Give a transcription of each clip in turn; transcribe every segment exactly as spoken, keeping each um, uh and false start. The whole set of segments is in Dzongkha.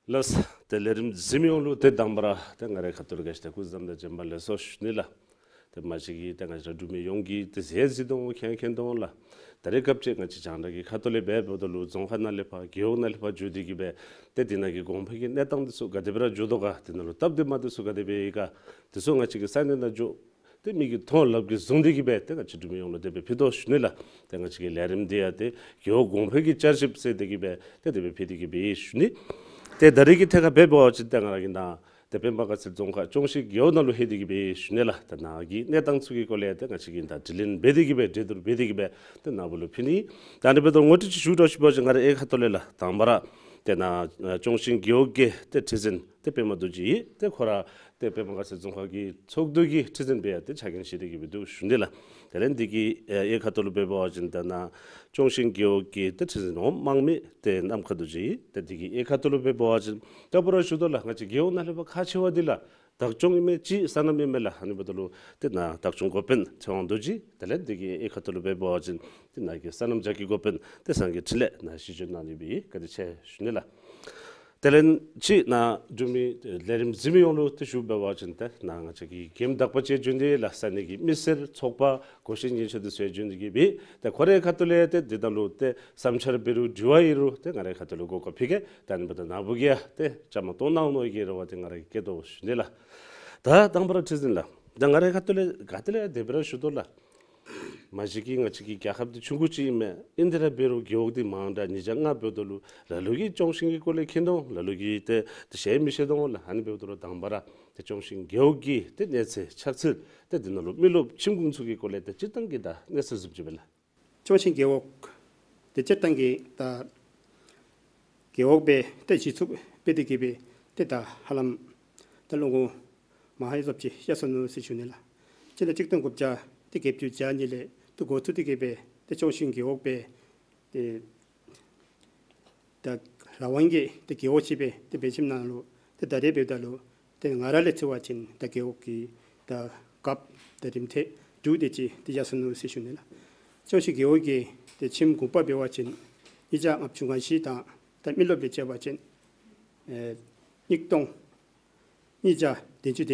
ལགས། ཏེ་ལས་རིམ་གཟིགས་མི་ཡོངས་ལུ་ཏེ་དང་པ་ར་ཏེ་ང་རའི་ཁ་ཐུག་ལས་བཀྲ་ཤིས་དང་སྐུ་གཟུགས་བཟང་པོ་དང་བྱོན་པ་ལེགས་སོ་ཞུ་ནི་ལགས། ཏེ་མ་གཞི་གིས་ཏེ་ང་བཅས་འབྲུག་མི་ཡོངས་ཀྱིས་ཏེ་གཟིགས་གཟིགསཔ་འོང་མཁྱེན་མཁྱེནམ་འོང་ལགས། ད་རེས་སྐབས་ཅིག་ང་བཅས་རྒྱང་བསྒྲགས་ཀྱི་ཁ་ཐུག་ལས་འབད་འབདཝ་ད་ལུ་རྫོང་ཁག་ནང་ལས་ཕར་རྒེད་འོག་ནང་ལས་ཕར་འགྱོ་སྟེ་གིས་སྦེ་ཏེ་དེ་ནང་གི་གོང་འཕེལ་གྱི་གནས་སྟངས་འདི་ཚུ་ག་དེ་སྦེ་ར་འགྱོ་དོ་ག། དེ་ནང་ལུ་སྟབས་བདེ་མ་བདེ་ཚུ་ག་དེ་སྦེ་ཡོད་ག། དེ་ཚུ་ང་བཅས་ཀྱིས་ས་གནས་ནང་འགྱོ་ཏེ་མིག་གིས་མཐོང་ལགཔ་གིས་བཟུང་སྟེ་གིས་སྦེ་ཏེ་ང་བཅས་འབྲུག་མི་ཡོངས་ལུ་དེ་སྦེ་ཕུལ་དོ་ཞུ་ནི་ལགས། ཏེ་ང་བཅས་ཀྱི་ལས་རིམ་འདི་ཡང་ཏེ་རྒེད་འོག་གོང་འཕེལ་གྱི་བསྐྱར་ཞིབ་ཟེར་ཏེ་གིས་སྦེ་ཏེ་དེ་སྦེ་ཕུལ་ཏེ་གིས་སྦེ་ཡོད་ཞུ་ནི། ཏེ་ད་རེས་ཀྱི་ཐད་ཁར་འབད་བ་ཅིན་ཏེ་ང་ར་གིས་ནཱ་ཏེ་པདྨ་དགའ་ཚལ་རྫོང་ཁག་ཅོང་ཞིང་རྒེད་འོག་ནང་ལུ་ལྷོད་དེ་གིས་སྦེ་ཡོད་ཞུ་ནི་ལགས། ད་ནཱ་གི་གནས་སྟངས་ཚུ་གི་སྐོར་ལས་ཏེ་ང་བཅས་ཀྱིས་ད་དྲི་ལན་འབད་དེ་གིས་སྦེ་འགྲན་བསྡུར་འབད་དེ་གིས་སྦེ་ཏེ་ནཱ་བུ་ལུ་ཕུལ་ནི། ད་ཨ་ནི་འབདཝ་ད་ངོ་སྤྲོད་ཅིག་ཞུ་དོ་ཞུ་བ་ཅིན་ང་རའི་ཨེ་ཁ་ཐུག་ལས་ལགས། དང་པ་ར་ཏེ་ནཱ་ཅོང་ཞིང་རྒེད་འོག་གི་ཏེ་ཁྲི་འཛིན་ཏེ་པདྨ་རྡོ་རྗེ་ཨིན། ཏེ་ཁོ་ར་ཏེ་པདྨ་དགའ་ཚལ་རྫོང་ཁག་གི་ཚོགས་འདུ་གི་ཁྲི་འཛིན་སྦེ་ཡང་ཏེ་ཕྱག་འགན་བཞེས་ཏེ་གིས་སྦེ་འདུག་ཞུ་ནི་ལགས། དེ་ལས་འདི་གི་ཨེ་ཁ་ཐུག་ལུ་འབད་བ་ཅིན་ད་ནཱ་ཅོང་ཞིང་རྒེད་འོག་གི་ཏེ་ཁྲི་འཛིན་འོགམ་དམངས་མི་ཏེ་ནམ་མཁའ་རྡོ་རྗེ་ཨིན། ཏེ་འདི་གི་ཨེ་ཁ་ཐུག་ལུ་འབད་བ་ཅིན་ད་ཕར་ཞུ་དོ་ལགས། ང་བཅས་རྒེད་འོག་ནང་ལས་ཕར་ཁག་ཆེ་བ་འདི་ལགས་བདག་སྐྱོང་ཨིན་མས། ཅིག་སོ་ནམ་ཨིན་མས་ལགས། ཨ་ནི་འབདཝ་ད་ལུ་ཏེ་ནཱ་བདག་སྐྱོང་འགོ་དཔོན་ཚེ་དབང་རྡོ་རྗེ། དེ་ལས་འདི་གི་ཨེ་ཁ་ཐུག་ལུ་འབད་བ་ཅིན་ཏེ་ནཱ་གི་སོ་ནམ་རྒྱ་སྐྱེད་འགོ་དཔོན་ཏེ་སངས་རྒྱས་འཕྲིན་ལས་ནཱ་གཞི་བཅོལ་གནང་ནི་སྦེ་བཀའ་དྲིན་ཆེ་ཞུ་ནི་ལགས། དེ་ལས་ཅིག་ནཱ་འབྲུག་མི་ལས་རིམ་གཟིགས་མི་ཡོངས་ལུ་ཏེ་ཞུ་འབད་བ་ཅིན་ཏེ་ནཱ་ང་བཅས་ཀྱི་མགྱོནམ་དག་པ་ཅིག་བྱོན་ཏེ་ལགས། ས་གནས་ཀྱི་མི་སེར་ཚོགས་པ་གོ་ཤེས་ཉན་ཤེས་འདི་ཚུ་ཡང་བྱོན་ཏེ་གིས་སྦེ་ཏེ་ཁོ་རའི་ཁ་ཐུག་ལས་ཏེ་འདི་ནང་ལུ་ཏེ་བསམ་འཆར་འབད་རུང་དྲི་བ་ཡོད་རུང་ཏེ་ང་རའི་ཁ་ཐུག་ལུ་གོ་སྐབས་ཕུལ་གེ། ད་ཨ་ནི་འབདཝ་ད་ནཱ་བུ་གིས་ཡང་ཏེ་བཅའ་མར་གཏོགས་གནང་ནི་གི་རེ་བ་འདི་ང་ར་གིས་བསྐྱེད་དོ་ཞུ་ནི་ལགས། ད་དང་པ་ར་ཁྲི་འཛིན་ལགས། ད་ང་རའི་ཁ་ཐུག་ལས་ག་ཏེ་ལས་དེ་སྦེ་ར་ཞུ་དོ་ལགས། མ་གཞི་གིས་ང་བཅས་ཀྱི་རྒྱལ་ཁབ་འདི་ཆུང་ཀུ་ཅིག་ཨིན་མས། ཨིན་ཏེ་ར་འབད་རུང་རྒེད་འོག་འདི་མང་དྲགས་ཉིས་བརྒྱ་ལྔ་འབདཝ་ད་ལུ་ལ་ལུ་གིས་ཅོང་ཞིང་གི་སྐོར་ལས་མཁྱེན་དོ་འོང་། ལ་ལུ་གིས་ཏེ་ཏེ་ཤེས་མི་ཤེས་དོ་འོང་ལགས། ཨ་ནི་འབདཝ་ད་ལུ་དང་པ་ར་ཏེ་ཅོང་ཞིང་རྒེད་འོག་གི་ཏེ་གནས་ཚུལ་འཆར་ཚུལ་ཏེ་འདི་ནང་ལུ་མི་རློབས་ཁྱིམ་གུང་ཚུ་གི་སྐོར་ལས་ཏེ་སྤྱིར་བཏང་གི་ད་གནས་ཚུལ་བཟུམ་ཅིག་སྦེ་ལགས། ཅོང་ཞིང་རྒེད་འོག་ཏེ་སྤྱིར་བཏང་གི་ད་རྒེད་འོག་སྦེ་ཏེ་གཞི་བཙུགས་འབད་དེ་གིས་སྦེ་ཏེ་ད་ཧ་ལམ་ད་ལོ་ངོ་མ་ཧེ་བཟུམ་ཅིག་ཡར་སོ་ནུག་ཟེར་ཞུ་ནི་ལགས། སྤྱི་ལོ་གཅིག་སྟོང་དགུ་བརྒྱ་ཏེ་བརྒྱད་ཅུ་གྱ་གཉིས་ལས་ཏེ་འགོ་བཙུགས་ཏེ་གིས་སྦེ་ཏེ་ཅོང་ཞིང་རྒེད་འོག་སྦེ་ཏེ་ད་རང་དབང་གི་ཏེ་རྒེད་འོག་ཅིག་སྦེ་ཏེ་འབད་ཞིནམ་ལས་ཏེ་ད་རེས་འབདཝ་ད་ལུ་ཏེ་ང་ར་ལས་བརྩི་བ་ཅིན་ད་རྒེད་འོག་གི་ད་རྒཔོ་ད་རིམ་ཐེངས་དྲུག་དེ་ཅིག་ཏེ་ཡར་སོ་ནུག་ཟེར་ཞུ་ནི་ལགས། ཅོང་ཞིང་རྒེད་འོག་གི་ཏེ་ཁྱིམ་གུང་པ་འབད་བ་ཅིན་ཉིས་བརྒྱ་ལྔ་བཅུ་ང་བཞི་དང་ད་མི་རློབས་ལས་བཅད་པ་ཅིན་ཨེ་ཉིས་སྟོང་ཉིས་བརྒྱ་བདུན་ཅུ་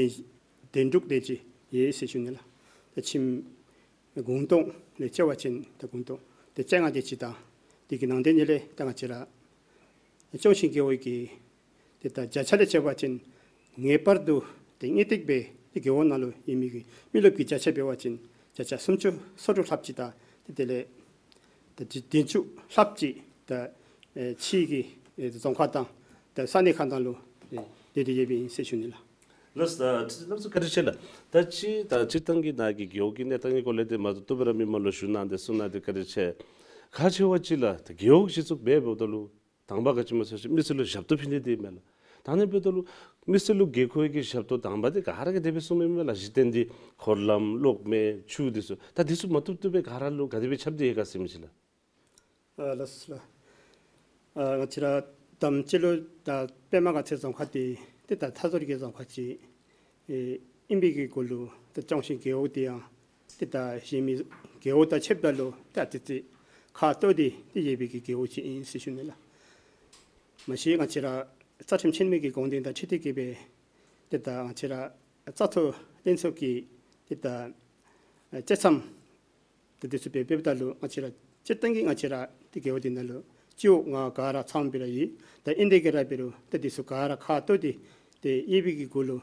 དོན་དྲུག་དེ་ཅིག་ཡོད་ཟེར་ཞུ་ནི་ལགས། ད་ཁྱིམ་གུང་སྟོང་ལས་བཅད་པ་ཅིན་ད་གུང་སྟོང་ཏེ་བཅོ་ལྔ་དེ་ཅིག་དང་དེ་གི་ནང་དེ་ཉིད་ལས་ད་ང་བཅས་ར་ཅོང་ཞིང་རྒེད་འོག་གི་ཏེ་ད་བརྒྱ་ཆ་ལས་བཅད་པ་ཅིན་ངེས་པར་དུ་ཏེ་དངོས་ཐོག་སྦེ་ཏེ་རྒེད་འོག་ནང་ལུ་ཡོད་མི་གི་མི་རློབས་ཀྱི་བརྒྱ་ཆ་འབད་བ་ཅིན་བརྒྱ་ཆ་སུམ་ཅུ་སོ་དྲུག་ལྷགཔ་ཅིག་དང་ཏེ་དེ་ལས་ད་བདུན་ཅུ་ལྷགཔ་ཅིག་ད་ཨེ་ཕྱི་གི་ཨེ་རྫོང་ཁག་དང་ད་ས་གནས་ཁག་ནང་ལུ་ཨེ་སྡོད་དེ་ཡོདཔ་ཨིན་ཟེར་ཞུ་ནི་ལགས། ལགས་སོ། ད་ཁྲི་འཛིན་ལགས་བཀའ་དྲིན་ཆེ་ལགས། ད་ཅི་ད་སྤྱིར་བཏང་གི་ནཱ་གི་རྒེད་འོག་གི་གནས་སྟངས་ཀྱི་སྐོར་ལས་ཏེ་མ་ཏོག་ཏོ་སྦེ་ར་མི་མང་ལུ་ཞུ་གནང་སྟེ་གསུངས་གནང་སྟེ་བཀའ་དྲིན་ཆེ། ཁག་ཆེ་བ་ཅིག་ལགས་ད་རྒེད་འོག་གཞི་བཙུགས་འབད་འབདཝ་ད་ལུ་དང་པ་ག་ཅི་སྨོ་ཟེར་བ་ཅིན་མི་སེར་ལུ་ཞབས་ཏོག་ཕུལ་ནི་འདི་ཨིན་མས་ལགས། ད་ཨ་ནི་འབདཝ་ད་ལུ་མི་སེར་ལུ་དགོས་མཁོ་གི་ཞབས་ཏོག་དང་པ་འདི་ག་ར་གིས་དེ་སྦེ་གསུངམ་ཨིན་མས་ལགས། གཞི་རྟེན་འདི་འཁོར་ལམ་གློག་མེ་ཆུ་འདི་ཚུ་ད་འདི་ཚུ་མ་བཏུབ་བཏུབ་སྦེ་ག་ར་ལུ་ག་དེ་སྦེ་ཁྱབ་སྟེ་ཡོད་ག་ཟེར་མི་ཅིག་ལགས། ཨ་ལགས་སོ་ལགས། ཨ་ང་བཅས་ར་དང་པ་སྤྱི་ལོ་ད་པདྨ་དགའ་ཚལ་རྫོང་ཁག་འདི་ཏེ་ད་མཐའ་ཟུར་གྱི་རྫོང་ཁག་ཅིག་ཨེ་ཨིན་པའི་གི་གུ་ལུ་ད་ཅོང་ཞིང་རྒེད་འོག་འདི་ཡང་ཏེ་ད་གཞན་མི་རྒེད་འོག་དང་ཕྱདཔ་ད་ལུ་ད་ཏེ་ཏེ་ཁག་ཏོག་ཏོ་ཏེ་ཡོད་པའི་གི་རྒེད་འོག་ཅིག་ཨིན་ཟེར་ཞུ་ནི་ལགས། མ་གཞི་ང་བཅས་ར་རྩ་ཁྲིམས་ཆེན་མོའི་གི་དགོངས་དོན་དང་འཁྲིལ་ཏེ་གིས་སྦེ་ཏེ་ད་ང་བཅས་ར་བཙག་འཐུ་ལྷན་ཚོགས་ཀྱི་ཏེ་ད་ཨེ་བཅད་མཚམས་ཏེ་འདི་ཚུ་འབད་འབདཝ་ད་ལུ་ང་བཅས་ར་སྤྱིར་བཏང་གི་ང་བཅས་ར་ཏེ་རྒེད་འོག་འདི་ནང་ལུ་སྤྱི་འོག་ལྔ་ག་ར་ཚངམ་སྦེ་ར་ཡོད། ད་ཨིན་ཏེ་གིས་ར་འབད་རུང་ད་འདི་ཚུ་ག་ར་ཁག་ཏོག་ཏོ་ཏེ་ཡོད་པའི་གི་གུ་ལུ་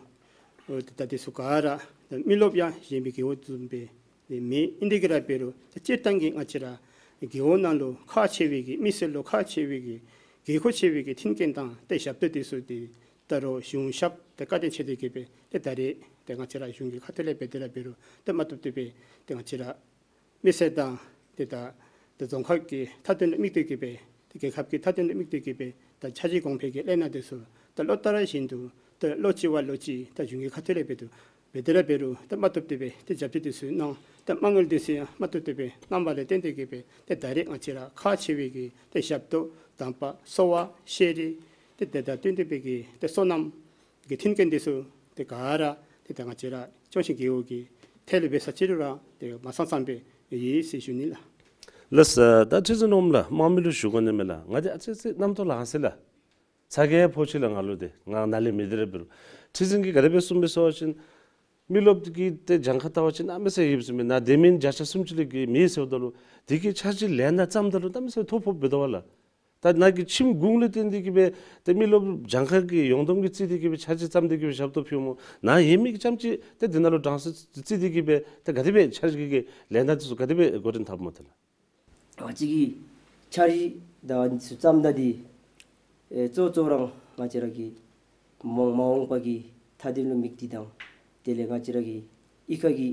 ཨོ་ད་འདི་ཚུ་ག་ར་ད་མི་རློབས་ཡང་གཞན་མི་རྒེད་འོག་བཟུམ་སྦེ་ཏེ་མེད། ཨིན་ཏེ་གིས་ར་འབད་རུང་ད་སྤྱིར་བཏང་གི་ང་བཅས་ར་རྒེད་འོག་ནང་ལུ་ཁག་ཆེ་བའི་གི་མི་སེར་ལུ་ཁག་ཆེ་བའི་གི་དགོས་མཁོ་ཆེ་བའི་གི་མཐུན་རྐྱེན་དང་ཏེ་ཞབས་ཏོག་འདི་ཚུ་ཏེ་ད་རུང་གཞུང་ཞབས་ཏེ་བཀའ་དྲིན་ཆེ་སྟེ་གིས་སྦེ་ཏེ་ད་རེས་ཏེ་ང་བཅས་ར་གཞུང་གི་ཁ་ཐུག་ལས་འབད་དེ་ར་འབད་རུང་ཏེ་མ་བཏུབ་བཏུབ་སྦེ་ཏེ་ང་བཅས་ར་མི་སེར་དང་ཏེ་ད་ཏེ་རྫོང་ཁག་གི་མཐའ་དོན་ལུ་དམིགས་ཏེ་གིས་སྦེ་ཏེ་རྒྱལ་ཁབ་ཀྱི་མཐའ་དོན་ལུ་དམིགས་ཏེ་གིས་སྦེ་ད་འཆར་གཞི་གོང་འཕེལ་གྱི་ལས་སྣ་འདི་ཚུ་ད་ལོ་ལྟར་བཞིན་དུ་ད་ལོ་གཅིག་བ་ལོ་གཅིག་ད་གཞུང་གི་ཁ་ཐུག་ལས་འབད་དེ་འབད་དེ་ར་འབད་རུང་ད་མ་བཏུབ་བཏུབ་སྦེ་ཏེ་རྒྱབ་སྐྱོར་འདི་ཚུ་གནང་། ད་མ་དངུལ་འདི་ཚུ་ཡང་མ་བཏུབ་བཏུབ་སྦེ་གནང་བ་ལས་བརྟེན་ཏེ་གིས་སྦེ་ཏེ་ད་རེས་ང་བཅས་ར་ཁག་ཆེ་བའི་གི་ཏེ་ཞབས་ཏོག་དང་པ་གསོ་བ་ཤེས་རིག་ཏེ་དེ་དང་བསྟུན་ཏེ་སྦེ་གི་ཏེ་སོ་ནམ་གི་མཐུན་རྐྱེན་འདི་ཚུ་ཏེ་ག་ར་ཏེ་ད་ང་བཅས་ར་ཅོང་ཞིང་རྒེད་འོག་གི་ཐད་ལུ་འབད་ས་ཅི་རུང་ར་ཏེ་མ་ཚང་ཚང་སྦེ་ཡོད་ཟེར་ཞུ་ནི་ལགས། ལགས་སོ། ད་ཁྲི་འཛིན་ནོར་བུ་ལགས་དམངས་མི་ལུ་ཞུ་དགོ་ནི་མས་ལགས། ང་འདི་ཨ་ཙི་ཅིག་རྣམ་རྟོག་ལང་སོ་ཡི་ལགས། ཚ་གྱང་ཕོག་ཅི་ལགས། ང་ལུ་ཏེ་ང་ནཱ་ལས་མི་དེ་ར་འབད་རུང་ཁྲི་འཛིན་གྱིས་ག་དེ་སྦེ་གསུངས་པས་ཟེར་བ་ཅིན་མི་རློབས་ཀྱི་ཏེ་གྱངས་ཁ་བལྟ་བ་ཅིན་གནམ་མེད་ས་མེད་ཡོདཔ་ཟེར་མས། ནཱ་དེ་མེན་བརྒྱ་ཆ་སུམ་ཅུ་ལས་བརྒལ་མེད་ཟེརཝ་ད་ལུ་དེ་གི་འཆར་གཞི་ལས་སྣ་བརྩམ་ད་ལུ་གནམ་མེད་ས་མེད་ཐོ་ཕོགཔ་འབད་དོ་བ་ལགས། ད་ནཱ་གི་ཁྱིམ་གུང་ལས་བརྟེན་ཏེ་གི་སྦེ་ཏེ་མི་རློབས་གྱངས་ཁ་གི་ཡོངས་བསྡོམས་ཀྱི་རྩིས་ཏེ་གི་སྦེ་འཆར་གཞི་བརྩམས་ཏེ་གི་སྦེ་ཞབས་ཏོག་ཕུལཝ་སྨོ། ནཱ་ཡོད་མི་གི་རྐྱངམ་ཅིག་ཏེ་དེ་ནང་ལུ་གྲངས་སུ་རྩིས་ཏེ་གི་སྦེ་ཏེ་ག་དེ་སྦེ་འཆར་གཞི་གི་ལས་སྣ་དེ་ཚུ་ག་དེ་སྦེ་འགོ་འདྲེན་འཐབ་སྨོ་ཏེ་ལགས། ང་བཅས་ཀྱིས་འཆར་གཞི་དང་ཚུ་བརྩམ་ད་འདི་ཨེ་གཙོ་གཙོ་ར་ང་བཅས་ར་གི་མ་མ་འོངས་པ་གི་མཐའ་དོན་ལུ་དམིགས་ཏེ་དང་དེ་ལས་ང་བཅས་ར་གི་གཡུས་ཁ་གི་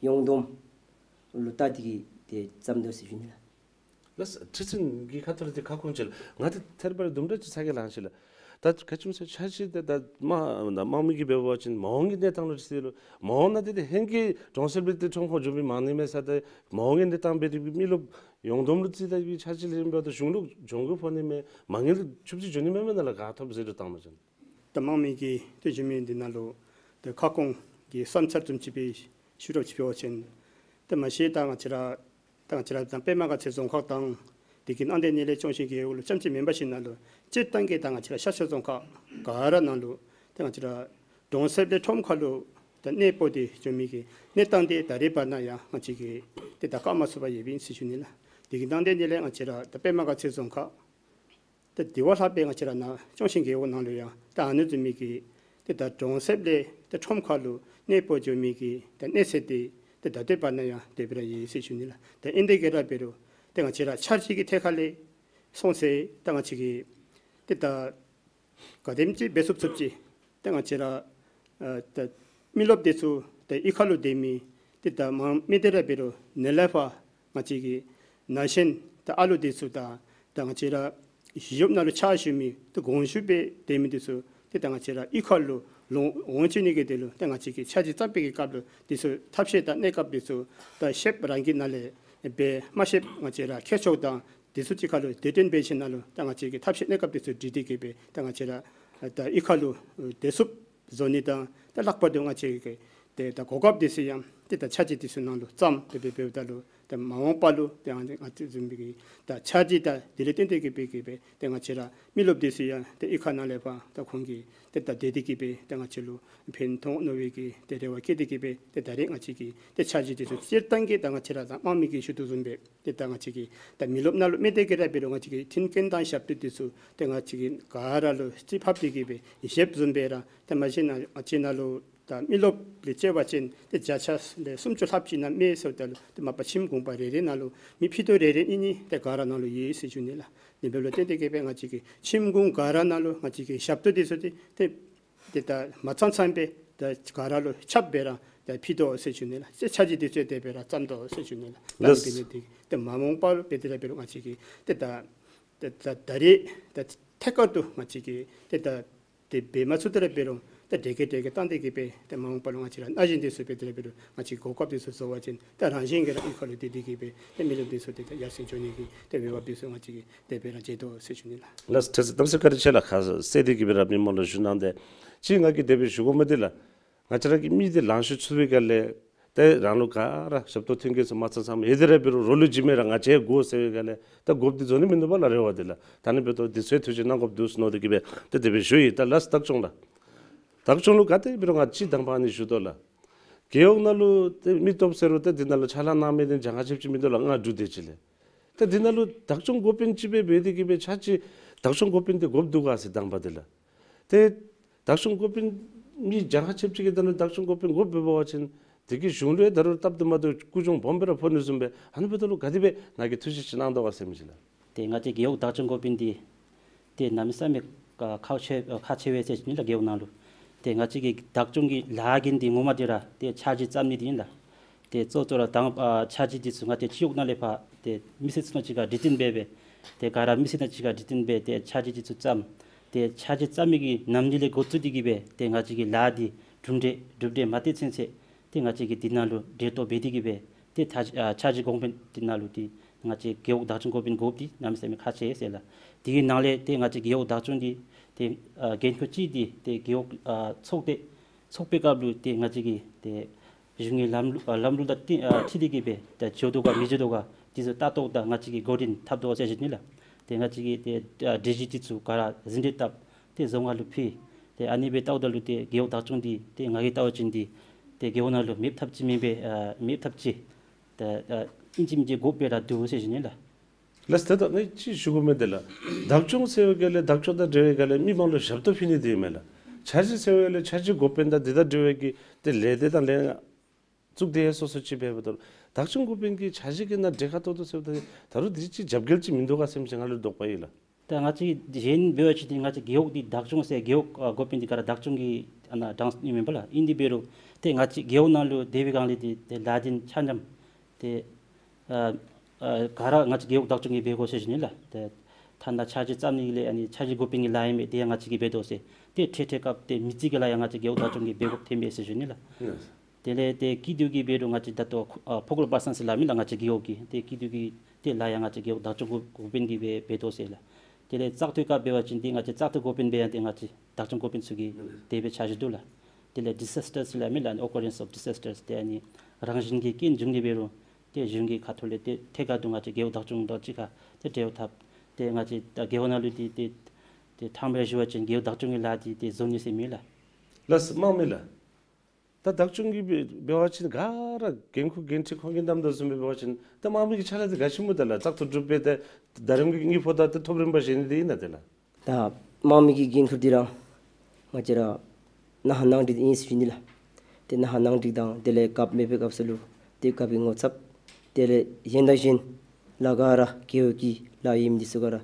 ཡོངས་བསྡོམས་ལུ་བལྟ་སྟེ་གི་ཏེ་བརྩམ་དོ་ཟེར་ཞུ་ནི་ལགས། ལགས་སོ། ཁྲི་འཛིན་གྱི་ཁ་ཐུག་ལས་ཏེ་ཁ་སྐོང་ཅིག་ལགས། ང་ཏེ་ཐད་རི་བ་རི་དུམ་གྲ་ཅིག་ཚ་གྱང་ལང་ཅི་ལགས། ད་ག་ཅི་སྨོ་ཟེར་འཆར་གཞི་དེ་ད་མ་ད་དམངས་མི་གིས་འབད་བ་ཅིན་མ་འོངས་ཀྱི་གནས་སྟངས་ལུ་རྩིས་ཏེ་ལུ་མ་འོངས་ནང་ཏེ་ཏེ་ཧེང་གི་གྲོང་གསེབ་ལས་ཏེ་ཁྲོམ་ཁར་འགྱོ་མི་མང་ནི་མས་ས། ཏེ་མ་འོངས་ཀྱི་གནས་སྟངས་འབད་དེ་མི་རློབས་ཡོངས་བསྡོམས་ལུ་རྩིས་ད་གི་འཆར་གཞི་ལེན་པ་ད་གཞུང་ལུ་གྱོང་གུད་ཕོག་ནི་མས། མ་དངུལ་ཆུབ་ཅིག་འགྱོ་ནི་མས་མེན་ན་ལགས། ག་ཐོབ་ཟེར་རུང་བཏང་པ་ཅིན། ད་དམངས་མི་གིས་ཏེ་ཞུ་མི་འདི་ནང་ལུ་ཏེ་ཁ་སྐོང་གི་བསམ་འཆར་བཟུམ་ཅིག་སྦེ་ཞུ་རོགས་ཅིག་འབད་བ་ཅིན་ཏེ་མ་གཞི་ད་ང་བཅས་ར་ད་ང་བཅས་ར་ད་པདྨ་དགའ་ཚལ་རྫོང་ཁག་དང་དེ་གི་དང་འདོད་ཉིད་ལས་སྐྱོང་ཞིང་རྒྱས་ཡོད་ལུ་རྐྱངམ་ཅིག་མེན་པར་ཞིན་ན་ལུ་སྤྱིར་བཏང་གི་ད་ང་བཅས་ར་ཤར་ཕྱོགས་རྫོང་ཁག་ག་ར་ནང་ལུ་ད་ང་བཅས་ར་གྲོང་གསེབ་ལས་ཁྲོམ་ཁ་ལུ་ད་གནས་སྤོ་སྟེ་འགྱོ་མི་གི་གནས་སྟངས་དེ་ད་རེས་བར་ན་ཡང་ང་བཅས་ཀྱིས་ཏེ་ད་བཀག་མ་ཚུགས་པར་ཡོདཔ་ཨིན་ཟེར་ཞུ་ནི་ལགས། དེ་གི་དང་འདོད་ཉིད་ལས་ང་བཅས་ར་ད་པདྨ་དགའ་ཚལ་རྫོང་ཁག་ད་དེ་བ་ལྷག་སྦེ་ང་བཅས་ར་ནཱ་སྐྱོང་ཞིང་རྒྱས་ཡོད་ནང་ལུ་ཡང་ད་ཨ་ནི་བཟུམ་མའི་གི་ཏེ་ད་གྲོང་གསེབ་ལས་ཏེ་ཁྲོམ་ཁ་ལུ་གནས་སྤོ་འགྱོ་མི་གི་ད་གནས་ཚད་དེ་ཏེ་ད་ལྟོ་བར་ན་ཡང་དེ་སྦེ་ར་ཡོད་ཟེར་ཞུ་ནི་ལགས། ད་ཨིན་དེ་གི་ར་འབད་རུང་ཏེ་ང་བཅས་ར་འཆར་གཞི་གི་ཐད་ཁ་ལས་སོང་ཚེ་ད་ང་བཅས་ཀྱིས་ཏེ་ད་ག་དེམ་ཅིག་འབད་ཚུགས་ཚུགས་ཅིག་ཏེ་ང་བཅས་ར་ཨ་ད་མི་རློབས་དེ་ཚུ་ད་གཡུས་ཁ་ལུ་སྡོད་མི་ཏེ་ད་མ་མི་དེ་ར་འབད་རུང་ནད་ལས་ཕར་ང་བཅས་ཀྱི་ན་གཞོན་ད་ཨ་ལུ་དེ་ཚུ་དང་ད་ང་བཅས་ར་ཞི་གཡོགཔ་ནང་ལུ་ཕྱག་ཞུ་མི་ད་དགོངས་ཞུ་སྦེ་སྡོད་མི་དེ་ཚུ་ཏེ་ད་ང་བཅས་ར་གཡུས་ཁ་ལུ་ལོག་འོང་བཅུག་ནི་གི་དོན་ལུ་ད་ང་བཅས་ཀྱིས་འཆར་གཞི་བརྩམ་པའི་གི་སྐབས་ལུ་དེ་ཚུ་ཐབས་ཤེས་དང་གནས་སྐབས་དེ་ཚུ་ད་ཤེསཔ་རང་གི་ནང་ལས་འབད་མ་ཤེསཔ་ང་བཅས་ར་མཁས་མཆོག་དང་དེ་ཚུ་གཅིག་ཁར་ལུ་དེ་སྟོན་འབད་ཞིན་ན་ལུ་ད་ང་བཅས་ཀྱིས་ཐབས་ཤེས་གནས་སྐབས་དེ་ཚུ་སྒྲིག་སྟེ་གི་སྦེ་ད་ང་བཅས་ར་ད་གཡུས་ཁ་ལུ་སྡོད་ཚུགསཔ་བཟོ་ནི་དང་ད་ལྷག་པར་དུ་ང་བཅས་ཀྱི་ཏེ་ད་གོ་སྐབས་དེ་ཚུ་ཡང་ཏེ་ད་འཆར་གཞི་དེ་ཚུ་ནང་ལུ་བརྩམས་ཏེ་སྦེ་འབདཝ་ད་ལུ་ཏེ་མ་འོངས་པ་ལུ་ཏེ་ང་བཅས་བཟུམ་མའི་གི་ད་འཆར་གཞི་དང་དེ་ལས་བརྟེན་ཏེ་གི་སྦེ་གི་སྦེ་ཏེ་ང་བཅས་ར་མི་རློབས་དེ་ཚུ་ཡང་ཏེ་གཡུས་ཁ་ནང་ལས་ཕར་ད་ཁོང་གིས་ཏེ་ད་སྡོད་དེ་གི་སྦེ་ཏེ་ང་བཅས་ལུ་ཕན་ཐོགས་མནོ་བའི་གི་ཏེ་རེ་བ་བསྐྱེད་དེ་གི་སྦེ་ཏེ་ད་རེས་ང་བཅས་ཀྱིས་ཏེ་འཆར་གཞི་དེ་ཚུ་སྤྱིར་བཏང་གི་ད་ང་བཅས་ར་ད་དམངས་མི་གིས་ཞུ་དོ་བཟུམ་སྦེ་ཏེ་ད་ང་བཅས་ཀྱིས་ད་མི་རློབས་ནང་ལུ་མི་དེ་གི་ར་འབད་རུང་ང་བཅས་ཀྱིས་མཐུན་རྐྱེན་དང་ཞབས་ཏོག་དེ་ཚུ་ཏེ་ང་བཅས་ཀྱིས་ག་ར་ལུ་རྩིས་ཕབ་སྟེ་གི་སྦེ་བཞེསཔ་བཟུམ་སྦེ་ར་ཏེ་མ་གཞི་ནཱ་ང་བཅས་ནཱ་ལུ་ད་མི་རློབས་ལས་བརྩི་བ་ཅིན་ཏེ་བརྒྱ་ཆ་ལས་སུམ་ཅུ་ལྷགཔ་ཅིག་ནང་མེད་ཟེརཝ་ད་ལུ་ཏེ་མ་པ་ཁྱིམ་གུང་པ་རེ་རེ་ནང་ལུ་མི་ཕྱེད་དོ་རེ་རེ་གཉིས་གཉིས་ཏེ་ག་ར་ནང་ལུ་ཡོད་ཟེར་ཞུ་ནི་ལགས། དེ་འབདཝ་ལས་བརྟེན་ཏེ་གི་སྦེ་ང་བཅས་ཀྱིས་ཁྱིམ་གུང་ག་ར་ནང་ལུ་ང་བཅས་ཀྱིས་ཞབས་ཏོག་དེ་ཚུ་ཏེ་ཏེ་ཏེ་ད་མ་ཚང་ཚང་སྦེ་ད་ག་ར་ལུ་ཁྱབ་སྦེ་ར་ད་ཕུལ་དོ་ཟེར་ཞུ་ནི་ལགས། ཏེ་འཆར་གཞི་དེ་ཚུ་དེ་སྦེ་ར་བརྩམ་དོ་ཟེར་ཞུ་ནི་ལགས། ད་ལགས། དེ་འབད་ནི་དེ་ཏེ་མ་འོངས་པ་ལུ་འབད་དེ་ར་འབད་རུང་ང་བཅས་ཀྱིས་ཏེ་ད་ཏེ་ད་ད་རེས་ད་ཐད་ཀར་དུ་ང་བཅས་ཀྱིས་ཏེ་ད་དེ་འབད་མ་ཚུགས་ཏེ་ར་འབད་རུང་ད་དེ་གི་དེ་གི་བཏང་སྟེ་གི་སྦེ་ཏེ་མ་འོངས་པ་ལུ་ང་བཅས་ར་ན་གཞོན་དེ་ཚུ་འབད་དེ་ར་འབད་རུང་ང་བཅས་གོ་སྐབས་དེ་ཚུ་བཟོ་བ་ཅིན་ད་རང་བཞིན་གྱིས་ར་གཡུས་ཁ་ལུ་སྡོད་དེ་གི་སྦེ་ཏེ་མི་རློབས་དེ་ཚུ་ཏེ་ད་ཡར་སེང་འགྱོ་ནི་གི་ཏེ་འོས་འབབ་དེ་ཚུ་ང་བཅས་ཀྱིས་དེ་སྦེ་ར་མཛད་དོ་ཟེར་ཞུ་ནི་ལགས། ལགས་སོ། ཐུགས་རྗེ་ཆེ། གནམ་མེད་ས་མེད་བཀའ་དྲིན་ཆེ་ལགས། ཁ་གསལ་ཏེ་གི་སྦེ་ར་མི་མང་ལུ་ཞུ་གནང་སྟེ། གཅིག་ང་གིས་དེ་སྦེ་ཞུ་དགོ་མི་འདི་ལགས། ང་བཅས་ར་གི་མི་འདི་ལང་ཤོར་ཚུགས་པའི་སྒང་ལས་ཏེ་རང་ལུ་ག་ར་ཞབས་ཏོག་མཐུན་རྐྱེན་ཚུ་མ་ཚང་ཚངམ་ཡོད་དེ་ར་འབད་རུང་རོགས་ལུ་བྱིན་མི་ར་ང་བཅས་དགོ་ཟེར་བའི་སྒང་ལས་ད་དགོཔ་འདི་བཟོ་ནི་མིན་འདུག་པ་ལགས། རེ་བ་འདི་ལགས། ད་ནི་འབད་དོ་འདི་ཚུ་ཐུགས་རྗེ་གནང་དགོཔ་འདུག་ཟེར་མནོ་སྟེ་གི་སྦེ་ཏེ་དེ་སྦེ་ཞུ་ཡི། ད་ལགས་སོ། བདག་སྐྱོང་ལགས། བདག་སྐྱོང་ལུ་ག་དེ་འབད་རུང་ང་གཅིག་དང་པ་ཨ་ནི་ཞུ་དོ་ལགས། རྒེད་འོག་ནང་ལུ་ཏེ་མི་སྟོབས་ཟེར་རུང་ཏེ་འདི་ནང་ལུ་ཕྱག་ལཱ་གནང་མི་འདི་གྱངས་ཁ་ཆེཝ་ཅིག་མིན་འདུག་ལགས། ང་འབྲུག་སྡེ་སྤྱི་ལས། ཏེ་འདི་ནང་ལུ་བདག་སྐྱོང་འགོ་དཔོན་ཅིག་སྦེ་འབད་དེ་གི་སྦེ་ཆ་ཅིག་བདག་སྐྱོང་འགོ་དཔོན་འདི་དགོཔ་འདུག་ག་ཟེར་དང་པ་འདི་ལགས། ཏེ་བདག་སྐྱོང་འགོ་དཔོན་མི་གྱངས་ཁ་ཆེཝ་ཅིག་གི་དོན་ལུ་བདག་སྐྱོང་འགོ་དཔོན་དགོཔ་འབད་བ་ཅིན་དེ་གིས་གཞུང་ལུ་ཡང་ད་རུང་སྟབས་བདེ་མ་བདེཝ་ཀུན་སྦྱོང་སྦོམ་སྦེ་ར་ཕོག་ནི་བཟུམ་སྦེ་ཨ་ནི་འབདཝ་ད་ལུ་ག་དེ་སྦེ་ནཱ་གིས་ཐུགས་བཞེད་ཅིག་གནང་དོ་ག་ཟེར་མི་ཅིག་ལགས། ཏེ་ང་བཅས་རྒེད་འོག་བདག་སྐྱོང་འགོ་དཔོན་འདི་ཏེ་གནམ་མེད་ས་མེད་ཁག་ཆེ་ཁག་ཆེ་བས་ཟེར་ཞུ་ནི་ལགས། རྒེད་འོག་ནང་ལུ་ཏེ་ང་བཅས་ཀྱི་བདག་སྐྱོང་གི་ལཱ་འགན་འདི་ངོ་མ་འདི་ར་ཏེ་འཆར་གཞི་བརྩམ་ནི་འདི་ཨིན་ལགས། ཏེ་གཙོ་གཙོ་ར་དང་ཨ་འཆར་གཞི་འདི་ཚུ་ང་བཅས་སྤྱི་འོག་ནང་ལས་ཕར་ཏེ་མི་སེར་ཚུ་ནང་གཅིག་ཁར་གྲོས་བསྟུན་འབད་སྦེ་ཏེ་ག་ར་མི་སེར་ནང་གཅིག་ཁར་གྲོས་བསྟུན་འབད་ཏེ་འཆར་གཞི་འདི་ཚུ་བརྩམ། ཏེ་འཆར་གཞི་བརྩམ་མི་གི་ནམ་དུས་ལས་འགོ་བཙུགས་ཏེ་གི་སྦེ་ཏེ་ང་བཅས་ཀྱི་ལཱ་འདི་གྲུབ་འབྲས་གྲུབ་འབྲས་མ་ཐོན་ཚུན་ཚོད་ཏེ་ང་བཅས་ཀྱིས་འདི་ནང་ལུ་གྲོས་གཏོགས་འབད་དེ་གི་སྦེ་ཏེ་ད་ཨ་འཆར་གཞི་གོང་འཕེལ་འདི་ནང་ལུ་ཏེ་ང་བཅས་རྒེད་འོག་བདག་སྐྱོང་འགོ་དཔོན་དགོཔ་འདི་གནམ་མེད་ས་མེད་ཁག་ཆེ་ཟེར་ལགས། དེ་གི་ནང་ལས་ཏེ་ང་བཅས་རྒེད་འོག་བདག་སྐྱོང་འདི་ཏེ་ཨ་འགན་ཁུར་ཅིག་འདི་ཏེ་རྒེད་འོག་ཨ་ཚོགས་སྡེ་ཚོགས་པའི་སྐབས་ལུ་ཏེ་ང་བཅས་ཀྱིས་ཏེ་གཞུང་གི་ལམ་ལུགས་ཨ་ལམ་ལུགས་དང་འཁྲིལ་ཨ་འཁྲིལ་ཏེ་གི་སྦེ་ཏེ་འགྱོ་དོ་ག་མི་འགྱོ་དོ་ག་འདི་ཚུ་ལྟ་རྟོག་དང་ང་བཅས་ཀྱིས་འགོ་འདྲེན་འཐབ་དོ་ཟེར་ཞུ་ནི་ལགས། ཏེ་ང་བཅས་ཀྱིས་ཏེ་ཨ་འབྲས་སྤུངས་འདི་ཚུ་ག་ར་ཟིན་བྲིས་བཏབ་སྟེ་རྫོང་ཁག་ལུ་ཕུལ། ཏེ་ཨ་ནི་སྦེ་བལྟཝ་ད་ལུ་ཏེ་རྒེད་འོག་བདག་སྐྱོང་འདི་ཏེ་ང་གིས་བལྟ་བ་ཅིན་འདི་ཏེ་རྒེད་འོག་ནང་ལུ་མེདཔ་ཐབས་ཅིག་མེན་པས། ཨ་མེདཔ་ཐབས་ཅིག་ཏེ་ཨ་ཨིན་ཅི་མིན་ཅི་དགོཔ་སྦེ་ར་འདུག་ཟེར་ཞུ་ནི་ལགས། ལགས་སོ། ད་ད་ངས་ཅིག་ཞུ་དགོ་མི་འདི་ལགས། བདག་སྐྱོང་ཟེར་བའི་སྒང་ལས་བདག་སྐྱོང་དང་འབྲེལ་བའི་སྒང་ལས་མི་མང་ལུ་ཞབས་ཏོག་ཕུལ་ནི་འདི་ཨིན་མས་ལགས། འཆར་གཞི་ཟེར་བའི་སྒང་ལས་འཆར་གཞི་འགོ་དཔོན་དང་འདི་དང་འབྲེལ་བའི་གི་ཏེ་ལས་སྡེ་དང་ལས་ཚོགས་སྡེ་སོ་སོ་ཅིག་འབདཝ་ད་ལུ་བདག་སྐྱོང་འགོ་དཔོན་གྱིས་འཆར་གཞི་གི་ནང་འདྲེས་ཁ་ཏོག་ཏོ་ཟེརཝ་ད་ད་རུང་འདི་ཅིག་རྒྱབ་འགལ་ཅིག་མིན་འདུག་ག་སེམས་ཅིག་ང་ལུ་དོགས་པ་ཡོད་ལགས། ད་ང་བཅས་གཞན་འབད་བ་ཅིན་ཏེ་ང་བཅས་རྒེད་འོག་འདི་བདག་སྐྱོང་ཟེར་རྒེད་འོག་ཨ་འགོ་དཔོན་འདི་ག་ར་བདག་སྐྱོང་གི་ཨ་ནཱ་གྲངས་ཨིན་མས་པ་ལགས། ཨིན་དེ་འབད་རུང་ཏེ་ང་བཅས་རྒེད་འོག་ནང་ལུ་སྡེ་པའི་སྒང་ལས་ཏེ་ཏེ་ལཱ་འདི་ཆ་མཉམ་ཏེ་ཨ་ཨ་ག་ར་ང་བཅས་རྒེད་འོག་བདག་སྐྱོང་གིས་འབད་དགོ་ཟེར་ཞུ་ནི་ལགས། ཏེ་ཐ་ན་འཆར་གཞི་བརྩམ་ནི་ལས་ཨ་ནི་འཆར་གཞི་འགོ་དཔོན་གྱི་ལཱ་ཨིན་མས། དེ་ཡང་ང་བཅས་ཀྱིས་འབད་དོ་ཟེར། ཏེ་འཕྲལ་འཕྲལ་སྐབས་ཏེ་མི་རྩིས་ཀྱི་ལཱ་ཡང་ང་བཅས་རྒེད་འོག་བདག་སྐྱོང་གིས་འབད་དགོཔ་ཐོན་པས་ཟེར་ཞུ་ནི་ལགས། དེ་ལས་ཏེ་སྐྱིད་སྡུག་གི་འབད་རུང་ང་བཅས་ད་ལྟོ་ཨ་ཕོ་ཀོར་པར་སཱན་ཟེར་སླབ་མི་ལགས། ང་བཅས་རྒེད་འོག་གི་ཏེ་སྐྱིད་སྡུག་གི་ཏེ་ལཱ་ཡང་ང་བཅས་རྒེད་འོག་བདག་སྐྱོང་འགོ་འགོ་དཔོན་གྱིས་འབད་འབད་དོ་ཟེར་ལགས། དེ་ལས་བཙག་འཐུའི་སྐབས་འབད་བ་ཅིན་ཏེ་ང་བཅས་བཙག་འཐུ་འགོ་དཔོན་སྦེ་ཡང་ཏེ་ང་བཅས་བདག་སྐྱོང་འགོ་དཔོན་ཚུ་གིས་དེ་སྦེ་འཆར་གཞི་འདུག་ལགས། དེ་ལས་ཌིས་ཨེས་ཊར་ཟེར་སླབ་མི་ལགས། ཨ་ནི་ཨོ་ཀར་རེནསི་ཨོཕ་ཌིས་ཨེས་ཊར་ཏེ་ཨ་ནི་རང་བཞིན་གྱིས་རྐྱེན་བྱུང་སྟེ་འབད་རུང་ཏེ་གཞུང་གི་ཁ་ཐུག་ལས་ཏེ་ཐད་ཀར་དུ་ང་བཅས་རྒེད་འོག་བདག་སྐྱོང་དང་གཅིག་ཁར་ཏེ་འབྲེལ་བ་འཐབ། ཏེ་ང་བཅས་ད་རྒེད་འོག་ནང་ལུ་ཏེ་ཏེ་ཏེ་ཐང་པ་ཞུ་བ་ཅིན་རྒེད་འོག་བདག་སྐྱོང་གི་ལཱ་འདི་ཏེ་བཟོ་ནི་ཟེར་མི་ལགས། ལགས་སོ། དམངས་མི་ལགས། ད་བདག་སྐྱོང་གི་འབད་འབད་བ་ཅིན་ག་ར་འགན་ཁུར་འགན་འཁྲི་ཁོང་གིས་བསྣམ་དོ་བཟུམ་སྦེ་འབད་བ་ཅིན་ད་དམངས་མི་གི་ཕྱག་ལཱ་འདི་ག་ཅི་སྨོ། ད་ལགས་བཙག་འཐུ་གྲུབ་སྦེ་ཏེ་ད་རིམ་གྱིས་དངུལ་ཕོགས་དང་ཏེ་ཐོབ་རིམ་པ་བཞེས་ནི་འདི་ཨིན་ན། དེ་ལགས། ད་དམངས་མི་གི་འགན་ཁུར་འདི་ར་ང་བཅས་ར་གནང་ཧ་གནང་སྒྲིག་ཨིན་ཟེར་ཞུ་ནི་ལགས། ཏེ་གནང་ཧ་གནང་སྒྲིག་དང་དེ་ལས་རྒཔོ་མེད་པའི་སྐབས་སུ་ལུ་ཏེ་རྒཔོ་གི་ངོ་ཚབ། དེ་ལས་གཞན་དང་གཞན་ལཱ་ག་ར་རྒེད་འོག་གི་ལཱ་ཨིནམ་འདི་ཚུ་ག་ར་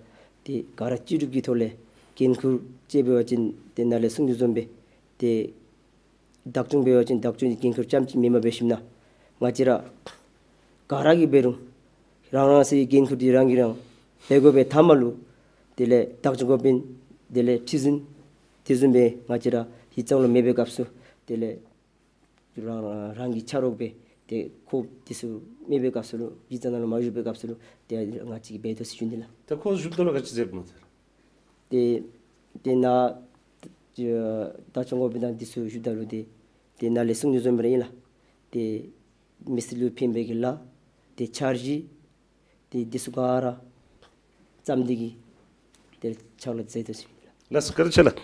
ཏེ་ག་ར་སྤྱི་སྒྲུབ་ཀྱི་ཐོག་ལས་འགན་ཁུར་ཅིག་འབད་བ་ཅིན་ཏེ་ནཱ་ལས་གསུང་དོ་བཟུམ་སྦེ་ཏེ་བདག་སྐྱོང་འབད་བ་ཅིན་བདག་སྐྱོང་གི་འགན་ཁུར་རྐྱངམ་ཅིག་མེནམ་འབད་ཞིནམ་ན་ང་བཅས་ར་ག་ར་གིས་འབད་རུང་རང་རང་སོའི་འགན་ཁུར་འདི་རང་གིས་རང་འབད་དགོ་པའི་མཐའ་མ་ལུ་དེ་ལས་བདག་སྐྱོང་འགོ་དཔོན་དེ་ལས་ཁྲི་འཛིན་དེ་བཟུམ་སྦེ་ང་བཅས་ར་ཡིག་ཚང་ལུ་མེད་པའི་སྐབས་སུ་དེ་ལས་རང་རང་གི་ཕྱག་རོགས་སྦེ་ཏེ་ཁོ་དེ་ཚུ་མེད་པའི་སྐབས་སུ་ལུ་ཡིག་ཚང་ནང་ལུ་མ་བཞུགས་པའི་སྐབས་སུ་ལུ་ཏེ་ང་བཅས་ཀྱིས་འབད་དོ་ཟེར་ཞུ་ནི་ལགས། ད་ཁོ་བཞུགསཔ་ད་ལུ་ག་ཅི་མཛདཔ་སྨོ། ཏེ་ཏེ་ནཱ་བདག་སྐྱོང་འགོ་དཔོན་དང་དེ་ཚུ་བཞུགསཔ་ད་ལུ་ཏེ་ཏེ་ནཱ་ལས་གསུང་དོ་བཟུམ་སྦེ་ར་ཨིན་ལགས། ཏེ་མི་སེར་ལུ་ཕན་པའི་གི་ལཱ་ཏེ་འཆར་གཞི་ཏེ་དེ་ཚུ་ག་ར་བརྩམ་སྟེ་གིས་ཏེ་ཕྱག་ལཱ་མཛད་དོ་ཟེར་ཞུ་ནི་ལགས། ལགས་སོ། བཀའ་དྲིན་ཆེ་ལགས།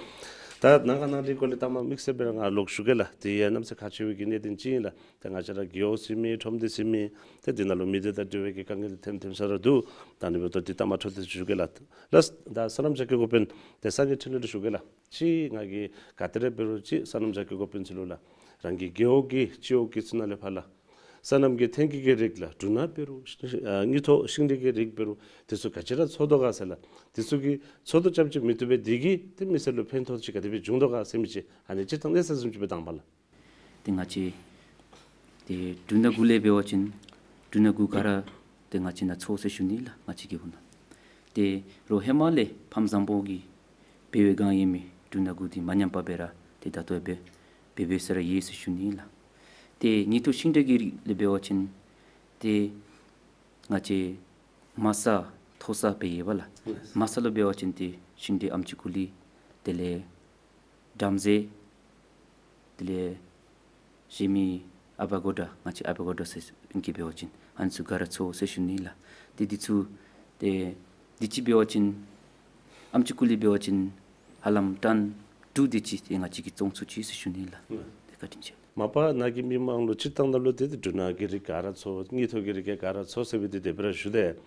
ད་ནང་ཁ་ནང་འགྲིག་སྐོར་ལས་ད་མ་དམིགས་བསལ་སྦེ་ར་ང་ལོག་ཞུ་གེ་ལགས། དེ་ཡང་གནམ་ས་ཁག་ཆེ་བའི་གི་གནད་དོན་ཅིག་ཨིན་ལགས། ད་ང་བཅས་ར་རྒེད་འོག་ཟེར་མི་ཁྲོམ་སྡེ་ཟེར་མི་ད་འདི་ནང་ལུ་མི་སྡེ་དང་འབྲེལ་བའི་གི་དཀའ་ངལ་ཐེམ་ཐེམ་ས་ར་འདུག། ད་ནི་འབདཝ་ད་འདི་ད་མ་འཕྲོ་མཐུད་ཞུ་གེ་ལགས། ལགས་ད་སོ་ནམ་བྱ་སྐྱེས་འགོ་དཔོན་ཏེ་ས་གནས་འཕྲིན་ལས་ལུ་ཞུ་གེ་ལགས། ཅིག་ང་གིས་ག་ཏེ་ར་འབད་རུང་ཅིག་སོ་ནམ་བྱ་སྐྱེས་འགོ་དཔོན་ཚུ་ལུ་ལགས་རང་གི་རྒེད་འོག་གི་སྤྱི་འོག་གི་ཚུ་ནང་ལས་ཕར་ལགས་སོ་ནམ་གྱི་ཐོན་སྐྱེད་ཀྱི་རིགས་ལགས་འབྲུ་སྣ་འབད་རུང་ཨ་དངུལ་ཐོག་ཤིང་འབྲས་ཀྱི་རིགས་འབད་རུང་དེ་ཚུ་ག་ཅི་ར་འཚོ་དོ་ག་ཟེར་ལགས། དེ་ཚུ་གི་འཚོ་དོ་རྐྱངམ་ཅིག་མི་བཏུབ་པས། དེ་གིས་ཏེ་མི་སེར་ལུ་ཕན་ཐོགས་ཅིག་ག་དེ་སྦེ་འབྱུང་དོ་ག་ཟེར་མི་ཅིག་ཨ་ནི་སྤྱིར་བཏང་གནས་ཚད་བཟུམ་ཅིག་སྦེ་དང་པ་ལགས། ཏེ་ང་བཅས་ཏེ་འབྲུ་སྣ་གུ་ལས་འབད་བ་ཅིན་འབྲུ་སྣ་གུ་ག་ར་ཏེ་ང་བཅས་ནཱ་འཚོ་ཟེར་ཞུ་ནི་ལགས། ང་བཅས་རྒེད་འོག་ནང་ཏེ་རོགས་ཧེ་མ་ལས་ཕམ་བཟང་པོ་གིས་འབད་བའི་སྒང་ཨིན་མི་འབྲུ་སྣ་གུ་འདི་མ་ཉམས་པར་སྦེ་ར་ཏེ་ད་ལྟོ་འབད་འབད་འབད་ས་ར་ཡོད་ཟེར་ཞུ་ནི་ལགས། ཏེ་དངུལ་ཐོག་ཤིང་འབྲས་ཀྱི་རིགས་ལས་འབད་བ་ཅིན་ཏེ་ང་བཅས་མ་ས་མཐོ་ས་སྦེ་ཡོད་པ་ལགས། ལགས། མ་ས་ལུ་འབད་བ་ཅིན་ཏེ་ཤིང་འབྲས་ཨམ་ཅི་ཀུ་ལི་དེ་ལས་བྲམ་ཟེ་དེ་ལས་གཞན་མི་ཨ་བ་གོ་ཌ་ང་བཅས་ཨ་བ་གོ་ཌ་ཟེར་ཨིང་སྐད་འབད་བ་ཅིན་ཨ་ནི་ཚུ་ག་ར་འཚོ་ཟེར་ཞུ་ནི་ལགས། ཏེ་འདི་ཚུ་ཏེ་འདི་ཅིག་འབད་བ་ཅིན་ཨམ་ཅི་ཀུ་ལི་འབད་བ་ཅིན་ཧ་ལམ་ཊཱན་དྲུག་དེ་ཅིག་ཏེ་ང་བཅས་ཀྱིས་བཙོང་ཚུགས་ཅི་ཟེར་ཞུ་ནི་ལགས། ལགས། ཏེ་བཀའ་དྲིན་ཆེ། མ་པ་ནཱ་གི་མི་མང་ལུ་སྤྱིར་བཏང་ནང་ལུ་ཏེ་འབྲུ་སྣ་གི་རིགས་ག་ར་འཚོ་དངུལ་ཐོག་གི་རིགས་ག་ར་འཚོ་ཟེར་སྦེ་ཏེ་དེ་སྦེ་ར་ཞུ་དེས།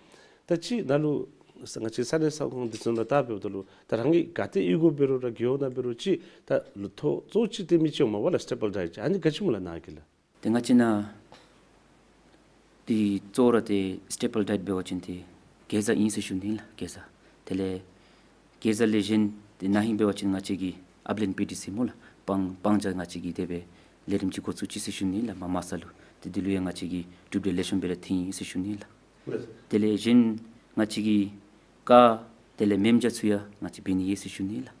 ད་ཅི་ནཱ་ལུ་ང་བཅས་ས་གནས་ས་ཁོངས་འདི་ཚུ་ནང་ལྟ་འབདཝ་ད་ལུ་ད་རང་གིས་ག་ཏེ་གཡུས་སྒོ་འབད་རུང་ར་རྒེད་འོག་ནང་འབད་རུང་ཅིག་ད་ལུ་ཐོག་གཙོ་ཅིག་སྟོན་མི་ཅིག་འོང་མས་པ་ལགས། སི་ཊེ་པཱལ་ཌའེཊ་ཅིག་ཨ་ནི་ག་ཅི་སྨོ་ལགས་ནཱ་གི་ལགས། ཏེ་ང་བཅས་ནཱ་ཏེ་གཙོ་བོ་ར་ཏེ་སི་ཊེ་པཱལ་ཌའེཊ་འབད་བ་ཅིན་ཏེ་གེ་ཛ་ཨིན་ཟེར་ཞུ་ནི་ལགས། གེ་ཛ། དེ་ལས་གེ་ཛ་ལས་གཞན་ཏེ་ན་ཧིང་འབད་བ་ཅིན་ང་བཅས་ཀྱིས་ཨབ་ལན་པི་ཌི་ཟེར་སྨོ་ལགས། སྤང་སྤང་རྒྱ་ང་བཅས་ཀྱིས་དེ་སྦེ་ལས་རིམ་ཅིག་འགོ་བཙུགས་ཅི་ཟེར་ཞུ་ནི་ལགས། མ་མ་ས་ལུ་ཏེ་འདི་ལུ་ཡང་ང་བཅས་ཀྱིས་གྲུབ་འབྲས་ལེགས་ཤོམ་སྦེ་ར་ཐོན་ཡི་ཟེར་ཞུ་ནི་ལགས། ལགས། དེ་ལས་གཞན་ང་བཅས་ཀྱིས་ཀ་དེ་ལས་མེམ་རྒྱ་ཚུ་ཡང་ང་བཅས་འབད་ནི་ཡོད་ཟེར་ཞུ་ནི་ལགས།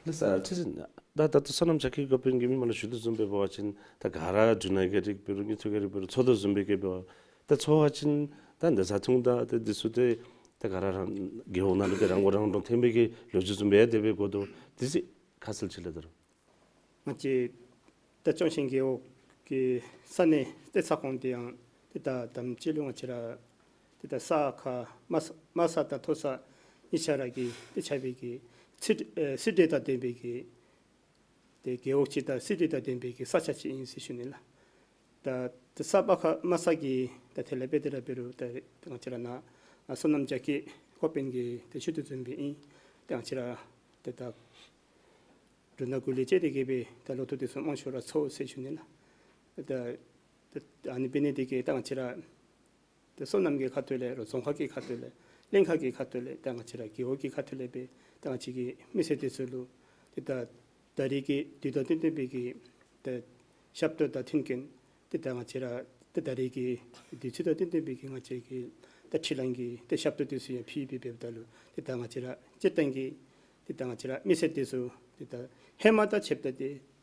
ལགས་སོ། ཁྲི་འཛིན། ད་ད་ལྟོ་སོ་ནམ་བྱ་སྐྱེས་འགོ་དཔོན་གྱིས་མི་མང་ལུ་ཞུ་དོ་བཟུམ་སྦེ་འབད་བ་ཅིན་ད་ག་ར་འབྲུ་སྣ་གི་རིགས་འབད་རུང་དངུལ་ཐོག་གི་རིགས་འབད་རུང་འཚོ་དོ་བཟུམ་སྦེ་གི་འབད་བ་ད་འཚོ་བ་ཅིན་ད་འདི་བཟའ་འཐུང་དང་ད་འདི་ཚུ་ཏེ་ད་ག་ར་རང་རྒེད་འོག་ནང་ལུ་ཏེ་རང་མགོ་རང་འདྲོངས་ཐོན་པའི་གི་ལོ་རྒྱུས་བཟུམ་སྦེ་དེ་སྦེ་གོ་དོ། དེ་ཅིག་ཁ་གསལ་ཅིག་སླབ་ད་རུང་། ང་བཅས་ད་ལྕང་ཤིང་རྒེད་འོག་གི་ས་གནས་ཏེ་ས་ཁོངས་འདི་ཡང་ཏེ་ད་དམ་ཅིག་ལུ་ང་བཅས་ར་ཏེ་ད་ས་ཁ་དམའ་ས་དམའ་ས་དང་མཐོ་ས་ གཉིས་ཆ་ར་གི་ཏེ་ཆ་བའི་གི་ཚིག་ཨེ་སྲིད་ཁྲི་དང་ལྡན་པའི་གི་ཏེ་རྒེད་འོག་ཅིག་དང་སྲིད་ཁྲི་དང་ལྡན་པའི་གི་ས་ཆ་ཅིག་ཨིན་ཟེར་ཞུ་ནི་ལགས། ད་ཏེ་ས་དཔག་ཁ་མ་ས་གི་ད་དེ་ལས་འབད་དེ་ར་འབད་རུང་ད་ང་བཅས་ར་ནཱ་ཨ་བསོད་ནམས་རྒྱ་སྐྱེད་འགོ་དཔོན་གྱིས་ཏེ་ཞུ་དོ་བཟུམ་སྦེ་ཨིན། ཏེ་ང་བཅས་ར་ཏེ་ད་འབྲུ་སྣ་དགུ་ལས་བཅད་དེ་གི་སྦེ་ད་ལོ་ཐོག་དེ་ཚུ་མང་ཤོས་ར་ཚོགས་ཟེར་ཞུ་ནི་ལགས། ད་ད་ཨ་ནི་འབད་ནི་དེ་གིས་ད་ང་བཅས་ར་ཏེ་སོ་ནམ་གྱི་ཁ་ཐུག་ལས་རོགས་རྫོང་ཁག་གི་ཁ་ཐུག་ལས་གླིང་ཁ་གི་ཁ་ཐུག་ལས་ད་ང་བཅས་ར་རྒེད་འོག་གི་ཁ་ཐུག་ལས་སྦེ་ད་ང་བཅས་ཀྱི་མི་སེར་དེ་ཚུ་ལུ་ཏེ་ད་ད་རེས་ཀྱི་དུས་དང་བསྟུན་བསྟུན་པའི་གི་ཏེ་ཞབས་ཏོག་དང་མཐུན་རྐྱེན་ཏེ་ད་ང་བཅས་ར་ཏེ་ད་རེས་ཀྱི་དུས་ཚོད་དང་བསྟུན་བསྟུན་པའི་གི་ང་བཅས་ཀྱི་ད་ཁྲི་གླང་གི་ཏེ་ཞབས་ཏོག་དེ་ཚུ་ཡང་ཕུལ་སྦེ་འབདཝ་ད་ལུ་ཏེ་ད་ང་བཅས་ར་སྤྱིར་བཏང་གི་ཏེ་ད་ང་བཅས་ར་མི་སེར་དེ་ཚུ་ཏེ་ད་ཧེ་མ་དང་ཕྱདཔ་ད་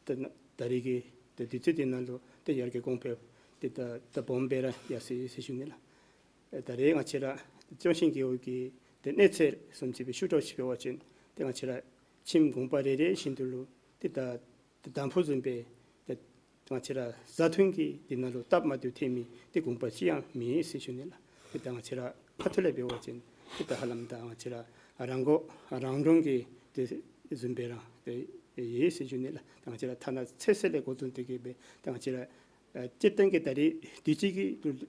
ཏེ་ད་ད་རེས་ཀྱི་ཏེ་དུས་ཚོད་དེ་ནང་ལུ་ཏེ་ཡར་རྒྱས་གོང་འཕེལ་ཏེ་ད་ད་སྦོམ་སྦེ་ར་ཡར་སོ་ཡི་ཟེར་ཞུ་ནི་ལགས། ད་རེས་ང་བཅས་ར་ལྕོང་ཤིང་རྒེད་འོག་གི་ཏེ་གནས་ཚད་བཟུམ་ཅིག་སྦེ་ཞུ་དགོཔ་ཅིག་འབད་བ་ཅིན་ཏེ་ང་བཅས་ར་ཁྱིམ་གུང་པ་རེ་རེ་བཞིན་དུ་ལུ་ཏེ་ད་ཏེ་དང་ཕུ་བཟུམ་སྦེ་ཏེ་ང་བཅས་ར་བཟའ་འཐུང་གི་དེ་ནང་ལུ་སྟབས་མ་བདེཝ་ཐོན་མི་ཏེ་གུང་པ་ཅིག་ཡང་མེད་ཟེར་ཞུ་ནི་ལགས། ཏེ་ད་ང་བཅས་ར་ཁ་ཐུག་ལས་འབད་བ་ཅིན་ཏེ་ད་ཧ་ལམ་ད་ང་བཅས་ར་རང་མགོ་རང་འདྲོངས་ཀྱི་ཏེ་བཟུམ་སྦེ་ར་ཏེ་ཡོད་ཟེར་ཞུ་ནི་ལགས། ད་ང་བཅས་ར་ཐ་ན་ཚོད་བསྲེ་ལས་འགོ་བཟུང་སྟེ་གི་སྦེ་ད་ང་བཅས་ར་ཨ་སྤྱིར་བཏང་གི་ད་རེས་དུས་ཅི་གི་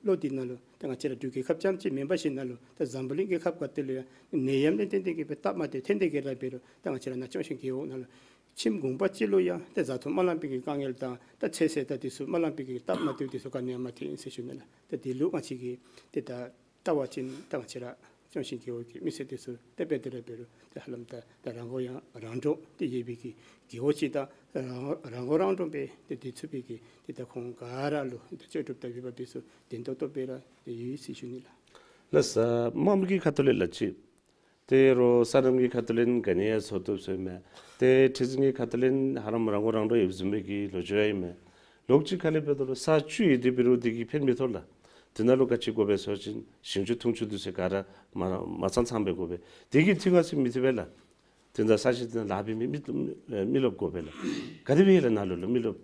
ལོ་འདི་ནང་ལུ་ད་ང་བཅས་ར་འབྲུག་རྒྱལ་ཁབ་རྐྱངམ་ཅིག་མེན་པར་ཞིན་ན་ལུ་ད་འཛམ་བུ་གླིང་རྒྱལ་ཁབ་ག་ཏེ་ལུ་ཡང་ནད་ཡམས་ལས་བརྟེན་ཏེ་གི་སྦེ་སྟབས་མ་བདེཝ་ཐོན་ཏེ་གི་ར་འབད་རུང་ད་ང་བཅས་ར་ནཱ་ལྕོང་ཤིང་རྒེད་འོག་ནང་ལུ་ཁྱིམ་གུང་པ་ཅིག་ལུ་ཡང་ཏེ་བཟའ་འཐུང་མ་ལང་པའི་གི་དཀའ་ངལ་དང་ད་ཚོད་བསྲེ་ད་དེ་ཚུ་མ་ལང་པའི་གི་སྟབས་མ་བདེཝ་དེ་ཚུ་ག་ནི་ཡང་མ་ཐོན་ཟེར་ཞུ་ནི་ལགས། ད་དེ་ལུ་ང་བཅས་ཀྱིས་ཏེ་ད་ལྟ་བ་ཅིན་ད་ང་བཅས་ར་ལྕོང་ཤིང་རྒེད་འོག་གི་མི་སེར་དེ་ཚུ་ཏེ་འབད་དེ་ར་འབད་རུང་ཏེ་ཧ་ལམ་ད་ད་རང་མགོ་ཡང་རང་འདྲོངས་ཏེ་ཡོད་པའི་གི་རྒེད་འོག་ཅིག་དང་རང་རང་མགོ་རང་འདྲོངས་སྦེ་ཏེ་སྡོད་ཚུགས་པའི་གི་ཏེ་ད་ཁོང་ག་ར་ལུ་ཏེ་ལྕོགས་གྲུབ་དང་འོས་འབབ་དེ་ཚུ་བདེན་ཏོག་ཏོ་སྦེ་ར་ཏེ་ཡོད་ཟེར་ཞུ་ནི་ལགས། ལགས་སོ། དམངས་ཀྱི་ཁ་ཐུག་ལས་ལགས་ཅིག་ཏེ་རོགས་སོ་ནམ་གྱི་ཁ་ཐུག་ལས་ག་ནི་ཡང་ཚོགས་བཏུབ་ཟེར་མས། ཏེ་ཁྲི་འཛིན་གྱི་ཁ་ཐུག་ལས་ཧ་ལམ་རང་མགོ་རང་འདྲོངས་ཡོདཔ་བཟུམ་མའི་གི་ལོ་རྒྱུས་ཡང་ཨིན་མས། ལོགས་ཅིག་ཁ་ལས་འབད་དོ་ལོ་ས་བཅུད་ཡོད་དེ་འབད་རུང་དེ་གིས་ཕན་མི་ཐོགས་ལགས། དེ་ནང་ལུ་ག་ཅི་དགོ་པས་ཟེར་བ་ཅིན་ཞིང་ཆུ་འཐུང་ཆུ་དེ་ཚུ་ག་ར་མ་མ་ཚང་ཚང་སྦེ་དགོ་པས། དེ་གིས་ཐིག་ང་སི་མི་ཐིག་པས་ལགས། དེ་ད་ས་གཞི་དེ་ནང་ལཱ་འབད་མི་མི་མི་རློབས་དགོ་པས་ལགས། ག་དེ་སྦེ་ལགས་ནཱ་ལུ་ལུ་མི་རློབས།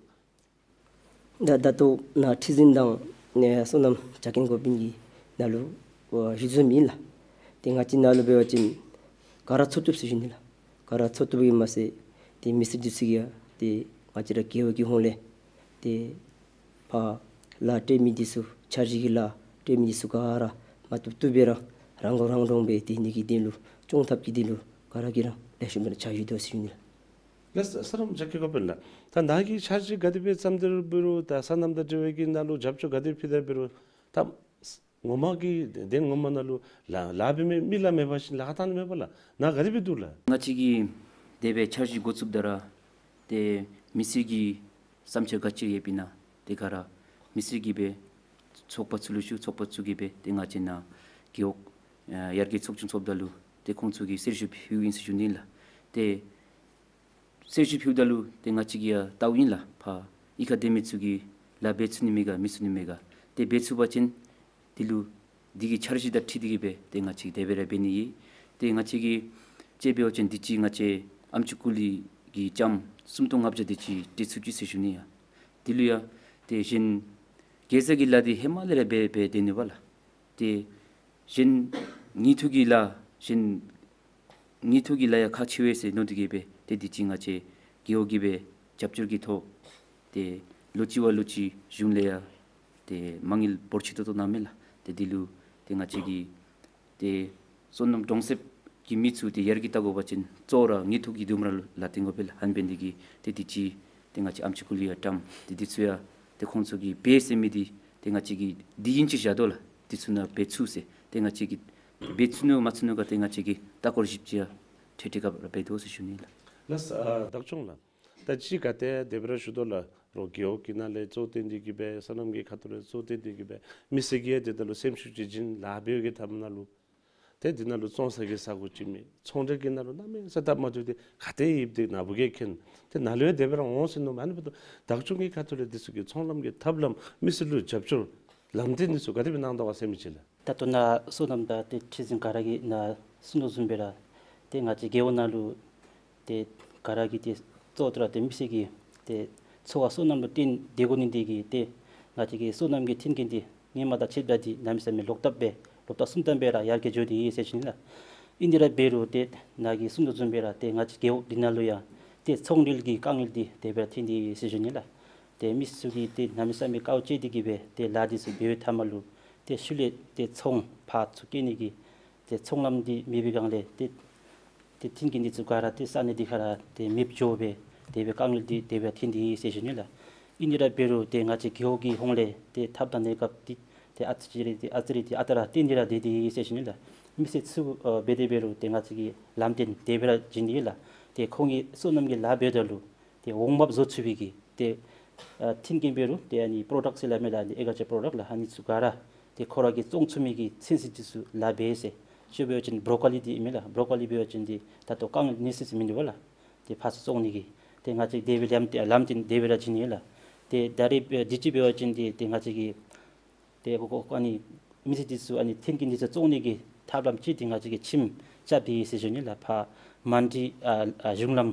ད་ད་ལྟོ་ནཱ་ཁྲི་འཛིན་དང་ནཱ་བསོད་ནམས་རྒྱ་སྐྱེད་འགོ་དཔོན་གྱི་ནང་ལུ་ཨོ་ཞུ་བཟུམ་ཨིན་ལགས། ཏེ་ང་བཅས་ནཱ་ལུ་འབད་བ་ཅིན་ག་ར་ཚོགས་བཏུབ་ཟེར་ཞུ་ནི་ལགས། ག་ར་ཚོགས་བཏུབ་ཡོད་མ་ཚད་ཏེ་མི་སེར་དེ་ཚུ་གིས་ཡང་ཏེ་ང་བཅས་ར་རྒེད་འོག་གི་ཧོངས་ལས་ཏེ་ཕར་ལཱ་སྤྲོད་མི་དེ་ཚུ་འཆར་གཞི་གི་ལཱ་སྤྲོད་མི་དེ་ཚུ་ག་ར་མ་བཏུབ་བཏུབ་སྦེ་ར་རང་མགོ་རང་འདྲོངས་སྦེ་སྡོད་ནི་གི་དོན་ལུ་སྐྱོང་ཐབས་ཀྱི་དོན་ལུ་ག་ར་གིས་ར་ལེགས་ཤོམ་སྦེ་ར་ཕྱག་ཞུ་དོ་ཟེར་ཞུ་ནི་ལགས། ལགས་སོ། བསོད་ནམས་རྒྱ་སྐྱེད་འགོ་དཔོན་ལགས། ད་ནཱ་གིས་འཆར་གཞི་ག་དེ་སྦེ་བརྩམས་ཏེ་འབད་རུང་ད་སོ་ནམ་དང་འབྲེལ་བའི་གི་ནང་ལུ་རྒྱབ་སྐྱོར་ག་དེ་ཕུལ་ཏེ་འབད་རུང་ད་ངོ་མ་གི་དོན་ངོ་མ་ནང་ལུ་ལཱ་ལཱ་འབད་མི་མི་ལཱ་མེད་པ་ཅིན་ལཱ་ཁག་གཏང་ནི་མེད་པས་ལགས། ནཱ་ག་དེ་སྦེ་འདུག་ལགས། ང་བཅས་ཀྱིས་དེ་སྦེ་འཆར་གཞི་འགོ་བཙུགསཔ་ད་ར་ཏེ་མི་སེར་གྱི་བསམ་འཆར་ག་ཅི་ཡོདཔ་ཨིན་ན་ཏེ་ག་ར་མི་སེར་གྱིས་སྦེ་ཚོགས་པ་ཚུ་ལུ་ཞུ། ཚོགས་པ་ཚུ་གིས་སྦེ་ཏེ་ང་བཅས་ནཱ་རྒེད་འོག་ཨ་ཡར་རྒྱས་ཚོགས་ཆུང་ཚོགསཔ་ད་ལུ་ཏེ་ཁོང་ཚུ་གིས་གསལ་ཞུ་ཕུལཝ་ཨིན་ཟེར་ཞུ་ནི་ལགས། ཏེ་གསལ་ཞུ་ཕུལཝ་ད་ལུ་ཏེ་ང་བཅས་ཀྱིས་ཡང་བལྟཝ་ཨིན་ལགས། ཕར་གཡུས་ཁར་སྡོད་མི་ཚུ་གིས་ལཱ་འབད་ཚུགས་ནི་མས་ག་མི་ཚུགས་ནི་མས་ག། ཏེ་འབད་ཚུགས་པ་ཅིན་དེ་ལུ་དེ་གི་འཆར་གཞི་དང་འཁྲིལ་ཏེ་གི་སྦེ་ཏེ་ང་བཅས་དེ་སྦེ་ར་འབད་ནི་ཨིན། ཏེ་ང་བཅས་ཀྱིས་དཔྱེ་འབད་བ་ཅིན་དུས་ཅི་ང་བཅས་ཨམ་ཅུ་ཀུ་ལི་གི་ལྕངམ་སུམ་སྟོང་ལྔ་བརྒྱ་དེ་ཅིག་སྤྲོད་ཚུགས་ཅི་ཟེར་ཞུ་ནི་ཡ། དེ་ལུ་ཡང་ཏེ་གཞན་གེ་ས་གི་ལཱ་འདི་ཧེ་མ་ལས་ར་འབད་འབད་སྡོད་ནུག་པ་ལགས། ཏེ་གཞན་དངུལ་འཐུ་གི་ལཱ་གཞན་དངུལ་འཐུ་གི་ལཱ་ཡང་ཁག་ཆེ་བས་ཟེར་མནོ་སྟེ་གི་སྦེ་ཏེ་དུས་ཅི་ང་བཅས་རྒེད་འོག་གིས་སྦེ་རྒྱབ་སྐྱོར་གྱི་ཐོག་ཏེ་ལོ་གཅིག་བ་ལོ་གཅིག་གཞུང་ལས་ཡང་ཏེ་མ་དངུལ་འབོར་ཆེ་ཏོག་ཏོ་གནངམ་མས་ལགས། ཏེ་དེ་ལུ་ཏེ་ང་བཅས་ཀྱིས་ཏེ་སོ་ནམ་གྲོང་གསེབ་ཀྱི་མི་ཚུ་ཏེ་ཡར་རྒྱས་བལྟ་དགོ་པ་ཅིན་གཙོ་བོ་ར་དངུལ་འཐུ་གི་དོན་ལུ་ལཱ་བརྟེན་དགོ་པས་ལགས། ཨ་ནི་འབད་ནི་དེ་གིས་ཏེ་དུས་ཅི་ཏེ་ང་བཅས་ཨམ་ཅུ་ཀུ་ལི་ཡང་བཀྲམ། ཏེ་དེ་ཚུ་ཡང་ཏེ་ཁོང་ཚུ་གིས་འབད་ཟེར་མི་འདི་ཏེ་ང་བཅས་ཀྱིས་དུས་ཡུན་ཅིག་བཞག་དོ་ལགས། དུས་ཚོད་ནང་འབད་ཚུགས་ཟེར་ཏེ་ང་བཅས་ཀྱིས་འབད་ཚུགས་ནུག་མ་ཚུགས་ནུག་ག་ཏེ་ང་བཅས་ཀྱིས་ལྟ་སྐོར་ཞིབ་ཅིག་ཡང་འཕྲལ་འཕྲལ་ཁར་འབད་དོ་ཟེར་ཞུ་ནི་ལགས། ལགས་སོ། ཨ་བདག་སྐྱོང་ལགས། ད་ཅི་ག་ཏེ་དེ་སྦེ་ར་ཞུ་དོ་ལགས། རོགས་རྒེད་འོག་གི་ནང་ལས་གཙོ་བཏོན་ཏེ་གི་སྦེ་སོ་ནམ་གྱི་ཁ་ཐུག་ལས་གཙོ་བཏོན་ཏེ་གི་སྦེ་མི་སེར་གྱིས་ཡང་དེ་ད་ལུ་སེམས་ཤུགས་ཅིག་བྱིན་ལཱ་འབད་བའི་གི་ཐབས་ནང་ལུ་ཏེ་འདི་ནང་ལུ་བཙོང་ས་གི་ས་གོ་ཅིག་མེད། ཚོང་འབྲེལ་གྱི་ནང་ལུ་གནམ་མེད་ས་མེད་སྟབས་མ་བདེཝ་འདི་ག་ཏེ་ཡོདཔ་འདི་ནཱ་བུ་གིས་མཁྱེན། ཏེ་ནཱ་ལུ་ཡང་དེ་སྦེ་ར་འོང་ཟེར་མནོཝ་མས། ཨ་ནི་འབདཝ་ད་བདག་སྐྱོང་གི་ཁ་ཐུག་ལས་འདི་ཚུ་གི་ཚོང་ལམ་གྱི་ཐབས་ལམ་མི་སེར་ལུ་རྒྱབ་སྐྱོར་ལམ་སྟོན་འདི་ཚུ་ག་དེ་སྦེ་གནང་དོ་ག་ཟེར་མི་ཅིག་ལགས། ད་ལྟོ་ནཱ་སོ་ནམ་དང་ཏེ་ཁྲི་འཛིན་ག་ར་གིས་ནཱ་གསུངས་དོ་བཟུམ་སྦེ་ར་ཏེ་ང་བཅས་རྒེད་འོག་ནང་ལུ་ཏེ་ག་ར་གིས་ཏེ་གཙོ་བོ་ར་ཏེ་མི་སེར་གྱི་ཏེ་འཚོ་བ་སོ་ནམ་ལུ་བརྟེན་ཏེ་དགོ་ནི་འདི་གིས་ཏེ་ང་བཅས་ཀྱི་སོ་ནམ་གྱི་མཐུན་རྐྱེན་འདི་སྔོན་མ་དང་ཕྱདཔ་ད་འདི་གནམ་མེད་ས་མེད་ལོག་བཏབ་སྦེ་ལོག་བཏབ་སུམ་བཏབ་སྦེ་ར་ཡར་རྒྱས་འགྱོ་སྟེ་ཡོད་ཟེར་ཞུ་ནི་ལགས། ཨིན་དེ་ར་འབད་རུང་ཏེ་ནཱ་གིས་གསུང་དོ་བཟུམ་སྦེ་ར་ཏེ་ང་བཅས་རྒེད་འོག་འདི་ནང་ལུ་ཡང་ཏེ་ཚོང་འབྲེལ་གྱི་དཀའ་ངལ་འདི་དེ་སྦེ་ར་ཐོན་ཏེ་ཡོད་ཟེར་ཞུ་ནི་ལགས། ཏེ་མི་སེར་ཚུ་གིས་ཏེ་གནམ་མེད་ས་མེད་དཀའཝ་སྤྱད་དེ་གིས་སྦེ་ཏེ་ལཱ་འདི་ཚུ་འབད་བའི་མཐའ་མ་ལུ་ཏེ་ཤུལ་ལས་ཏེ་ཚོང་ཕར་ཚུར་བསྐྱལ་ནི་གི་ཏེ་ཚོང་ལམ་འདི་མེད་པའི་སྒང་ལས་ཏེ་ཏེ་མཐུན་རྐྱེན་འདི་ཚུ་ག་ར་ཏེ་ས་གནས་འདི་ཁར་ཏེ་མེདཔ་འགྱོ་སྦེ་དེ་སྦེ་དཀའ་ངལ་འདི་དེ་སྦེ་ཐོན་ཏེ་ཡོད་ཟེར་ཞུ་ནི་ལགས། ཨིན་དེ་ར་འབད་རུང་ཏེ་ང་བཅས་རྒེད་འོག་གི་ཧོངས་ལས་ཏེ་ཐབས་དང་གནས་སྐབས་འདི་ཏེ་ཨ་ཙི་ཅིག་རེ་ཏེ་ཨ་ཙི་རེ་ཏེ་ཨ་རྟག་ར་བརྟན་ཏེ་ར་སྡོད་དེ་ཡོད་ཟེར་ཞུ་ནི་ལགས། མི་སེར་ཚུ་ཨ་འབད་དེ་འབད་རུང་ཏེ་ང་བཅས་ཀྱིས་ལམ་སྟོན་དེ་སྦེ་ར་བྱིན་ཏེ་ཡོད་ལགས། ཏེ་ཁོང་གིས་སོ་ནམ་གྱི་ལཱ་འབདཝ་ད་ལུ་ཏེ་འོང་འབབ་བཟོ་ཚུགས་པའི་གི་ཏེ་ཨ་མཐུན་རྐྱེན་འབད་རུང་ཏེ་ཨ་ནི་པོརོ་ཌཀཊ་ཟེར་སླབ་མས་ལགས། ཨ་ནི་ཨེག་རི་ཀལ་ཅར་པོརོ་ཌཀཊ་ལགས། ཨ་ནི་ཚུ་ག་ར་ཏེ་ཁོ་ར་གིས་བཙོང་ཚུགས་མི་གི་ཚན་རིག་འདི་ཚུ་ལཱ་འབད་ཟེར། ཅིག་འབད་བ་ཅིན་བོ་རོ་ཀོ་ལི་འདི་ཨིན་མས་ལགས། བོ་རོ་ཀོ་ལི་འབད་བ་ཅིན་འདི་ད་ལྟོ་དཀའ་ངལ་གནས་ཚུལ་ཅིག་མིན་འདུག་པ་ལགས། ཏེ་ཕར་ཚུར་བཙོང་ནི་གི་ཏེ་ང་བཅས་དེ་སྦེ་ལམ་ཏེ་ལམ་སྟོན་དེ་སྦེ་ར་བྱིན་ཡི་ལགས། ཏེ་ད་རེས་འདི་ཅིག་འབད་བ་ཅིན་འདི་ཏེ་ང་བཅས་ཀྱིས་ཏེ་ཁོ་ཁོ་ཨ་ནི་མི་སེར་འདི་ཚུ་ཨ་ནི་མཐུན་རྐྱེན་འདི་ཚུ་བཙོང་ནི་གི་ཐབས་ལམ་ཅིག་འདི་ང་བཅས་ཀྱིས་ཁྱིམ་རྐྱབ་སྟེ་ཡོད་ཟེར་ཞུ་ནི་ལགས། ཕར་མན་ཌི་ཨ་ཨ་གཞུང་ལམ་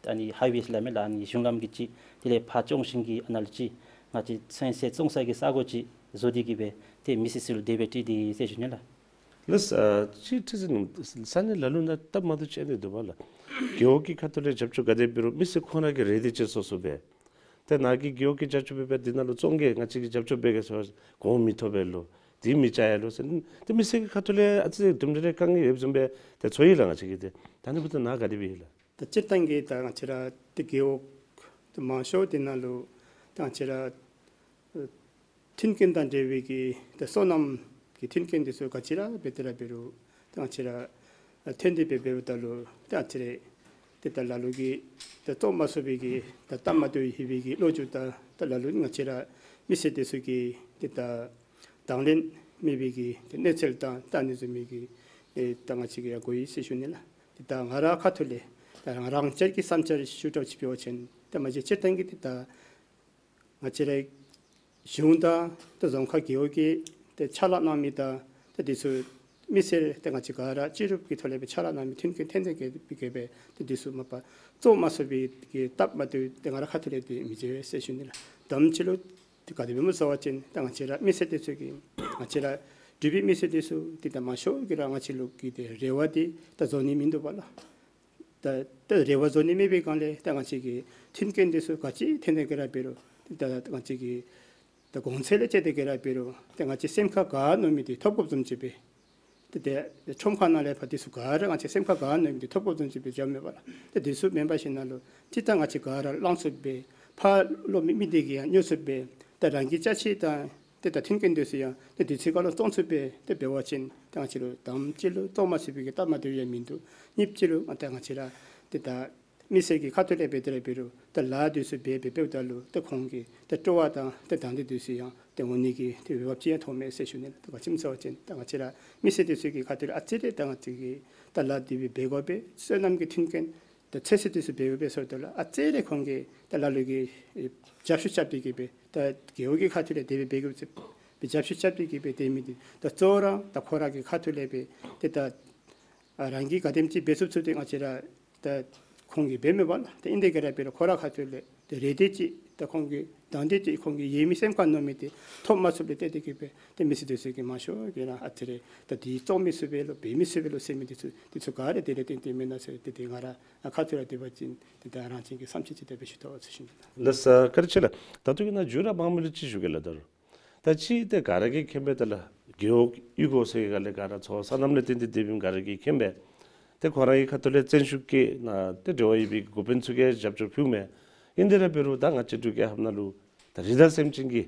ཨ་ནི་ཧའི་ཝེ་ཟེར་སླབ་མས་ལགས། ཨ་ནི་གཞུང་ལམ་གྱི་ཅིག་དེ་ལས་ཕར་ཅོང་ཞིང་གི་ཨ་ནཱ་ལུ་ཅིག་ང་བཅས་ཚོད་བསྲེ་བཙོང་ས་གི་ས་གོ་ཅིག་བཟོ་སྟེ་གིས་སྦེ་ཏེ་མི་སེར་ཚུ་ལུ་དེ་སྦེ་སྤྲོད་དེ་ཡོད་ཟེར་ཞུ་ནི་ལགས། ལགས་སོ། ཨ་ཅིག་དྲི་ཟེར་ནི་ས་གནས་ལ་ལུ་ནང་སྟབས་མ་བདེཝ་ཅིག་ཨ་ནི་འདུག་པ་ལགས། རྒེད་འོག་གི་ཁ་ཐུག་ལས་རྒྱབ་སྐྱོར་ག་དེ་འབད་རུང་མི་སེར་ཁོང་ར་གིས་རེ་འདོད་ཅིག་སོ་སོ་སྦེ་ཏེ་ནཱ་གི་རྒེད་འོག་གིས་རྒྱབ་སྐྱོར་འབད་འབད་འདི་ནང་ལུ་བཙོང་གེ་ང་བཅས་ཀྱིས་རྒྱབ་སྐྱོར་འབད་གེ་ཟེར་གོང་མི་ཐོབ་པས་ལོ་འདི་མི་བཅའ་ཡ་ལོ་ཟེར་ཏེ་མི་སེར་གྱི་ཁ་ཐུག་ལས་ཨ་ཙི་དུམ་གྲ་རེ་དཀའ་ངལ་ཡོདཔ་བཟུམ་སྦེ་ཏེ་ཚོར་ཡི་ལགས། ང་བཅས་ཀྱིས་ཏེ་ད་ནི་འབདཝ་ད་ནཱ་ག་དེ་སྦེ་ཡོད་ལགས། ད་སྤྱིར་བཏང་གི་ད་ང་བཅས་ར་ཏེ་རྒེད་འོག་ཏེ་མང་ཤོས་འདི་ནང་ལུ་ད་ང་བཅས་ར་ཨ་མཐུན་རྐྱེན་དང་འབྲེལ་བའི་གི་ད་སོ་ནམ་གྱི་མཐུན་རྐྱེན་འདི་ཚུ་ག་ཅི་ར་འབད་དེ་ར་འབད་རུང་ད་ང་བཅས་ར་ཨ་ཐོན་ཏེ་སྦེ་འབདཝ་ད་ལུ་ད་ཨ་ཙི་རེ་ཏེ་ད་ལ་ལུ་གིས་ད་བཙོང་མ་ཚུགས་པའི་གི་ད་སྟབས་མ་བདེཝ་ཡོད་པའི་གི་ལོ་རྒྱུས་དང་ད་ལ་ལུ་ང་བཅས་ར་མི་སེར་འདི་ཚུ་གིས་ཏེ་ད་དང་ལེན་མེད་པའི་གི་ཏེ་གནས་ཚུལ་དང་ད་ཨ་ནི་བཟུམ་མའི་གི་ཨེ་ད་ང་བཅས་ཀྱིས་ཡང་གོ་ཡི་ཟེར་ཞུ་ནི་ལགས། ཏེ་ད་ང་ར་ཁ་ཐུག་ལས་ད་རང་རང་བཅས་ཀྱི་བསམ་འཆར་ཞུ་དགོཔ་ཅིག་འབད་བ་ཅིན་ད་མ་གཞི་སྤྱིར་བཏང་གི་ཏེ་ད་ང་བཅས་རའི་གཞུང་དང་ཏེ་རྫོང་ཁག་རྒེད་འོག་གིས་ཏེ་ཕྱག་ལཱ་གནང་མི་དང་ཏེ་འདི་ཚུ་མི་སེར་ཏེ་ང་བཅས་ག་ར་སྤྱི་རུབ་ཀྱི་ཐོག་ལས་སྦེ་ཕྱག་ལཱ་གནང་མི་མཐུན་རྐྱེན་ཐོན་ཏེ་གིས་སྦེ་ཏེ་འདི་ཚུ་མ་པ་བཙོང་མ་ཚུགས་པའི་གི་སྟབས་མ་བདེཝ་ཏེ་ང་ར་ཁ་ཐུག་ལས་ཏེ་མི་མཇལ་བས་ཟེར་ཞུ་ནི་ལགས། དུམ་ཅིག་ལུ་ཏེ་ག་དེ་སྦེ་སྨོ་ཟེར་བ་ཅིན་ད་ང་བཅས་ར་མི་སེར་འདི་ཚུ་གིས་ང་བཅས་ར་འབྲུག་པའི་མི་སེར་འདི་ཚུ་ཏེ་ད་མང་ཤོས་ཀྱིས་ར་ང་བཅས་ལུ་གི་ཏེ་རེ་བ་འདི་ད་བཟོ་ནི་མིན་འདུག་པ་ལགས། ད་ད་རེ་བ་བཟོ་ནི་མེད་པའི་སྒང་ལས་ད་ང་བཅས་ཀྱི་མཐུན་རྐྱེན་འདི་ཚུ་ག་ཅི་ཐོན་ཏེ་གིས་ར་འབད་རུང་ད་ང་བཅས་ཀྱི་ད་གོང་ཚད་ལས་བཅད་དེ་གིས་ར་འབད་རུང་ད་ང་བཅས་སེམས་ཁར་དགའ་མནོ་མི་འདི་ཐོབ་དགོཔ་བཟུམ་ཅིག་སྦེ་ཏེ་ཏེ་ཁྲོམ་ཁ་ནང་ལས་ཕར་འདི་ཚུ་ག་ར་ང་བཅས་སེམས་ཁར་དགའ་མནོ་མི་འདི་ཐོབ་དགོཔ་བཟུམ་ཅིག་སྦེ་འགྱོཝ་མས་པ་ལགས། ཏེ་འདི་ཚུ་མེན་པར་ཞིན་ན་ལུ་ཏེ་ད་ང་བཅས་ག་ར་བླང་ཚུགསཔ་སྦེ་ཕར་ལོག་མི་མི་སྡེ་གིས་ཡང་ཉོ་ཚུགསཔ་སྦེ་ད་རང་གི་ཅ་ཆས་དང་ཏེ་ད་མཐུན་རྐྱེན་འདི་ཚུ་ཡང་ཏེ་དུས་ཚོད་ཁར་ལུ་བཙོང་ཚུགསཔ་སྦེ་ཏེ་འབད་བ་ཅིན་ད་ང་བཅས་ལུ་དུམ་ཅིག་ལུ་བཙོང་མ་ཚུགས་པའི་གི་སྟབས་མ་བདེཝ་ཡང་མིན་འདུག། གཉིས་པ་ཅིག་ལུ་ང་ད་ང་བཅས་ར་ཏེ་ད་མི་སེར་གྱི་ཁ་ཐུག་ལས་འབད་དེ་ར་འབད་རུང་ད་ལཱ་འདི་ཚུ་འབད་འབད་འབདཝ་ད་ལུ་ད་ཁོང་གི་ད་སྤྲོ་བ་དང་ད་དང་འདོད་འདི་ཚུ་ཡང་ད་འོང་ནི་གི་ད་འོས་འབབ་ཅིག་ཡང་ཐོབ་མས་ཟེར་ཞུ་ནི་ལགས། ད་ག་ཅི་སྨོ་ཟེར་བ་ཅིན་ད་ང་བཅས་ར་མི་སེར་འདི་ཚུ་གི་ཁ་ཐུག་ལས་ཨ་ཙི་རེ་ད་ང་བཅས་ཀྱིས་ད་ལཱ་འདི་སྦེ་འབད་དགོ་པས། སོ་ནམ་གྱི་མཐུན་རྐྱེན་ད་ཚོད་བསྲེ་འདི་ཚུ་འབད་འབད་ཟེརཝ་ད་ལུ་ཨ་ཙི་རེ་ཁོང་གིས་ད་ལ་ལུ་གིས་ཨེ་རྒྱབ་སྐྱོར་རྐྱབ་སྟེ་གིས་སྦེ་ད་རྒེད་འོག་གི་ཁ་ཐུག་ལས་དེ་སྦེ་འབད་དགོ་ཟེར་སྦེ་རྒྱབ་སྐྱོར་རྐྱབ་སྟེ་གིས་སྦེ་དེ་མི་འདི་ད་གཙོ་བོ་ར་ད་ཁོ་ར་གི་ཁ་ཐུག་ལས་སྦེ་ཏེ་ད་ཨ་རང་གིས་ག་དེམ་ཅིག་འབད་ཚུགས་ཚུགས་འདི་ང་བཅས་ར་ད་ཁོང་གིས་འབད་མི་པ་ལགས། ཏེ་ཨིན་དེ་གིས་ར་འབད་རུང་ཁོ་ར་ཁ་ཐུག་ལས་ཏེ་རེ་འདོད་ཅིག་ད་ཁོང་གི་དང་འདོད་ཅིག་ཁོང་གི་ཡོད་མི་སེམས་ཁར་མནོ་མི་འདི་ཐོབ་མ་ཚུགསཔ་ལས་བརྟེན་ཏེ་གིས་སྦེ་ཏེ་མི་སེར་འདི་ཚུ་གིས་མང་ཤོས་ཀྱིས་ར་ཨ་ཙི་རེ་ད་འདི་བཙོང་མི་ཚུགས་པས་ལོ་འབད་མི་ཚུགས་པས་ལོ་ཟེར་མི་འདི་ཚུ་འདི་ཚུ་ག་ར་དེ་ལས་བརྟེན་ཏེ་མེན་ན་ཟེར་ཏེ་ཏེ་ང་ར་ཨ་ཁ་ཐུག་ལས་འདོད་པ་ཅིན་ཏེ་ད་རང་བཞིན་གྱི་བསམ་འཆར་ཅིག་དེ་སྦེ་ཞུ་དོ་ཟེར་ཞུ་ནི་ལགས། ལགས་སོ། བཀའ་དྲིན་ཆེ་ལགས། ད་ལྟོ་གི་ནང་མཇུག་ར་མང་མི་ལུ་ཅིག་ཞུ་གེ་ལགས། ད་རུང་ད་ཅི་ཏེ་ག་ར་གིས་མཁྱེན་པས། ད་ལགས་རྒེད་འོག་གཡུས་སྒོ་ཟེར་ག་ལས་ག་ར་ཚོ་སོ་ནམ་ལས་བརྟེན་ཏེ་སྡོད་མི་ག་ར་གིས་མཁྱེན་པས། ཏེ་ཁོང་ར་གི་ཁ་ཐུག་ལས་བཙན་ཤུགས་ཀྱིས་ནཱ་ཏེ་འབྲེལ་བ་ཡོད་པའི་འགོ་དཔོན་ཚུ་གིས་རྒྱབ་སྐྱོར་ཕུལཝ་མས། ཨིན་དེ་ར་འབད་རུང་ད་ང་བཅས་འབྲུག་རྒྱལ་ཁབ་ནང་ལུ་ད་རི་དྭགས་སེམས་ཅན་གྱི་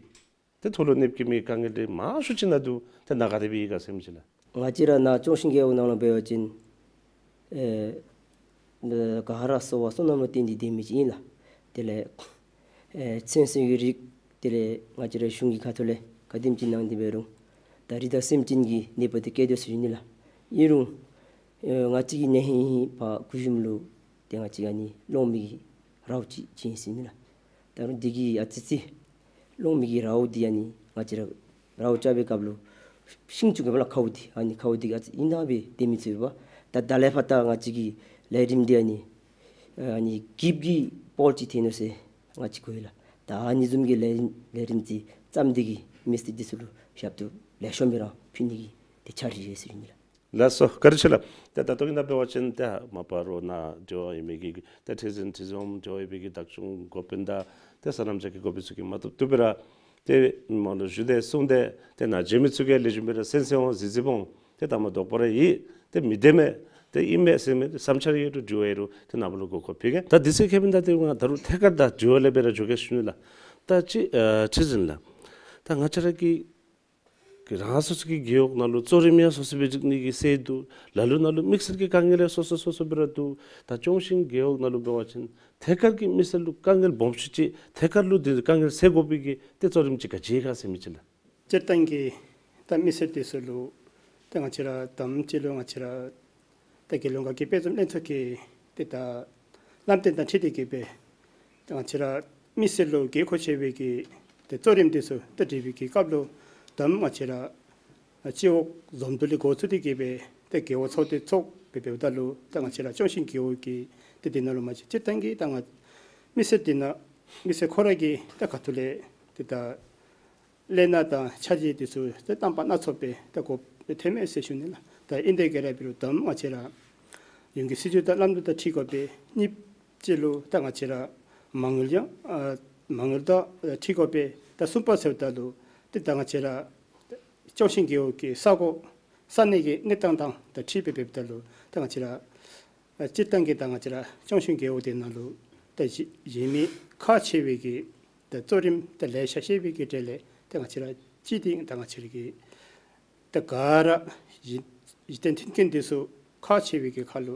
ཏེ་ཐོག་ལུ་གནོདཔ་བཀལ་མི་དཀའ་ངལ་འདི་མང་ཤོས་ཅིག་ནང་འདུག། ཏེ་ནཱ་ག་དེ་སྦེ་ཡོད་ག་ཟེར་མི་ཅིག་ལགས། ང་བཅས་ར་ནཱ་ཅོང་ཞིང་རྒེད་འོག་ནང་ལུ་འབད་བ་ཅིན་ཨེ་ག་ར་སོ་བ་སོ་ནམ་ལུ་བརྟེན་ཏེ་སྡོད་མི་ཅིག་ཨིན་ལགས། དེ་ལས་ཨེ་ཚོད་བསྲེ་གི་རིགས་དེ་ལས་ང་བཅས་ར་གཞུང་གི་ཁ་ཐུག་ལས་ག་དེམ་ཅིག་གནང་སྟེ་འབད་རུང་ད་རི་དྭགས་སེམས་ཅན་གྱི་གནོད་པ་འདི་བཀལ་དོ་ཟེར་ཞུ་ནི་ལགས། ཨིན་རུང་ཨེ་ང་བཅས་ཀྱི་ནཱ་ཧིང་ཕར་གུ་ཤུམ་ལུ་ཏེ་ང་བཅས་ཨ་ནི་སློང་མི་གི་རཝ་ཅིག་བྱིན་ཟེར་ཞུ་ནི་ལགས། ད་རུང་འདི་གིས་ཨ་ཙི་ཅིག་སློང་མི་གི་རཝ་འདི་ཨ་ནི་ང་བཅས་ར་རཝ་རྐྱབ་པའི་སྐབས་ལུ་ཤིང་བཙུགས་དགོ་པས་ལགས། ཁཝ་འདི་ཨ་ནི་ཁཝ་འདི་ཨ་ཙི་ཨིན་ན་སྦེ་སྡོད་མི་ཚུགས་པས། ད་ད་ལས་ཕར་ད་ང་བཅས་ཀྱི་ལས་རིམ་འདི་ཨ་ནི་ཨ་ནི་གིབ་ཀྱི་པོལ་ཅིག་ཐོན་ནུག་ཟེར་ང་བཅས་གོ་ཡི་ལགས། ད་ཨ་ནི་བཟུམ་གྱི་ལས་ལས་རིམ་ཅིག་བརྩམས་ཏེ་གིས་མི་སེར་འདི་ཚུ་ལུ་ཞབས་ཏོག་ལེགས་ཤོམ་སྦེ་ར་ཕུལ་ནི་གི་ཏེ་འཆར་གཞི་ཡོད་ཟེར་ཞུ་ནི་ལགས། ལགས་སོ། བཀའ་དྲིན་ཆེ་ལགས། ཏེ་ད་ལྟོ་གི་ནང་འབད་བ་ཅིན་ཏེ་མ་པ་རོགས་ནཱ་འབྲེལ་བ་ཡོད་མི་གི་ཏེ་ཁྲི་འཛིན་ཁྲི་འཛིན་འབྲེལ་བ་ཡོད་མི་གི་བདག་སྐྱོང་འགོ་དཔོན་དང་ཏེ་སོ་ནམ་ཅག་གི་འགོ་དཔོན་ཚུ་གིས་མ་བཏུབ་བཏུབ་སྦེ་ར་ཏེ་མ་ལུ་ཞུ་སྟེ་གསུངས་ཏེ་ཏེ་ནཱ་བྱོན་མི་ཚུ་གིས་ལེགས་ཤོམ་སྦེ་ར་གསན་གསན་འོང་གཟིགས་གཟིགསཔ་འོང་། ཏེ་ད་མ་དོགས་པ་ར་ཡོད། ཏེ་མི་བདེན་མས། ཏེ་ཨིན་མས་ཟེར་མི་བསམ་འཆར་ཡོད་རུང་དྲི་བ་ཡོད་རུང་ཏེ་ནཱ་བུ་ལུ་གོ་སྐབས་ཕུལ་གེ། ད་དུས་ཚོད་ཁེ་ཕན་ད་ཏེ་ང་ད་རུང་ཐད་ཀར་ད་དྲི་བ་ལས་སྦེ་ར་འགྱོ་གེ་ཞུ་ནི་ལགས། ད་ཅི་ཨ་ཁྲི་འཛིན་ལགས། ད་ང་བཅས་ར་གི་གི་རང་སོ་སོ་གི་རྒེད་འོག་ནང་ལུ་གཙོ་རིམ་ཡང་སོ་སོ་སྦེ་སྒྲིག་ནི་གི་སྲོལ་འདུག། ལ་ལུ་ནང་ལུ་དམིགས་བསལ་གྱི་དཀའ་ངལ་ཡང་སོ་སོ་སོ་སོ་སྦེ་ར་འདུག། ད་སྐྱོང་ཞིང་རྒེད་འོག་ནང་ལུ་འབད་བ་ཅིན་ཐད་ཀར་གྱི་མི་སེར་ལུ་དཀའ་ངལ་སྦོམ་ཤོས་ཅིག་ཐད་ཀར་ལུ་དེ་དཀའ་ངལ་སེལ་དགོ་པའི་གི་ཏེ་གཙོ་རིམ་ཅིག་ག་ཅི་ཡོད་ག་ཟེར་མི་ཅིག་ལགས། སྤྱིར་བཏང་གི་ད་མི་སེར་དེ་ཚུ་ལུ་ད་ང་བཅས་ར་དུམ་ཅིག་ལུ་ང་བཅས་ར་ད་རྒྱལ་ཡོངས་དགའ་སྐྱིད་དཔལ་འཛོམས་ལྷན་ཚོགས་ཀྱི་ཏེ་ད་ལམ་སྟོན་དང་འཁྲིལ་ཏེ་གི་སྦེ་ད་ང་བཅས་ར་མི་སེར་ལུ་དགོས་མཁོ་ཆེ་བའི་གི་ཏེ་གཙོ་རིམ་དེ་ཚུ་ད་སྒྲིག་པའི་གི་སྐབས་ལུ་དུམ་ང་བཅས་ར་སྤྱི་འོག་འཛོམས་འདུ་ལས་འགོ་བཙུགས་ཏེ་གི་སྦེ་ཏེ་རྒེད་འོག་ཚོགས་སྡེ་ཚོགས་སྦེ་འབདཝ་ད་ལུ་ད་ང་བཅས་ར་སྐྱོང་ཞིང་རྒེད་འོག་གི་ཏེ་དེ་ནང་ལུ་མ་གཞི་སྤྱིར་བཏང་གི་ད་ང་མི་སེར་དེ་ནང་མི་སེར་ཁོ་ར་གི་ད་ཁ་ཐུག་ལས་ཏེ་ད་གླེང་སྟེགས་དང་འཆར་གཞི་དེ་ཚུ་ཏེ་བཏང་པ་སྣ་ཚོགས་སྦེ་ད་དགོཔ་སྦེ་ཐོནམ་མས་ཟེར་ཞུ་ནི་ལགས། ད་ཨིན་ཏེ་གི་ར་འབད་རུང་དུམ་ང་བཅས་ར་ཡོངས་ཀྱི་སྲིད་བྱུས་དང་ལམ་ལུགས་དང་འཁྲིལ་དགོ་པས། གཉིས་པ་ཅིག་ལུ་ད་ང་བཅས་ར་མ་དངུལ་ཡང་ཨ་མ་དངུལ་དང་ཨ་འཁྲིལ་དགོ་པས། ད་གསུམ་པ་ཟེརཝ་ད་ལུ་ཏེ་ད་ང་བཅས་ར་སྐྱོང་ཞིང་རྒེད་འོག་གི་ས་གོ་ས་གནས་ཀྱི་གནས་སྟངས་དང་ད་འཁྲིལ་སྦེ་འབདཝ་ད་ལུ་ད་ང་བཅས་ར་ཨ་སྤྱིར་བཏང་གི་ད་ང་བཅས་ར་སྐྱོང་ཞིང་རྒེད་འོག་དེ་ནང་ལུ་ད་གཞི་གཞན་མི་ཁག་ཆེ་བའི་གི་ད་གཙོ་རིམ་ད་ལེ་ཤ་ཤེས་པའི་གི་གྲས་ལས་ད་ང་བཅས་ར་སྤྱི་བཏང་ད་ང་བཅས་ར་གི་ད་ག་ར་གཞི་གཞི་རྟེན་མཐུན་རྐྱེན་དེ་ཚུ་ཁག་ཆེ་བའི་གི་ཁར་ལུ་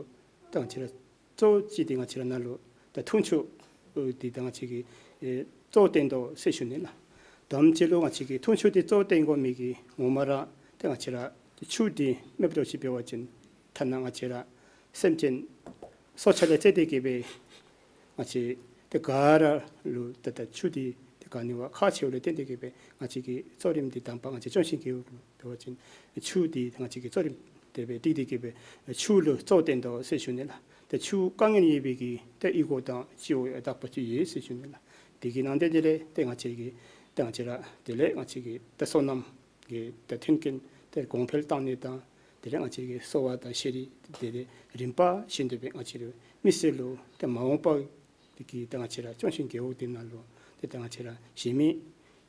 ད་ང་བཅས་ར་གཙོ་བོ་ཅིག་དེ་ང་བཅས་ར་ནཱ་ལུ་ད་འཐུང་ཆུ་དེ་ད་ང་བཅས་ཀྱིས་ཨེ་གཙོ་བོ་བཏོན་དོ་ཟེར་ཞུ་ནི་ལགས། དུམ་ཅིག་ལུ་ང་བཅས་ཀྱིས་འཐུང་ཆུ་དེ་གཙོ་བོ་བཏོན་དགོ་མི་གི་ངོ་མ་ར་ད་ང་བཅས་ར་ཆུ་དེ་མེདཔ་འདྲཝ་ཅིག་འབད་བ་ཅིན་ཐ་ན་ང་བཅས་ར་སེམས་ཅན་སྲོག་ཆགས་ལས་བརྩིས་ཏེ་གི་སྦེ་ང་བཅས་ཏེ་ག་ར་ལུ་ད་ད་ཆུ་དེ་ཏེ་ག་ནི་བ་ཁག་ཆེཝ་ལས་བརྟེན་ཏེ་གི་སྦེ་ང་བཅས་ཀྱི་གཙོ་རིམ་དེ་དང་པ་ང་བཅས་སྐྱོང་ཞིང་རྒེད་འོག་ལུ་འབད་བ་ཅིན་ཆུ་དེ་ང་བཅས་ཀྱི་གཙོ་རིམ་དེ་སྦེ་བཏིང་སྟེ་གི་སྦེ་ཆུ་ལུ་གཙོ་བོ་བཏོན་དོ་ཟེར་ཞུ་ནི་ལགས། ཏེ་ཆུ་དཀའ་ངལ་ཡོད་པའི་གི་ཏེ་གཡུས་སྒོ་དང་སྤྱི་འོག་ཡང་དག་པ་ཅིག་ཡོད་ཟེར་ཞུ་ནི་ལགས། དེ་གི་ནང་དེ་དེ་ལས་ཏེ་ང་བཅས་ཀྱི་ཏེ་ང་བཅས་ར་དེ་ལས་ང་བཅས་ཀྱི་ཏེ་སོ་ནམ་གྱི་ཏེ་མཐུན་རྐྱེན་དེ་གོང་འཕེལ་བཏང་ནི་དང་དེ་ལས་ང་བཅས་ཀྱི་གསོ་བ་དང་ཤེས་རིག་དེ་ལས་རིམ་པ་བཞིན་དུ་སྦེ་ང་བཅས་ར་མི་སེར་ལུ་ཏེ་མ་འོངས་པ་དེ་གི་ཏེ་ང་བཅས་ར་སྐྱོང་ཞིང་རྒེད་འོག་དེ་ནང་ལུ་ཏེ་ཏེ་ང་བཅས་ར་གཞན་མི་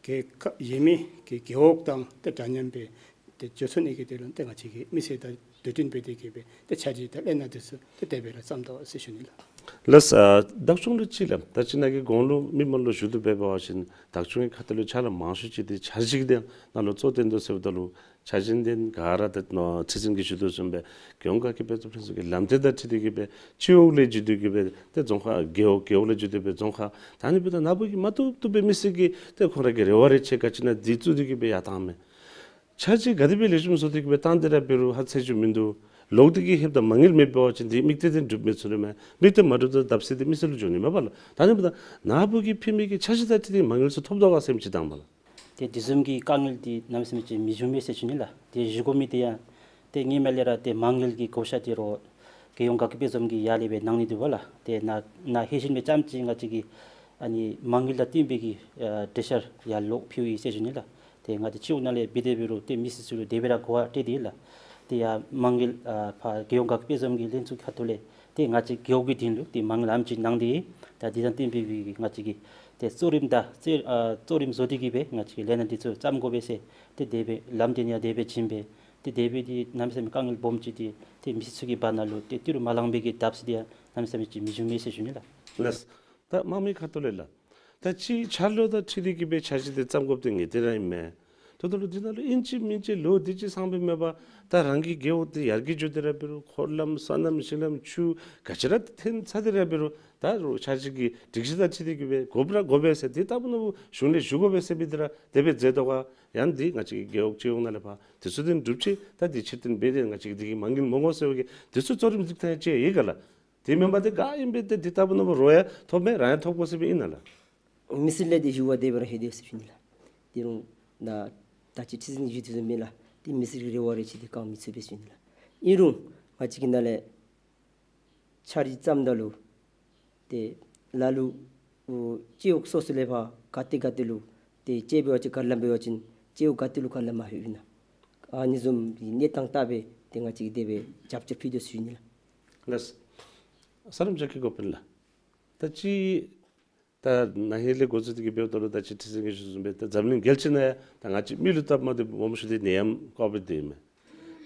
གི་ཁ་གཞན་མི་གི་རྒེད་འོག་དང་ཏེ་འདྲ་མཉམ་སྦེ་ཏེ་འགྱོ་ཚུགས་ནི་གི་དོན་ལུ་ཏེ་ང་བཅས་ཀྱིས་མི་སེར་དང་དུས་མཐུན་འབད་དེ་གི་སྦེ་ཏེ་འཆར་གཞི་དང་ལས་སྣ་དེ་ཚུ་ཏེ་དེ་སྦེ་ར་བརྩམ་དོ་ཟེར་ཞུ་ནི་ལགས། ལགས། ཨ་བདག་སྐྱོང་ལུ་ཅིག་ལགས། ད་ཅི་ནཱ་གི་གོང་ལུ་མི་མང་ལུ་ཞུ་དོ་འབད་བ་ཅིན་བདག་སྐྱོང་གི་ཁ་ཐུག་ལུ་ཕྱག་ལཱ་མང་ཤོས་ཅིག་དེ་འཆར་གཞི་དེ་ནང་ལུ་གཙོ་བཏོན་དོ་ཟེརཝ་ད་ལུ་འཆར་གཞི་དེ་ག་ར་ད་ཁྲི་འཛིན་གྱིས་ཞུ་དོ་བཟུམ་སྦེ་རྒྱལ་ཡོངས་དགའ་སྐྱིད་དཔལ་འཛོམས་ལྷན་ཚོགས་ཀྱི་ལམ་སྟོན་དང་འཁྲིལ་ཏེ་གི་སྦེ་སྤྱི་འོག་ལས་བརྒྱུད་དེ་གི་སྦེ་ཏེ་རྫོང་ཁག་རྒེད་འོག་རྒེད་འོག་ལས་བརྒྱུད་དེ་སྦེ་རྫོང་ཁག་ད་ཨ་ནི་འབདཝ་ད་ནཱ་བུ་གི་མ་བཏུབ་བཏུབ་སྦེ་མི་སེར་གྱི་ཏེ་ཁོང་ར་གི་རེ་བ་རེ་ཆེ་ག་ཅི་ཨིན་ན་དེ་བཙུགས་ཏེ་གི་སྦེ་ཡར་བཏང་མས། འཆར་གཞི་ག་དེ་སྦེ་ལེགས་ཤོམ་བཟོ་སྟེ་གི་སྦེ་བཏང་སྟེ་ར་འབད་རུང་ཧ་ཚད་ཅིག་མིན་འདུག། ལོག་སྟེ་གི་ལྷོདཔ་ད་མ་དངུལ་མེད་པ་ཅིན་དེ་དམིགས་གཏད་དེ་འགྲུབ་མི་ཚུགས་ནི་མས། དམིགས་གཏད་མ་འགྲུབ་ད་བརྡབ་གསིག་དེ་མི་སེར་ལུ་འགྱོ་ནི་མས་པ་ལགས། ད་ཨ་ནི་འབདཝ་ད་ནཱ་བུ་གིས་ཕུལ་མི་གི་འཆར་གཞི་དང་འཁྲིལ་ཏེ་མ་དངུལ་ཚུ་ཐོབ་དོ་ག་ཟེར་མི་ཅིག་དང་པ་ལགས། ཏེ་དེ་བཟུམ་གྱི་དཀའ་ངལ་དེ་གནམ་མེད་ས་མེད་ཅིག་མི་བྱུང་མས་ཟེར་ཞུ་ནི་ལགས། ཏེ་ཞུ་དགོ་མི་དེ་ཡང་ཏེ་སྔོན་མ་ལས་ར་ཏེ་མ་དངུལ་གྱི་བགོ་བཤའ་དེ་རོགས་རྒྱལ་ཡོངས་དགའ་སྐྱིད་དཔལ་འཛོམས་ཀྱི་ཡར་ལས་སྦེ་གནང་ནི་འདུག་པ་ལགས། ཏེ་ནཱ་ནཱ་ཧེ་ཤིན་སྦེ་རྐྱངམ་ཅིག་ང་བཅས་ཀྱིས་ཨ་ནི་མ་དངུལ་དང་བསྟུན་པའི་གི་ཨ་གྲོས་འཆར་ཡར་ལོག་ཕུལཝ་ཨིན་ཟེར་ཞུ་ནི་ལགས། ཏེ་ང་བཅས་སྤྱི་འོག་ནང་ལས་འབད་དེ་འབད་རུང་ཏེ་མི་སེར་ཚུ་ལུ་དེ་སྦེ་ར་གོ་བ་སྤྲོད་དེ་ལགས། ཏེ་ཡར་མ་དངུལ་ཨ་ཕར་རྒྱལ་ཡོངས་དགའ་སྐྱིད་དཔལ་འཛོམས་ཀྱི་ལྷན་ཚོགས་ཁ་ཐུག་ལས་ཏེ་ང་བཅས་རྒེད་འོག་གི་དོན་ལུ་ཏེ་མ་དངུལ་ཨ་ནེམ་ཅིག་གནང་སྟེ་ད་དེ་དང་བསྟུན་པའི་གི་ང་བཅས་ཀྱིས་ཏེ་གཙོ་རིམ་དང་གཙོ་ཨ་གཙོ་རིམ་བཟོ་སྟེ་གི་སྦེ་ང་བཅས་ཀྱིས་ལས་སྣ་དེ་ཚུ་བརྩམ་དགོ་པས་ཟེར་ཏེ་དེ་སྦེ་ལམ་སྟོན་ཡང་དེ་སྦེ་བྱིན་པས། ཏེ་དེ་སྦེ་དེ་གནམ་མེད་ས་མེད་དཀའ་ངལ་སྦོམ་ཅིག་དེ་ཏེ་མི་སེར་ཚུ་གི་བར་ན་ལུ་ཏེ་ཏི་རུ་མ་ལང་པའི་གི་བརྡབ་གསིག་དེ་ཡང་གནམ་མེད་ས་མེད་ཅིག་མི་བྱུང་མས་ཟེར་ཞུ་ནི་ལགས། ལགས། ད་དམངས་མི་ཁ་ཐུག་ལས་ལགས། ད་ཅི་འཆར་ལོ་དང་འཁྲིལ་ཏེ་གི་སྦེ་འཆར་གཞི་དེ་བརྩམ་དགོཔ་དེ་ངེས་གཏན་ར་ཨིན་མས། ད་ལྟོ་ལུ་འདི་ནང་ལུ་ཨིན་ཅི་མིན་ཅི་ལོ་འདི་ཅིག་སང་སྦེ་མེད་པར་ད་རང་གི་རྒེད་འོག་དེ་ཡར་རྒྱས་འགྱོ་སྟེ་ར་འབད་རུང་འཁོར་ལམ་སོ་ནམ་ཞིང་ལམ་ཆུ་ག་ཅི་ར་ཐོན་ཚར་ཏེ་ར་འབད་རུང་ད་རུང་འཆར་གཞི་གི་སྒྲིག་གཞི་དང་འཁྲིལ་ཏེ་གི་སྦེ་དགོཔ་ར་དགོ་པས་ཟེར་དེ་ལྟ་བུ་ནང་གཞུང་ལས་ཞུ་དགོ་པས་ཟེར་སྦེ་དེ་ར་དེ་སྦེ་མཛད་དོ་ག། ཡང་འདི་ང་བཅས་ཀྱི་རྒེད་འོག་སྤྱི་འོག་ནང་ལས་ཕར་དུས་ཚོད་དེ་འགྲུབ་ཅི། ད་འདི་ཕྱིར་འཐེན་འབད་དེ་ང་བཅས་ཀྱིས་འདི་གི་མ་དངུལ་མི་དགོ་ཟེར་བའི་གི་དུས་ཚོད་གཙོ་རིམ་འཛིན་ཐངས་ཅིག་ཡོད་ག་ལགས། དེ་མེན་པར་དེ་ག་ཨིན་པས་ཏེ་འདི་ལྟ་བུ་ནང་རོགས་ཡང་ཐོབ་མས་རང་ཡང་ཐོབ་དགོ་ཟེར་སྦེ་ཨིན་ན་ལགས། མི་སེར་ལས་དེ་ཞུ་བ་དེ་སྦེ་ར་ལྷོད་དེ་ཟེར་ཞུ་ནི་ལགས། དེ་རུང་ད་ད་ཅི་ཁྲི་འཛིན་ཞུ་དོ་བཟུམ་སྦེ་ལགས། དེ་མི་སེར་གྱི་རེ་བ་རེ་ཆེ་དེ་བསྐང་མི་ཚུགས་པས་ཟེར་ཞུ་ནི་ལགས། ཨིན་རུང་ང་བཅས་ཀྱི་ནང་ལས་འཆར་གཞི་བརྩམ་ད་ལུ་ཏེ་ལ་ལུ་ཨོ་སྤྱི་འོག་སོ་སོ་ལས་ཕར་ག་ཏེ་ག་ཏེ་ལུ་ཏེ་ཅིག་འབད་བ་ཅིན་ག་ལམ་འབད་བ་ཅིན་སྤྱི་འོག་ག་ཏེ་ལུ་ག་ལམ་མ་ལྷོད་ཨིན་ན། ཨ་ནི་བཟུམ་གྱི་གནས་སྟངས་བལྟ་སྦེ་ ཏེ་ང་བཅས་ཀྱིས་དེ་སྦེ་རྒྱབ་སྐྱོར་ཕུལ་དོ་ཟེར་ཞུ་ནི་ལགས། ལགས། ས་ལམ་ཅ་ཁི་གོ་པིན་ལགས། ད་ཅི་ད་ན་ཧིང་ལས་འགོ་བཙུགས་ཏེ་གི་འབདཝ་ད་ལུ་ད་ཅི་ཁྲི་འཛིན་གྱིས་ཞུ་བཟུམ་སྦེ་ད་འཛམ་གླིང་རྒྱལ་སྤྱི་ནང་ཡང་ད་ང་བཅས་མི་ལུ་སྟབས་མ་བདེཝ་སྦོམ་ཤོས་འདི་ནད་ཡམས་ཀོ་བིཌ་འདི་ཨིན་མས།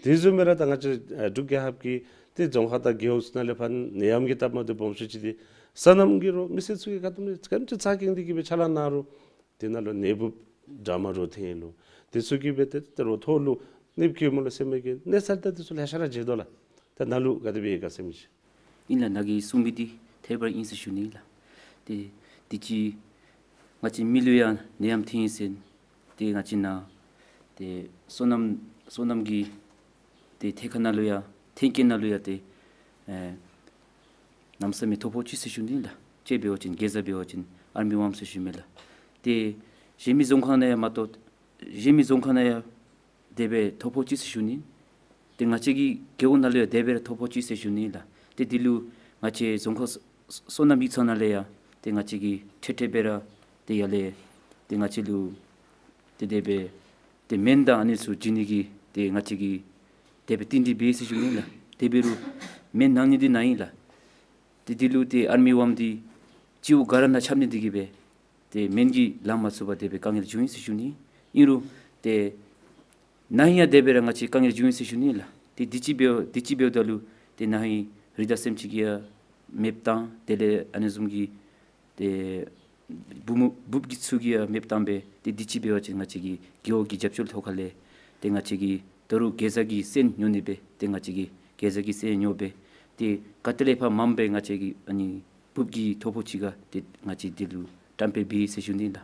དེ་བཟུམ་སྦེ་ར་ད་ང་བཅས་ཨ་འབྲུག་རྒྱལ་ཁབ་ཀྱི་ཏེ་རྫོང་ཁག་དང་རྒེད་འོག་ཚུ་ནང་ལས་ཕར་ནད་ཡམས་ཀྱི་སྟབས་མ་བདེཝ་སྦོམ་ཤོས་ཅིག་འདི་སོ་ནམ་གྱི་རོགས་མི་སེར་ཚུ་གིས་ག་དེམ་ཅིག་ག་དེམ་ཅིག་ཚ་གྱང་འདི་གིས་སྦེ་ཕྱག་ལཱ་གནང་རུང་དེ་ནང་ལུ་ནད་འབུཔ་འདྲ་མ་འདྲཝ་ཐོན་ལོ། དེ་ཚུ་གིས་སྦེ་ཏེ་ཏེ་རོགས་ཐོག་ལུ་ནདཔ་བཀལཝ་མས་ལོ་ཟེར་མི་གི་གནས་ཚུལ་ད་དེ་ཚུ་ལེ་ཤ་ར་མཇལ་དོ་ལགས། ད་ནཱ་ལུ་ག་དེ་སྦེ་ཡོད་ག་ཟེར་མི་ཅིག། ཨིན་ལགས། ནཱ་གིས་གསུངས་མི་འདི་ཐད་པར་ཨིན་ཟེར་ཞུ་ནི་ལགས། ཏེ་དུས་ཅི་ང་བཅས་མི་ལུ་ཡང་ནད་ཡམས་ཐོན་ཡི་ཟེར་ཏེ་ང་བཅས་ནཱ་ཏེ་སོ་ནམ་སོ་ནམ་གྱི་ཏེ་ཐད་ཁར་ནང་ལུ་ཡང་ཐོན་སྐྱེད་ནང་ལུ་ཡང་ཏེ་ཨེ་གནམ་མེད་ས་མེད་ཐོ་ཕོག་ཅི་ཟེར་ཞུ་ནི་ལགས། ཅིག་འབད་བ་ཅིན་གེ་ཛ་འབད་བ་ཅིན་ཨར་མི་ཝརམ་ཟེར་ཞུ་མི་ལགས། ཏེ་གཞན་མི་རྫོང་ཁག་ནང་ཡང་མ་གཏོགས་གཞན་མི་རྫོང་ཁག་ནང་ཡང་དེ་སྦེ་ཐོ་ཕོག་ཅི་ཟེར་ཞུ་ནི། ཏེ་ང་བཅས་ཀྱི་རྒེད་འོག་ནང་ལུ་ཡང་དེ་སྦེ་ར་ཐོ་ཕོག་ཅི་ཟེར་ཞུ་ནི་ལགས། ཏེ་འདི་ལུ་ང་བཅས་རྫོང་ཁག་སོ་སོ་ནམ་ཡིག་ཚང་ནང་ལས་ཡང་ཏེ་ང་བཅས་ཀྱིས་འཕྲལ་འཕྲལ་སྦེ་ར་ཏེ་ཡར་ལས་ཏེ་ང་བཅས་ལུ་ཏེ་དེ་སྦེ་ཏེ་སྨན་དང་ཨ་ནི་ཚུ་བྱིན་ནི་གི་ཏེ་ང་བཅས་ཀྱིས་དེ་སྦེ་རྟིང་སྒྲིག་འབད་ཡི་ཟེར་ཞུ་ནི་ལགས། དེ་འབད་རུང་སྨན་གནང་ནི་འདི་གནང་ཡི་ལགས། ཏེ་འདི་ལུ་ཏེ་ཨར་མི་ཝརམ་འདི་སྤྱི་འོག་ག་ར་ནང་ཁྱབ་ནི་འདི་གིས་སྦེ་ཏེ་སྨན་གྱིས་ལང་མ་ཚུགས་པར་དེ་སྦེ་དཀའ་ངལ་བྱུང་ཡི་ཟེར་ཞུ་ནི། ཨིན་རུང་ཏེ་ན་ཧིང་ཡང་དེ་སྦེ་ར་ང་བཅས་དཀའ་ངལ་བྱུང་ཡི་ཟེར་ཞུ་ནི་ལགས། ཏེ་དུས་ཅི་འབདཝ་དུས་ཅི་འབདཝ་ད་ལུ་ཏེ་ན་ཧིང་རི་དྭགས་སེམས་ཅན་གྱིས་ཡང་མེདཔ་བཏང་དེ་ལས་ཨ་ནི་བཟུམ་གྱི་ཏེ་འབུཔ་མོ་འབུཔ་གི་ཚུ་གིས་ཡང་མེདཔ་བཏང་སྦེ་ཏེ་དུས་ཅི་འབད་བ་ཅིན་ང་བཅས་ཀྱི་རྒེད་འོག་གི་རྒྱབ་སྐྱོར་ཐོག་ཁ་ལས་ཏེ་ང་བཅས་ཀྱིས་ད་རུང་གེ་ཛ་གི་སོན་ཉོ་ནི་སྦེ་ཏེ་ང་བཅས་ཀྱིས་གེ་ཛ་གི་སོན་ཉོ་སྦེ་ཏེ་ག་ཏེ་ལས་ཕར་མངམ་སྦེ་ང་བཅས་ཀྱིས་ཨ་ནི་འབུཔ་གི་ཐོ་ཕོག་ཅིག་ག་ཏེ་ང་བཅས་འདི་ལུ་བཀྲམ་སྤེལ་འབད་ཡི་ཟེར་ཞུ་ནི་ལགས།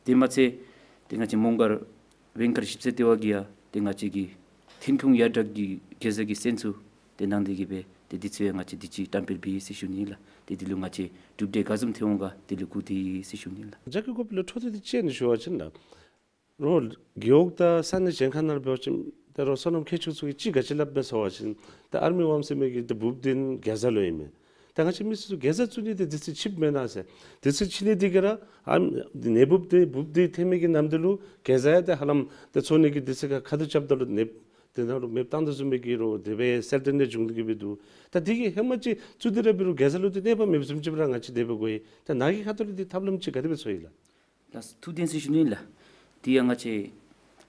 དེ་མ་ཚད་ཏེ་ང་བཅས་མོང་སྒར་ཝེང་མཁར་ཞིབ་འཚོལ་ལྟེ་བ་གིས་ཡང་ཏེ་ང་བཅས་ཀྱི་ཐོན་ཁུངས་ཡར་དྲག་གི་གེ་ཛ་གི་སོན་ཚུ་ཏེ་གནང་སྟེ་གིས་སྦེ་ཏེ་འདི་ཚུ་ཡང་ང་བཅས་དུས་ཅི་བཀྲམ་སྤེལ་འབད་ཡི་ཟེར་ཞུ་ནི་ལགས། ཏེ་འདི་ལུ་ང་བཅས་གྲུབ་འབྲས་ག་བཟུམ་ཐོན་འོང་ག་དེ་ལུ་སྒུག་སྡོད་ཡི་ཟེར་ཞུ་ནི་ལགས། རྒྱ་སྐྱེད་ཀོ་པི་ལུ་འཕྲོ་མཐུད་དེ་ཅིག་ཨ་ནི་ཞུ་བ་ཅིན་ལགས། རོགས་རྒེད་འོག་དང་ས་གནས་གཞན་ཁ་ནང་འབད་བ་ཅིན་ཏེ་རོགས་སོ་ནམ་མཁས་མཆོག་ཚུ་གིས་ཅིག་ག་ཅི་སླབ་མས་ཟེར་བ་ཅིན་ཏེ་ཨར་མི་ཝརམ་ཟེར་མི་གི་ཏེ་འབུཔ་འདི་གེ་ཛ་ལུ་ཨིན་མས། ཏེ་ང་བཅས་མི་སེར་ཚུ་གེ་ཛ་བཙུགས་ནི་འདི་དུས་ཚོད་ཆིབ་མེན་ན་ཟེར། དུས་ཚོད་ཆིབ་ནི་འདི་གིས་ར་ཨ་ནད་འབུཔ་འདི་འབུཔ་འདི་ཐོན་མི་གི་ནམ་དུས་ལུ་གེ་ཛ་ཡང་ཏེ་ཧ་ལམ་ཏེ་འཚོ་ནི་གི་དུས་ཚོད་ཁ་ཁ་ཐུག་རྐྱབ་ད་ལུ་ནདཔ་འདི་ནང་ལུ་མེདཔ་བཏང་དོ་བཟུམ་སྦེ་གི་རོགས་དེ་སྦེ་གསལ་སྟོན་ནང་བྱུང་སྟེ་གིས་སྦེ་འདུག། ད་འདི་གིས་ཧེ་མ་ཅིག་བཙུགས་ཏེ་ར་འབད་རུང་གེ་ཛ་ལུ་ཏེ་གནོད་པ་མེདཔ་བཟུམ་ཅིག་སྦེ་ར་ང་བཅས་དེ་སྦེ་གོ་ཡི། ད་ནཱ་གི་ཁ་ཐུག་ལས་འདི་ཐབས་ལམ་ཅིག་ག་དེ་སྦེ་ཚོར་ཡི་ལགས། ལགས་སོ། ཐུགས་བདེན་ཟེར་ཞུ་ནི་ལགས། དེ་ཡང་ང་བཅས་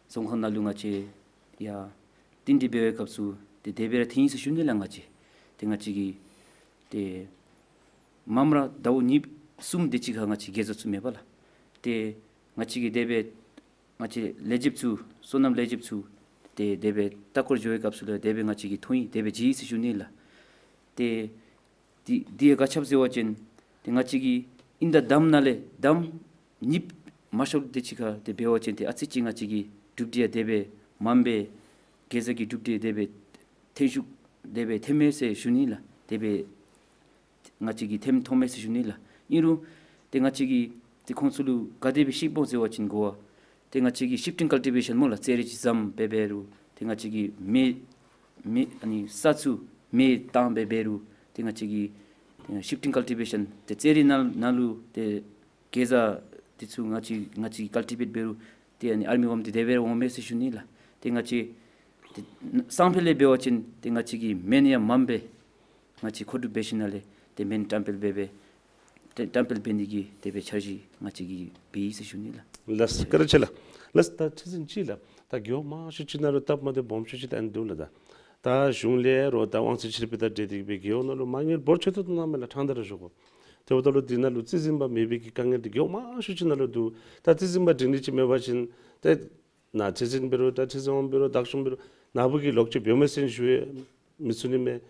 རྫོང་ཁག་ནང་ལུ་ང་བཅས་ཡང་རྟིང་སྒྲིག་འབད་བའི་སྐབས་སུ་ཏེ་དེ་སྦེ་ར་ཐོན་ཡི་ཟེར་ཞུ་ནི་ལགས། ང་བཅས་ཏེ་ང་བཅས་ཀྱིས་ཏེ་མངམ་ར་ཟླཝ་གཉིས་གསུམ་དེ་ཅིག་ཁར་ང་བཅས་གེ་ཛ་བཙུགས་མེད་པ་ལགས། ཏེ་ང་བཅས་ཀྱིས་དེ་སྦེ་ང་བཅས་ལས་བྱེདཔ་ཚུ་སོ་ནམ་ལས་བྱེདཔ་ཚུ་ཏེ་དེ་སྦེ་ལྟ་སྐོར་འགྱོ་བའི་སྐབས་སུ་ལུ་དེ་སྦེ་ང་བཅས་ཀྱིས་མཐོང་ཡི། དེ་སྦེ་མཇལ་ཡི་ཟེར་ཞུ་ནི་ལགས། ཏེ་དེ་དེ་ཡང་ག་ཅི་སྦེ་ཟེར་བ་ཅིན་ཏེ་ང་བཅས་ཀྱིས་ཨིན་ཟླ་དང་པ་ནང་ལས་དང་པ་གཉིས་མ་ཤོར་དེ་ཅིག་ཁར་ཏེ་འབད་བ་ཅིན་ཏེ་ཨ་ཙི་ཅིག་ང་བཅས་ཀྱི་གྲུབ་འབྲས་ཡང་དེ་སྦེ་མངམ་སྦེ་གེ་ཛ་གི་གྲུབ་འབྲས་དེ་སྦེ་ཐོན་ཤུགས་དེ་སྦེ་ཐོནམ་མས་ཟེར་ཞུ་ནི་ལགས། དེ་སྦེ་ང་བཅས་ཀྱིས་ཐོནམ་ཐོནམ་མས་ཟེར་ཞུ་ནི་ལགས། ཨིན་རུང་ཏེ་ང་བཅས་ཀྱིས་ཏེ་ཁོང་ཚུ་ལུ་ག་དེ་སྦེ་ཤེས་དགོཔ་ཟེར་བ་ཅིན་གོ་བ་ཏེ་ང་བཅས་ཀྱིས་ཤིཕ་ཊིང་ཀལ་ཊི་བེ་ཤཱན་སྨོ་ལགས། ཙེ་རེ་ཅིག་བཟུམ་སྦེ་འབད་རུང་ཏེ་ང་བཅས་ཀྱིས་མེ་མེ་ཨ་ནི་ས་ཚུ་མེ་བཏང་སྦེ་འབད་རུང་ཏེ་ང་བཅས་ཀྱིས་ཤིཕ་ཊིང་ཀལ་ཊི་བེ་ཤཱན་ཏེ་ཙེ་རེ་ནང་ནང་ལུ་ཏེ་གེ་ཛ་དེ་ཚུ་ང་བཅས་ང་བཅས་ཀྱིས་ཀལ་ཊི་བེཊ་འབད་རུང་ཏེ་ཨ་ནི་ཨར་མི་ཝརམ་འདི་དེ་སྦེ་ར་འོངམ་མས་ཟེར་ཞུ་ནི་ལགས། ཏེ་ང་བཅས་ཏེ་སང་ཕོད་ལས་འབད་བ་ཅིན་ཏེ་ང་བཅས་ཀྱིས་སྨན་ཡང་མངམ་སྦེ་ང་བཅས་མཁོ་སྒྲུབ་འབད་ཞིནམ་ལས་ཏེ་སྨན་བཀྲམ་སྤེལ་འབད་འབད་ཏེ་བཀྲམ་སྤེལ་འབད་ནི་གི་དེ་སྦེ་འཆར་གཞི་ང་བཅས་ཀྱིས་འབད་ཡི་ཟེར་ཞུ་ནི་ལགས། ལགས་སོ། བཀའ་དྲིན་ཆེ་ལགས། ལགས་སོ། ད་ཁྲི་འཛིན་ཅིག་ལགས། ད་རྒེད་འོག་མང་ཤོས་ཅིག་ནང་ལུ་སྟབས་མ་བདེཝ་སྦོམ་ཤོས་ཅིག་ད་ཨ་ནི་འདུག་ལགས། ད་ད་གཞུང་ལས་རོགས་ད་དབང་ཚད་ཕྱིར་སྤེལ་དང་འབྲེལ་ཏེ་གིས་སྦེ་རྒེད་འོག་ནང་ལུ་མ་དངུལ་འབོར་ཆེ་ཏོག་ཏོ་གནངམ་མས་ལགས། ཕྲང་སྟེ་ར་ཞུ་དགོ། དེ་འབདཝ་ད་ལུ་འདི་ནང་ལུ་རྩིས་ཟིན་པ་མེད་པའི་གི་དཀའ་ངལ་འདི་རྒེད་འོག་མང་ཤོས་ཅིག་ནང་ལུ་འདུག། ད་རྩིས་ཟིན་པ་སྒྲིག་ནི་ཅིག་མེད་པ་ཅིན་ཏེ་ནཱ་ཁྲི་འཛིན་འབད་རུང་ད་ཁྲི་འཛིན་འོགམ་འབད་རུང་བདག་སྐྱོང་འབད་རུང་ནཱ་བུ་གིས་ལོག་ཅིག་འབདཝ་མས་ཟེར་ཞུ་ཡང་མི་ཚུགས་ནི་མས།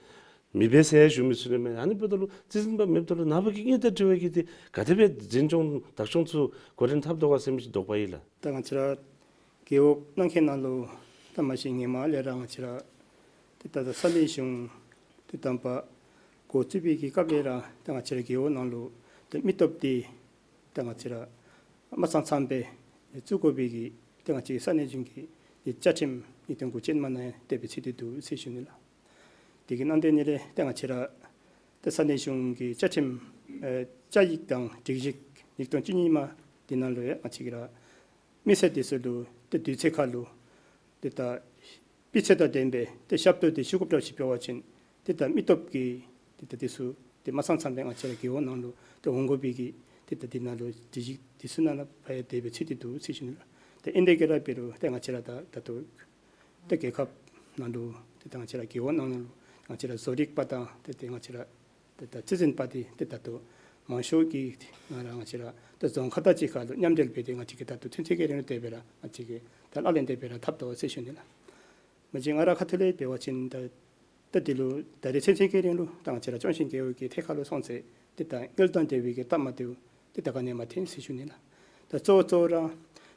མི་འབད་ཟེར་ཡང་ཞུ་མི་ཚུགས་ནི་མས། ཨ་ནི་འབདཝ་ད་ལུ་རྩིས་ཟིན་པ་མེདཔ་ད་ལུ་ནཱ་བུ་གིས་དངུལ་དང་འབྲེལ་བའི་གི་འདི་ག་དེ་སྦེ་འཛིན་སྐྱོང་བདག་སྐྱོང་ཚུ་འགོ་འདྲེན་འཐབ་དོ་ག་ཟེར་མི་ཅིག་དོགས་པ་ཡོད་ལགས། ད་ང་བཅས་ར་རྒེད་འོག་གནང་མཁན་ནང་ལུ་ད་མ་གཞི་ཧེ་མ་ལས་ར་ང་བཅས་ར་ཏེ་ད་ད་ས་གནས་གཞུང་ཏེ་དང་པ་འགོ་བཙུགས་པའི་གི་སྐབས་ལས་ར་ད་ང་བཅས་ར་རྒེད་འོག་ནང་ལུ་ཏེ་མི་སྟོབས་འདི་ད་ང་བཅས་ར་མ་ཚང་ཚངམ་སྦེ་བཙུགས་དགོ་པའི་གི་ཏེ་ང་བཅས་ས་གནས་གཞུང་གི་ཏེ་བཅའ་ཁྲིམས་ཉིས་སྟོང་དགུ་བཅུ་ཨིན་མས་ནཱ་ཡང་དེ་སྦེ་ཚུད་དེ་འདུག་ཟེར་ཞུ་ནི་ལགས། དེ་གི་ནང་དོན་ནི་ལས་ཏེ་ང་བཅས་ར་ཏེ་ས་གནས་གཞུང་གི་བཅའ་ཁྲིམས་ཨེ་བཅའ་ཡིག་དང་སྒྲིག་གཞི་ཉིས་སྟོང་བཅུ་གཉིས་མ་འདི་ནང་ལུ་ཡང་ང་བཅས་ཀྱིས་ར་མི་སེར་དེ་ཚུ་ལུ་ཏེ་དུས་ཚོད་ཁར་ལུ་ཏེ་ད་ སྤུས་ཚད་དང་ལྡན་པའི་ཏེ་ཞབས་ཏོག་འདི་ཞུ་དགོཔ་འདྲཝ་ཅིག་འབད་བ་ཅིན་ཏེ་ད་མི་སྟོབས་ཀྱི་ཏེ་ད་འདི་ཚུ་ཏེ་མ་ཚང་ཚང་སྦེ་ང་བཅས་ར་རྒེད་འོག་ནང་ལུ་ཏེ་འོང་དགོ་པའི་གི་ཏེ་ད་འདི་ནང་ལུ་སྒྲིག་གཞི་འདི་ཚུ་ནང་ན་ཕར་ཡང་དེ་སྦེ་ཚུད་དེ་འདུག་ཟེར་ཞུ་ནི་ལགས། ཏེ་ཨིན་དེ་གི་ར་འབད་རུང་ཏེ་ང་བཅས་ར་ད་ད་ལྟོ་ཏེ་རྒྱལ་ཁབ་ནང་ལུ་ཏེ་ད་ང་བཅས་ར་རྒེད་འོག་ནང་ལུ་ང་བཅས་ར་བཟོ་རིག་པ་དང་ཏེ་ཏེ་ང་བཅས་ར་ཏེ་ད་རྩིས་འཛིན་པ་འདི་ཏེ་ད་ལྟོ་མང་ཤོས་ཀྱིས་ང་ར་ང་བཅས་ར་ཏེ་རྫོང་ཁག་དང་གཅིག་ཁར་ལུ་མཉམ་འབྲེལ་འབད་དེ་ང་བཅས་ཀྱིས་ད་ལྟོ་ཚུན་ཚོད་ཀྱི་རིང་ལུ་དེ་སྦེ་ར་ང་བཅས་ཀྱིས་ད་ལག་ལེན་དེ་སྦེ་ར་འཐབ་དོ་ཟེར་ཞུ་ནི་ལགས། མ་གཞི་ང་ར་ཁ་ཐུག་ལས་འབད་བ་ཅིན་ད་ད་འདི་ལུ་ད་རེས་ཚུན་ཚོད་ཀྱི་རིང་ལུ་ད་ང་བཅས་ར་སྐྱོང་ཞིང་རྒྱས་པའི་གི་ཐད་ཁར་ལུ་སོང་ཚེ་ཏེ་ད་དངུལ་དང་འབྲེལ་བའི་གི་སྟབས་མ་བདེཝ་ཏེ་ད་ག་ནི་ཡང་མ་ཐོན་ཟེར་ཞུ་ནི་ལགས། ད་གཙོ་བོ་གཙོ་བོ་ར་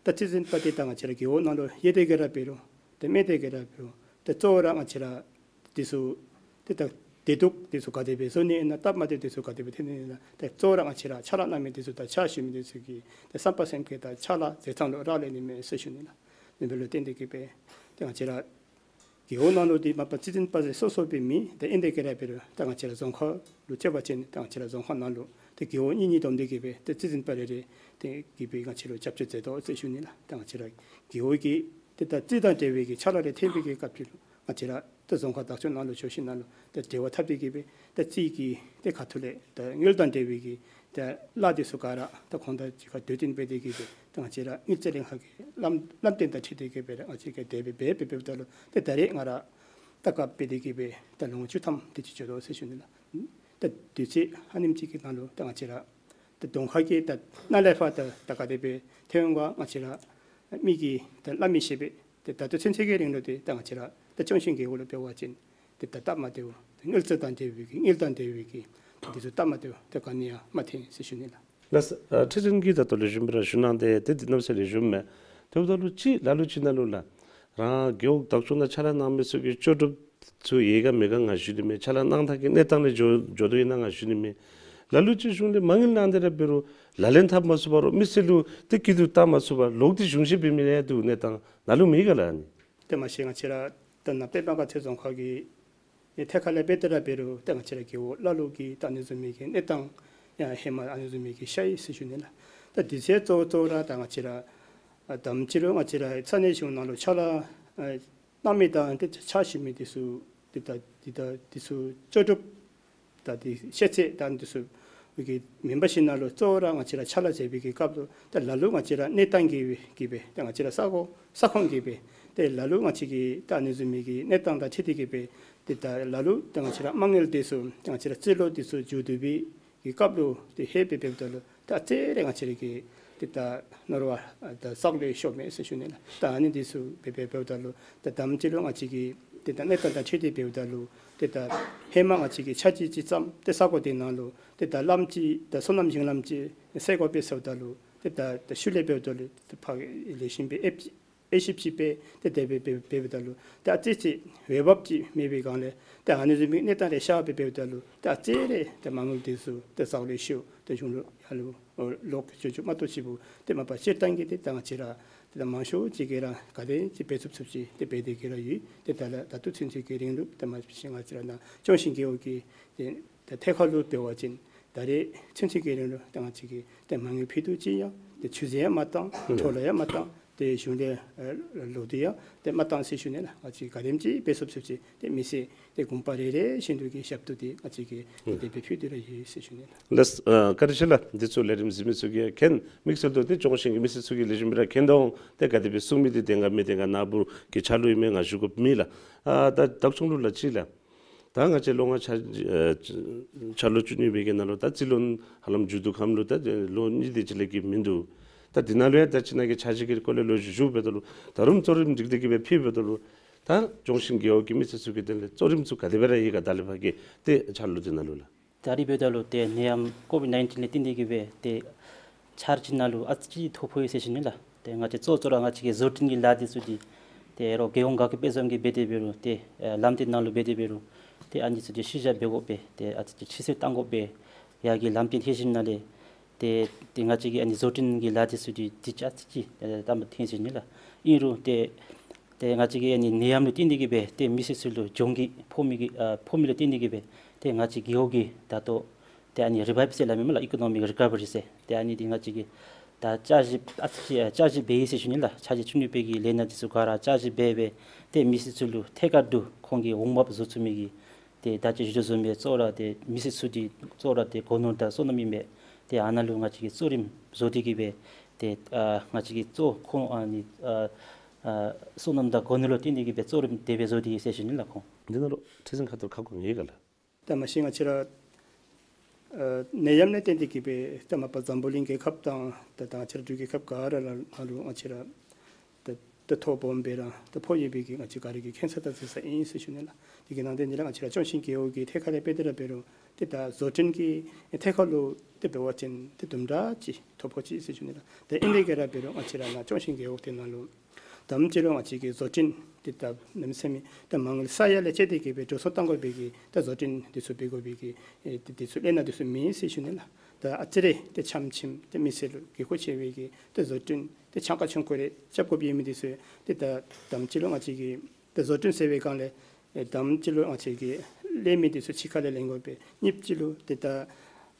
ད་རྩིས་འཛིན་པ་འདི་ད་ང་བཅས་ར་རྒེད་འོག་ནང་ལུ་ཡོད་དེ་གི་ར་འབད་རུང་ཏེ་མེད་དེ་གི་ར་འབད་རུང་ཏེ་གཙོ་བོ་ར་ང་བཅས་ར་འདི་ཚུ་ཏེ་ད་བདེ་སྡུག་འདི་ཚུ་ག་དེ་སྦེ་བཟོ་ནི་ཨིན་ན་སྟབས་མ་བདེཝ་འདི་ཚུ་ག་དེ་སྦེ་ཐོན་ནི་ཨིན་ན་ཏེ་གཙོ་བོ་ར་ང་བཅས་ར་ཕྱག་ལཱ་གནང་མི་འདི་ཚུ་དང་ཕྱག་ཞུ་མི་འདི་ཚུ་གི་ཏེ་བསམ་པ་སེམས་བསྐྱེད་དང་ཕྱག་ལཱ་མཛད་ཐངས་ལུ་རག་ལས་ནི་མས་ཟེར་ཞུ་ནི་ལགས། ཨ་ནི་འབདཝ་ལུ་བརྟེན་ཏེ་གི་སྦེ་ཏེ་ང་བཅས་ར་རྒེད་འོག་ནང་ལུ་ཏེ་མ་པ་རྩིས་འཛིན་པ་སོ་སོ་སྦེ་མེད། ཏེ་ཨིན་དེ་གི་ར་འབད་རུང་ད་ང་བཅས་ར་རྫོང་ཁག་ལུ་བཅད་པ་ཅིན་ད་ང་བཅས་ར་རྫོང་ཁག་ནང་ལུ་ཏེ་རྒེད་འོག་གཉིས་གཉིས་བསྡོམས་ཏེ་གི་སྦེ་ཏེ་རྩིས་འཛིན་པ་རེ་རེ་ཏེ་གི་སྦེ་ང་བཅས་ལུ་རྒྱབ་སྐྱོར་མཛད་དོ་ཟེར་ཞུ་ནི་ལགས། ད་ང་བཅས་ར་རྒེད་འོག་གི་ཏེ་ད་རྩིས་དང་འབྲེལ་བའི་གི་ཕྱག་ལཱ་རེ་ཐོན་པའི་གི་སྐབས་ཅིག་ལུ་ང་བཅས་ར་ཏེ་རྫོང་ཁག་བདག་སྐྱོང་ནང་ལུ་ཇོ་ཤི་ནང་ལུ་ཏེ་འབྲེལ་བ་འཐབ་སྟེ་གི་སྦེ་ཏེ་རྩིས་ཀྱི་ཏེ་ཁ་ཐུག་ལས་ད་དངུལ་དང་འབྲེལ་བའི་གི་ཏེ་གླ་འདི་ཚུ་ག་ར་ད་ཁོང་དང་གཅིག་ཁར་དོ་འགྲན་འབད་དེ་གི་སྦེ་ད་ང་བཅས་ར་དངུལ་རྩིས་ལྷན་ཁག་གི་ལམ་ལམ་སྟོན་དང་འཁྲིལ་ཏེ་གི་སྦེ་ར་ང་བཅས་ཀྱིས་དེ་སྦེ་འབད་འབད་འབདཝ་ད་ལུ་ཏེ་ད་རེས་ང་ར་ད་སྐབས་འབད་དེ་གི་སྦེ་ད་ལོ་ངོ་བཅུ་ཐམ་དེ་ཅིག་འགྱོ་དོ་ཟེར་ཞུ་ནི་ལགས། ད་དུས་ཚོད་ཨ་ནེམ་ཅིག་གི་ནང་ལུ་ད་ང་བཅས་ར་ད་གདོང་ཁ་གི་ད་ནཱ་ལས་ཕར་ད་ད་ག་དེ་སྦེ་ཐོན་འོང་ག་ང་བཅས་ར་མི་གིས་ད་སླབ་མི་ཤེས་པས། ཏེ་ད་ལྟོ་ཚུན་ཚོད་ཀྱི་རིང་ལུ་ཏེ་ད་ང་བཅས་ར་ད་སྐྱོང་ཞིང་རྒྱས་པ་ལུ་འབད་བ་ཅིན་ཏེ་ད་སྟབས་མ་བདེཝ་ཏེ་དངུལ་རྩིས་དང་འབྲེལ་བའི་གི་དངུལ་དང་འབྲེལ་བའི་གི་འདི་ཚུ་སྟབས་མ་བདེཝ་ཏེ་ག་ནི་ཡང་མ་ཐོན་ཟེར་ཞུ་ནི་ལགས། ལགས་སོ། ཨ་ཁྲི་འཛིན་གྱིས་ད་ལྟོ་ལེགས་ཤོམ་སྦེ་ར་ཞུ་གནང་སྟེ་ཏེ་འདི་གནམ་ས་ལེགས་ཤོམ་མས། དེ་འབདཝ་ད་ལུ་ཅིག་ལ་ལུ་ཅིག་ནང་ལུ་ལགས་རང་རྒེད་འོག་བདག་སྐྱོང་ནང་ཕྱག་ལཱ་གནང་མི་ཚུ་གི་ལྕོགས་གྲུབ་ཚུ་ཡོད་ག་མེད་ག་ང་ཞུ་ནི་མེད། ཕྱག་ལཱ་གནང་ཐངས་ཀྱི་གནས་སྟངས་ལས་འགྱོ་འགྱོ་དོ་ཨིན་ན་ང་ཞུ་ནི་མེད། ལ་ལུ་ཅིག་གཞུང་ལས་མ་དངུལ་གནང་སྟེ་ར་འབད་རུང་ལག་ལེན་འཐབ་མ་ཚུགས་པ་རུང་མི་སེར་ལུ་ཏེ་སྐྱིད་སྡུག་བལྟ་མ་ཚུགས་པར་ལོག་སྟེ་གཞུང་བཞེས་འབད་མི་ལས་འདུག་གནས་སྟངས་ལ་ལུ་མེད་ག་ལགས། ཨ་ནི་ཏེ་མ་གཞི་ང་བཅས་ར་ད་ནཱ་དཔལ་འབངས་དཀར་སྟོད་རྫོང་ཁག་གི་ཐད་ཁར་ལས་འབད་དེ་ར་འབད་རུང་ཏེ་ང་བཅས་ར་རྒེད་འོག་ལ་ལུ་གིས་ད་ཨ་ནི་བཟུམ་མའི་གི་གནས་སྟངས་ཡང་ཧེ་མ་ཨ་ནི་བཟུམ་མའི་གི་ཤར་ཡི་ཟེར་ཞུ་ནི་ལགས། ད་དུས་ཚོད་གཙོ་བོ་གཙོ་བོ་ར་ད་ང་བཅས་ར་ཨ་དང་པ་ཅིག་ལུ་ང་བཅས་ར་ས་གནས་གཞུང་ནང་ལུ་ཕྱག་ལཱ་ཨ་གནང་མི་དང་ཏེ་ཕྱག་ཞུ་མི་འདི་ཚུ་ཏེ་ད་འདི་ད་འདི་ཚུ་ལྕོགས་གྲུབ་ད་འདི་ཤེས་ཚད་ད་འདི་ཚུ་གི་མེན་པར་ཞིནམ་ལས་གཙོ་བོ་ར་ང་བཅས་ར་ཕྱག་ལཱ་མཛད་པའི་གི་སྐབས་ལུ་ད་ལ་ལུ་ང་བཅས་ར་གནས་སྟངས་ཀྱི་གི་སྦེ་ད་ང་བཅས་ར་ས་གོ་ས་ཁོངས་ཀྱི་སྦེ་ཏེ་ལ་ལུ་ང་བཅས་ཀྱི་ད་ཨ་ནི་བཟུམ་མའི་གི་གནས་སྟངས་དང་འཁྲིལ་ཏེ་གི་སྦེ་ཏེ་ད་ལ་ལུ་ད་ང་བཅས་ར་མ་དངུལ་འདི་ཚུ་ད་ང་བཅས་ར་རྩིས་ལོ་འདི་ཚུ་མཇུག་བསྡུ་བའི་གི་སྐབས་ལུ་ཏེ་ཧེ་སྦེ་འབདཝ་ད་ལུ་ད་ཨ་ཙི་རེ་ང་བཅས་ར་གི་ཏེ་ད་ནོར་བ་ད་བསགས་ལས་ཤོར་མས་ཟེར་ཞུ་ནི་ལགས། ད་ཨ་ནི་འདི་ཚུ་སྦེ་སྦེ་འབདཝ་ད་ལུ་ད་དང་པ་ཅིག་ལུ་ང་བཅས་ཀྱི་ཏེ་ད་གནས་སྟངས་དང་འཁྲིལ་ཏེ་འབདཝ་ད་ལུ་ཏེ་ད་ཧེ་མ་ང་བཅས་ཀྱི་ཆ་ཅིག་ཅིག་བརྩམས་ཏེ་ས་གོ་དེ་ནང་ལུ་ཏེ་ད་ལམ་ཅིག་ད་སོ་ནམ་ཞིང་ལམ་ཅིག་སེལ་དགོ་པས་ཟེརཝ་ད་ལུ་ཏེ་ད་ད་ཤུལ་ལས་འབདཝ་ད་ལུ་ཏེ་ཕར་ལེགས་ཤོམ་སྦེ་ཨེབ་ཅིག་ཨེ་ཤེས་ཅིག་སྦེ་ཏེ་དེ་སྦེ་སྦེ་འབདཝ་ད་ལུ་ཏེ་ཨ་ཙི་ཅིག་འོས་འབབ་ཅིག་མེད་པའི་སྒང་ལས་ཏེ་ཨ་ནི་བཟུམ་མའི་གནས་སྟངས་རེ་ཤར་སྦེ་འབདཝ་ད་ལུ་ཏེ་ཨ་ཙི་རེ་ཏེ་མ་དངུལ་འདི་ཚུ་ཏེ་བསགས་ལས་ཤོར་ཏེ་གཞུང་ལུ་ཡར་ལུ་ལོག་འགྱོ་འགྱོཝ་མ་གཏོགས་ཅིག་པོ་ཏེ་མ་པ་སྤྱིར་བཏང་གི་ཏེ་ད་ང་བཅས་ར་ཏེ་ད་མང་ཤོས་ཅིག་གིས་ར་ག་དེ་ཅིག་འབད་ཚུགས་ཚུགས་ཅིག་ཏེ་འབད་དེ་གི་ར་ཡོད། ཏེ་ད་ལ་ད་ལྟོ་ཚུན་ཚོད་ཀྱི་རིང་ལུ་ཏེ་མ་གཞི་ང་བཅས་ར་ནཱ་སྐྱོང་ཞིང་རྒྱས་པ་གི་ཏེ་ད་ཐད་ཁར་ལུ་འབད་བ་ཅིན་ད་རེས་ཚུན་ཚོད་ཀྱི་རིང་ལུ་ད་ང་བཅས་ཀྱིས་ཏེ་མ་དངུལ་ཕུལ་དོ་ཅིག་ཡང་ཏེ་ཆུ་ཚོད་ཡང་མ་བཏང་འཕྲོ་བརླག་ཡང་མ་བཏང་ཏེ་གཞུང་ལས་ལོག་སྟེ་ཡང་ཏེ་མ་བཏང་ཟེར་ཞུ་ནི་ལགས། ང་བཅས་ག་དེམ་ཅིག་འབད་ཚུགས་ཚུགས་ཅིག་ཏེ་མི་སེར་ཏེ་དགོངས་པ་རེ་རེ་བཞིན་དུ་གི་ཞབས་ཏོག་འདི་ང་བཅས་ཀྱིས་ཏེ་དེ་སྦེ་ཕུལ་དོ་ར་ཡོད་ཟེར་ཞུ་ནི་ལགས། ལགས་སོ། ཨ་བཀའ་དྲིན་ཆེ་ལགས། འདི་ཚུ་ལས་རིམ་གཟིགས་མི་ཚུ་གིས་མཁྱེན་དམིགས་བསལ་དུ་ཏེ་སྐྱོང་ཞིང་གི་མི་སེར་ཚུ་གིས་ལེགས་ཤོམ་སྦེ་ར་མཁྱེན་དོ་འོང་། ཏེ་ག་དེ་སྦེ་གསུང་མི་འདི་བདེན་ག་མི་བདེན་ག་ནཱ་འབུར་གྱི་ཆ་ལུགས་ཨིན་མས་ང་ཞུ་དགོཔ་མེད་ལགས། ཨ་ད་བདག་སྐྱོང་ལུ་ལགས་ཅིག་ལགས། ད་ང་བཅས་ལོ་ལྔ་ཆ་ཨ་ཆ་ལོ་བཅུ་གཉིས་པའི་གི་ནང་ལུ་ད་རྩིས་ལོ་ཧ་ལམ་མཇུག་བསྡུ་ཁམས་ལུ་ད་ལོ་གཉིས་དེ་ཅིག་ལས་ཀྱི་མིན་འདུག། ད་འདི་ནང་ལུ་ཡང་ད་ཅི་ནཱ་གི་ཆ་ཅིག་གི་སྐོར་ལས་ལོ་ཞུ་ཞུཝ་འབདཝ་ད་ལུ་ད་རུང་གཙོ་རིམ་སྒྲིག་སྟེ་གི་སྦེ་ཕུལཝ་འབདཝ་ད་ལུ་ད་སྐྱོང་ཞིང་རྒྱས་པ་གི་མི་སེར་ཚུ་གི་དོན་ལས་གཙོ་རིམ་ཚུ་ག་དེ་སྦེ་ར་ཡོད་ག་ད་ལས་ཕར་གྱི་ཏེ་ཆ་ལུགས་འདི་ནང་ལུ་ལགས། ད་རེས་འབདཝ་ད་ལུ་ཏེ་ནད་ཡམས་ཀོ་བིཌ་ནའིན་ཊིན་ལས་བརྟེན་ཏེ་གི་སྦེ་ཏེ་འཆར་ཅིག་ནང་ལུ་ཨ་ཙི་ཅིག་ཐོ་ཕོག་ཡི་ཟེར་ཞུ་ནི་ལགས། ཏེ་ང་བཅས་གཙོ་གཙོ་ར་ང་བཅས་ཀྱི་བཟོ་སྐྲུན་གྱི་ལཱ་འདི་ཚུ་འདི་ཏེ་རོགས་རྒྱལ་ཡོངས་དགའ་སྐྱིད་དཔལ་འཛོམས་ཀྱི་འབད་དེ་འབད་རུང་ཏེ་ཨ་ལམ་སྟོན་ནང་ལུ་འབད་དེ་འབད་རུང་ཏེ་ཨ་ནི་ཚུ་འདི་ཤུལ་བཞག་འབད་དགོ་པས། ཏེ་ཨ་ཙི་ཅིག་ཕྱི་སེལ་བཏང་དགོ་པས་ཡ་གི་ལམ་སྟོན་ཐོན་ཞིནམ་ལས་ཏེ་ཏེ་ང་བཅས་ཀྱི་ཨ་ནི་བཟོ་སྐྲུན་གྱི་ལཱ་འདི་ཚུ་འདི་དུས་ཅི་ཨ་ཙི་ཅིག་ཨེ་དམ་པ་འཐོན་ཟེར་ཞུ་ནི་ལགས། ཨིན་རུང་ཏེ་ཏེ་ང་བཅས་ཀྱི་ཨ་ནི་ནད་ཡམས་ལུ་བརྟེན་ཏེ་གི་སྦེ་ཏེ་མི་སེར་ཚུ་ལུ་གྱོང་གུད་ཕོག་མི་གི་ཨ་ཕོག་མི་ལུ་བརྟེན་ཏེ་གི་སྦེ་ཏེ་ང་བཅས་རྒེད་འོག་གི་ད་ལྟོ་ཏེ་ཨ་ནི་རི་བའིབ་ཟེར་སླབ་མས་སྨོ་ལགས། ཨི་ཀོ་ནོ་མིཀ་རི་ཀ་བ་རི་ཟེར། ཏེ་ཨ་ནི་འདི་ང་བཅས་ཀྱི་ ད་བཅའ་གཞི་ཨ་ཙི་ཅིག་བཅའ་གཞི་འབད་ཡི་ཟེར་ཞུ་ནི་ལགས། ཆ་འཇོག་ཆུ་ནུས་པའི་གི་ལས་སྣ་འདི་ཚུ་ག་ར་བཅའ་གཞི་འབད་སྦེ་ཏེ་མི་སེར་ཚུ་ལུ་ཐད་ཀར་དུ་ཁོང་གི་འོང་འབབ་བཟོ་ཚུགས་མི་གི་ཏེ་ད་ཅི་ཞུ་དོ་བཟུམ་སྦེ་གཙོ་བོ་ར་ཏེ་མི་སེར་ཚུ་འདི་གཙོ་བོ་ར་ཏེ་སྒོ་ནོར་དང་སོ་ནམ་ཨིན་པས། ཏེ་ཨ་ནཱ་ལུ་ང་བཅས་ཀྱིས་གཙོ་རིམ་བཟོ་སྟེ་གི་སྦེ་ཏེ་ཨ་ང་བཅས་ཀྱིས་གཙོ་ཁོང་ཨ་ནི་ཨ་ཨ་སོ་ནམ་དང་སྒོ་ནོར་ལུ་བརྟེན་ཏེ་གི་སྦེ་གཙོ་རིམ་དེ་སྦེ་བཟོ་སྟེ་ཡོད་ཟེར་ཞུ་ནི་ལགས་ཁོང་། འདི་ནང་ལུ་ཁྲི་འཛིན་ཁ་ཐུག་ཁ་སྐོང་ཡོད་ག་ལགས། ད་མ་གཞི་ང་བཅས་ར་ཨ་ནད་ཡམས་ལས་བརྟེན་ཏེ་གི་སྦེ་ད་མ་པ་འཛམ་བུ་གླིང་རྒྱལ་ཁབ་དང་ད་ད་ང་བཅས་ར་འབྲུག་རྒྱལ་ཁབ་ག་ར་ལ་ནང་ལུ་ང་བཅས་ར་ད་ད་ཐོ་སྦོམ་སྦེ་ར་ད་ཕོག་ཡོད་པའི་གི་ང་བཅས་ག་ར་གིས་མཁྱེན་ས་དང་གཟིགས་ས་ཨིན་ཟེར་ཞུ་ནི་ལགས། དེ་གི་ནང་དོན་འདི་ལགས་ང་བཅས་ར་སྐྱོང་ཞིང་རྒྱས་འོག་གི་ཐད་ཁ་ལས་དཔེ་དེ་ར་འབད་རུང་ཏེ་ད་བཟོ་སྐྲུན་གྱི་ཐད་ཁ་ལུ་ཏེ་འབད་བ་ཅིན་ཏེ་དུམ་གྲ་ཅིག་ཐོ་ཕོག་ཅི་ཟེར་ཞུ་ནི་ལགས། ཏེ་ཨིན་དེ་ག་ར་འབད་རུང་ང་བཅས་ར་ནཱ་སྐྱོང་ཞིང་རྒྱས་འོག་དེ་ནང་ལུ་དང་པ་ཅིག་ལུ་ང་བཅས་ཀྱིས་བཟོ་སྐྲུན་ཏེ་ད་གནམ་མེད་ས་མེད་ད་མ་དངུལ་ས་ཡ་ལས་བཅད་དེ་གི་སྦེ་འགྲོ་སོང་གཏང་དགོ་པའི་གི་ད་བཟོ་སྐྲུན་འདི་ཚུ་འབད་དགོ་པའི་གི་ཨེ་ཏེ་འདི་ཚུ་ལས་སྣ་འདི་ཚུ་མེད་ཟེར་ཞུ་ནི་ལགས། ད་ཨ་ཙི་རེ་ཏེ་ཆམ་ཆིམ་ཏེ་མི་སེར་ལུ་དགོས་མཁོ་ཆེ་བའི་གི་ཏེ་བཟོ་སྐྲུན་ཏེ་ཆང་ཁ་ཆུང་ཀུ་རེ་རྐྱབ་དགོཔ་ཡོད་མི་འདི་ཚུ་ཏེ་ད་དང་པ་ཅིག་ལུ་ང་བཅས་ཀྱིས་ཏེ་བཟོ་སྐྲུན་ཟེར་བའི་སྒང་ལས་ཨེ་དང་པ་ཅིག་ལུ་ང་བཅས་ཀྱིས་ལས་མི་འདི་ཚུ་ཕྱི་ཁ་ལས་ལེན་དགོ་པས། གཉིས་པ་ཅིག་ལུ་ཏེ་ད་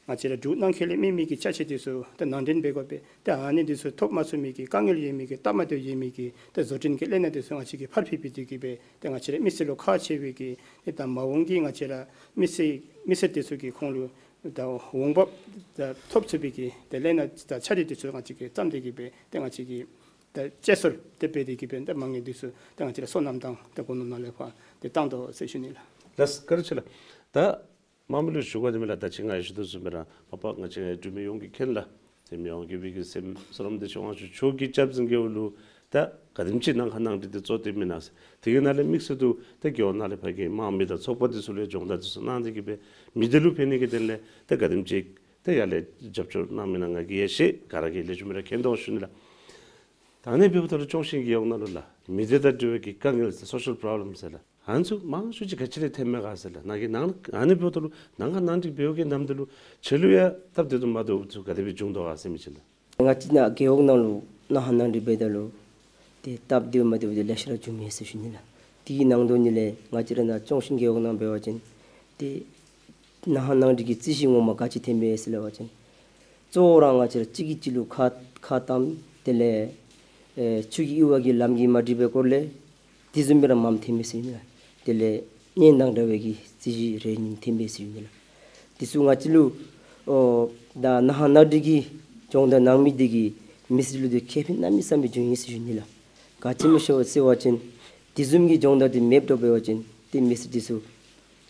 ང་བཅས་ར་འབྲུག་ནང་འཁོད་ལས་མེད་མི་གི་ཅ་ཆས་འདི་ཚུ་ད་ནང་འདྲེན་འབད་དགོ་པས། ད་ཨ་ནི་འདི་ཚུ་ཐོབ་མ་ཚུགས་མི་གི་དཀའ་ངལ་ཡོད་མི་གི་སྟབས་མ་བདེཝ་ཡོད་མི་གི་ད་བཟོ་སྐྲུན་གྱི་ལས་སྣ་འདི་ཚུ་ང་བཅས་ཀྱིས་ཕར་ཕུད་ཕུད་དེ་གི་སྦེ་ད་ང་བཅས་ར་མི་སེར་ལུ་ཁག་ཆེ་བའི་གི་ཏེ་ད་མ་འོངས་ཀྱི་ང་བཅས་ར་མི་སེར་མི་སེར་འདི་ཚུ་གི་ཁོང་ལུ་ད་འོང་འབབ་ད་ཐོབ་ཚུགས་པའི་གི་ད་ལས་སྣ་ད་ཕྱག་བྲིས་འདི་ཚུ་ང་བཅས་ཀྱིས་བརྩམས་ཏེ་གི་སྦེ་ད་ང་བཅས་ཀྱིས་ད་བཅའ་སྲོལ་དེ་སྦེ་དེ་གི་སྦེ་ད་མ་དངུལ་འདི་ཚུ་ད་ང་བཅས་ར་སོ་ནམ་དང་ད་སྒོ་ནོར་ནང་ལས་ཕར་ཏེ་བཏང་དོ་ཟེར་ཞུ་ནི་ལགས། ལགས་བཀའ་དྲིན་ཆེ་ལགས། ད་དམངས་མི་ལུ་ཞུ་དགོ་དེ་མེད་ལགས། ད་ཅི་ང་ཡང་ཞུ་དོ་བཟུམ་སྦེ་ར་མ་པ་ང་བཅས་འབྲུག་མི་ཡོངས་ཀྱིས་མཁྱེན་ལགས། ཏེ་མི་དབང་མགོན་པོའི་གི་སྲས་བསོད་ནམས་བདེ་ཆེན་དབང་ཕྱུག་མཆོག་གི་སྐྱབས་འཛིན་འགྱོཝ་ལུ་ད་ག་དེམ་ཅིག་ནང་ཁ་ནང་འགྲིག་འདི་བཟོ་སྟེ་མེན་ན་ཟེར། དེ་གི་ནང་ལས་དམིགས་བསལ་དུ་ད་རྒེད་འོག་ནང་ལས་ཕར་གྱི་དམངས་མི་དང་ཚོགས་པ་འདི་ཚུ་ལུ་སྦྱོང་བརྡར་འདི་ཚུ་གནང་སྟེ་གི་སྦེ་མི་སྡེ་ལུ་ཕན་ནི་གི་དོན་ལས་ད་ག་དེམ་ཅིག་ད་ཡར་ལས་རྒྱབ་སྐྱོར་གནང་མི་ནང་ང་གིས་ཡང་ཤེས། ག་ར་གིས་ལེགས་ཤོམ་སྦེ་ར་མཁྱེན་དོ་ཞུ་ནི་ལགས། ད་ཨ་ནི་འབདཝ་ད་ལུ་སྐྱོང་ཞིང་རྒྱས་འོག་ནང་ལུ་ལགས་མི་སྡེ་དང་འབྲེལ་བའི་གི་དཀའ་ངལ་ཟེར་social problem ཟེར་ལགས། ཨ་ནི་ཚུ་མང་ཤོས་ཅིག་ག་ཅི་ར་ཐོནམ་མས་ག་ཟེར་ལགས། ནཱ་གི་ནང་ཨ་ནི་འབདཝ་ད་ལུ་ནང་ཁ་ནང་འགྲིག་འབདཝ་གི་ནམ་དུས་ལུ་ཕྱི་ལུ་ཡང་སྟབས་བདེ་དོ་མ་བདེཝ་ཚུ་ག་དེ་སྦེ་འབྱུང་དོ་ག་ཟེར་མི་ཅིག་ལགས། ང་བཅས་ནཱ་རྒེད་འོག་ནང་ལུ་ནང་ཁ་ནང་འགྲིག་འབདཝ་ད་ལུ་ཏེ་སྟབས་བདེཝ་མ་བདེཝ་འདི་ལེ་ཤ་ར་འབྱུངམ་མས་ཟེར་ཞུ་ནི་ལགས། དེ་གི་ནང་དོན་འདི་ལས་ང་བཅས་ར་ནཱ་སྐྱོང་ཞིང་རྒྱས་འོག་ནང་འབད་བ་ཅིན་ཏེ་ནང་ཁ་ནང་འགྲིག་གི་རྩོད་གཞི་ངོ་མ་ག་ཅི་ཐོནམ་མས་ཟེར་སླབ་པ་ཅིན་གཙོ་བོ་ར་ང་བཅས་ར་གཅིག་གིས་གཅིག་ལུ་ཁ་ཁ་བཏངམ་དེ་ལས་ཨེ་ཆུ་གི་གཡུར་བ་གིས་ལམ་གྱིས་མ་འགྲིག་པའི་སྐོར་ལས་དེ་བཟུམ་སྦེ་ར་མངམ་ཐོནམ་མས་ཟེར་ཞུ་ནི་ལགས། དེ་ལས་གཉེན་དང་འདྲ་བའི་གི་རྩོད་གཞི་རེ་གཉིས་ཐོནམ་མས་ཟེར་ཞུ་ནི་ལགས། དེ་ཚུ་ང་བཅས་ལུ་ཨོ་ད་ནང་ཁ་ནང་འགྲིག་གི་སྦྱོང་བརྡར་གནང་མི་འདི་གིས་མི་སེར་ལུ་ཏེ་ཁེ་ཕན་གནམ་མེད་ས་མེད་བྱུང་ཡི་ཟེར་ཞུ་ནི་ལགས། ག་ཅི་སྨོ་ཟེར་བ་ཅིན་དེ་བཟུམ་གྱི་སྦྱོང་བརྡར་འདི་མེདཔ་འདྲཝ་འབད་བ་ཅིན་ཏེ་མི་སེར་འདི་ཚུ་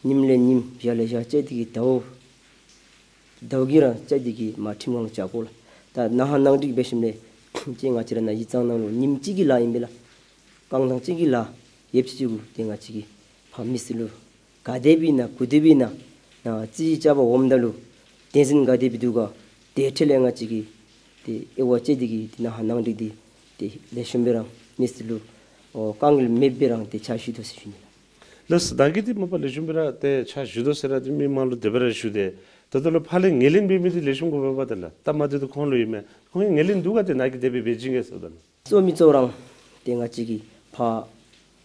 ཉིནམ་ལས་ཉིནམ་ཡར་ལས་ཡར་བཅད་དེ་གིས་ཟླཝ་ཟླཝ་གི་རང་བཅད་དེ་གིས་མར་ཁྲིམས་ཁང་བཅར་དགོ་ལགས། ད་ནང་ཁ་ནང་འགྲིག་འབད་ཞིནམ་ལས་ཅིག་ང་བཅས་ར་ནཱ་ཡིག་ཚང་ནང་ལུ་ཉིནམ་གཅིག་གི་ལཱ་ཨིན་པས་ལགས། རྐང་ཐང་གཅིག་གི་ལཱ་ཡོདཔ་ཅིག་གུ་ཏེ་ང་བཅས་ཀྱིས་ཕར་མི་སེར་ལུ་ག་དེ་སྦེ་ཨིན་ན་གུ་དེ་སྦེ་ཨིན་ན་ནཱ་རྩོད་གཞི་བཅའ་བར་འོངམ་ད་ལུ་བདེན་འཛིན་ག་དེ་སྦེ་འདུག་ག་དེ་འཕྲལ་ལས་ང་བཅས་ཀྱིས་ཏེ་དབྱེ་བ་དཔྱད་དེ་གིས་ཏེ་ནང་ཁ་ནང་འགྲིག་འདི་ཏེ་ལེགས་ཤོམ་སྦེ་ར་མི་སེར་ལུ་ཨོ་དཀའ་ངལ་མེདཔ་སྦེ་ར་ཏེ་ཕྱག་ཞུ་དོ་ཟེར་ཞུ་ནི་ལགས། ལགས་སོ། ད་གི་འདི་མ་པ་ལེགས་ཤོམ་སྦེ་ར་ཏེ་ཕྱག་ཞུ་དོ་ཟེར་ར་ཏེ་མི་མང་ལུ་དེ་སྦེ་ར་ཞུ་སྟེ་ད་ལྟོ་ལུ་ཕར་ལས་ངོས་ལེན་འབད་མི་འདི་ལེགས་ཤོམ་དགོ་པས་པ། ད་ལགས་སྟབས་མ་བདེ་དོ་ཁོང་ལུ་ཨིན་མས། ཁོང་གིས་ངོས་ལེན་འདུག་ག་ཏེ་ནཱ་གིས་དེ་སྦེ་འབད་བྱིན་གེ་ཟེརཝ་ད་ལགས། གཙོ་མི་གཙོ་རང་ཏེ་ང་བཅས་ཀྱིས་ཕར་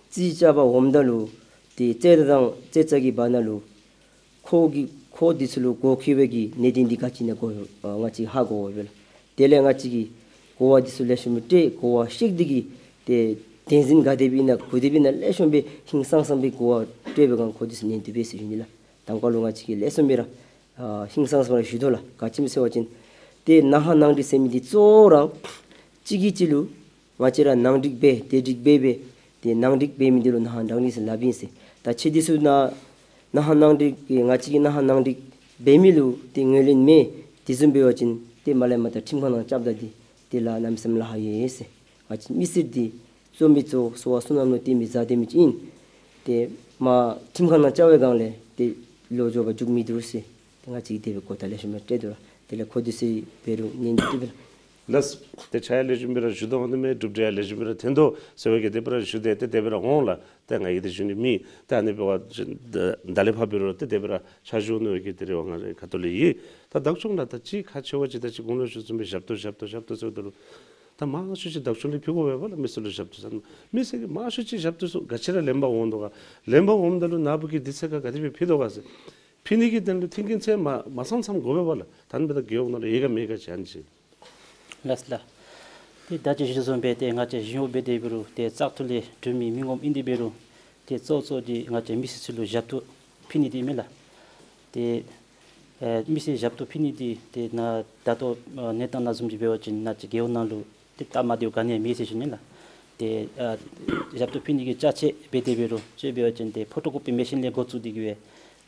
རྩོད་གཞི་བཅའ་བར་འོངམ་ད་ལུ་ཏེ་རྩོད་ཟླ་དང་རྩོད་ཟླ་གི་བར་ན་ལུ་ཁོ་གི་ཁོ་འདི་ཚུ་ལུ་གོ་ཁེ་བའི་གི་གནད་དོན་འདི་ག་ཅི་ཨིན་ན་གོ་ཨ་ང་བཅས་ཧ་གོ་དགོ་པས་ལགས། དེ་ལས་ང་བཅས་ཀྱིས་གོ་བ་འདི་ཚུ་ལེགས་ཤོམ་སྤྲོད་གོ་བ་བཤད་དེ་གིས་ཏེ་བདེན་འཛིན་ག་དེ་སྦེ་ཨིན་ན་གུ་དེ་སྦེ་ཨིན་ན་ལེགས་ཤོམ་སྦེ་ཧིང་སངས་སངས་སྦེ་གོ་བ་སྤྲོད་པའི་སྒང་ཁོ་འདི་ཚུ་ཉན་དོ་པས་ཟེར་ཞུ་ནི་ལགས། དང་པ་ལུ་ང་བཅས་ཀྱིས་ལེགས་ཤོམ་སྦེ་ར་ཨ་ཧིང་སངས་སངས་སྦེ་ར་ཞུ་དོ་ལགས། ག་ཅི་སྨོ་ཟེར་བ་ཅིན་ཏེ་ནང་ཁ་ནང་འགྲིག་ཟེར་མི་འདི་གཙོ་བོ་ར་གཅིག་གིས་གཅིག་ལུ་ང་བཅས་ར་ནང་འགྲིག་འབད་དེ་འགྲིག་འབད་འབད་ཏེ་ནང་འགྲིག་འབད་མི་འདི་ལུ་ནང་ཁ་ནང་འགྲིག་ཟེར་སླབ་ཨིན་ཟེར། ད་ཁྱེད་འདི་ཚུ་ནང་ནང་ཁ་ནང་འགྲིག་གི་ང་བཅས་ཀྱིས་ནང་ཁ་ནང་འགྲིག་འབད་མི་ལུ་ཏེ་ངོས་ལེན་མེད། དེ་བཟུམ་འབད་བ་ཅིན་ཏེ་མར་ལས་མར་ད་ཁྲིམས་ཁང་ནང་རྐྱབ་ད་འདི་ཏེ་ལཱ་གནམ་མེད་ས་མེད་ལཱ་ཁག་ཡོད་ཟེར། ང་བཅས་མི་སེར་འདི་གཙོ་མི་གཙོ་སོ་བ་སོ་ནམ་ལུ་བརྟེན་མི་བཟའ་སྡོད་མི་ཅིག་ཨིན། ཏེ་མར་ཁྲིམས་ཁང་ནང་བཅར་བའི་སྒང་ལས་ཏེ་ལོག་འགྱོ་བར་འཇུག་མི་འདུག་ཟེར། ཏེ་ང་བཅས་ཀྱིས་དེ་སྦེ་གོ་བརྡ་ལེགས་ཤོམ་སྦེ་སྤྲོད་དོ་ལགས། དེ་ལས་ཁོ་འདི་ཚུ་འབད་རུང་ཉན་འདི་བཏུབ་པས་ལགས། ལགས་སོ། ཏེ་ཕྱག་ཡང་ལེགས་ཤོམ་སྦེ་ར་ཞུ་དོ་འོང་དོ་མས། གྲུབ་འབྲས་ཡང་ལེགས་ཤོམ་སྦེ་ར་ཐོན་དོ་ཟེར་བའི་གི་དེ་སྦེ་ར་ཞུ་སྟེ་ཏེ་དེ་སྦེ་ར་འོང་ལགས། ཏེ་ང་གིས་ཏེ་ཞུ་ནི་མེད། ཏེ་ཨ་ནི་འབད་བ་ཅིན་ད་ལས་ཕར་འབད་རུང་ཏེ་དེ་སྦེ་ར་ཕྱག་ཞུ་ནི་གི་དེ་རེ་བ་ང་རའི་ཁ་ཐུག་ལས་ཡོད། ད་བདག་སྐྱོང་ལགས་ད་ཅི་ཁག་ཆེ་བ་ཅིག་ད་ཅི་གོང་ལུ་ཞུ་བཟུམ་སྦེ་ཞབས་ཏོག་ཞབས་ཏོག་ཞབས་ཏོག་ཟེརཝ་ད་ལུ་ད་མང་ཤོས་ཅིག་བདག་སྐྱོང་ལས་ཕུལ་དགོ་པས་པ་ལགས། མི་སེར་ལུ་ཞབས་ཏོག་ཟེར་མི་སེར་གྱིས་མང་ཤོས་ཅིག་ཞབས་ཏོག་ཚུ་ག་ཅི་ར་ལེན་པར་འོང་དོ་ག། ལེན་པར་འོངམ་ད་ལུ་ནཱ་བུ་གིས་འདི་ཚེ་ཁར་ག་དེ་སྦེ་ཕུལ་དོ་ག་ཟེར་ཕུལ་ནི་གི་དོན་ལུ་མཐུན་རྐྱེན་ཚུ་མ་མ་ཚང་ཚངམ་དགོ་པས་པ་ལགས། ད་ཨ་ནི་འབདཝ་ད་རྒེད་འོག་ནང་ལུ་ཡོད་ག་མེད་ག་ཅིག་ཨ་ནི་ཅིག། ལགས་ལགས། ཏེ་ད་ཅི་ཞུ་དོ་བཟུམ་སྦེ་ཏེ་ང་བཅས་ཞིང་འོག་འབད་དེ་འབད་རུང་ཏེ་བཙག་འཐུ་ལས་གྲུབ་མི་མི་ངོམ་ཨིན་དེ་འབད་རུང་ཏེ་གཙོ་གཙོ་འདི་ང་བཅས་མི་སེར་ཚུ་ལུ་ཞབས་ཏོག་ཕུལ་ནི་འདི་མས་ལགས། ཏེ་ཨེ་མི་སེར་ཞབས་ཏོག་ཕུལ་ནི་འདི་ཏེ་ནཱ་ད་ལྟོ་ཨ་གནས་སྟངས་ནང་བཟུམ་ཅིག་འབད་བ་ཅིན་ནཱ་ཅིག་རྒེད་འོག་ནང་ལུ་ཏེ་སྟབས་མ་བདེཝ་ག་ནི་ཡང་མེད་ཟེར་ཞུ་ནི་ལགས། ཏེ་ཨ་ཞབས་ཏོག་ཕུལ་ནི་གི་ཅ་ཆས་འབད་དེ་འབད་རུང་ཅིག་འབད་བ་ཅིན་ཏེ་ཕོ་ཊོ་ཀོ་པི་མེ་ཤིན་ལས་འགོ་བཙུགས་ཏེ་གི་སྦེ་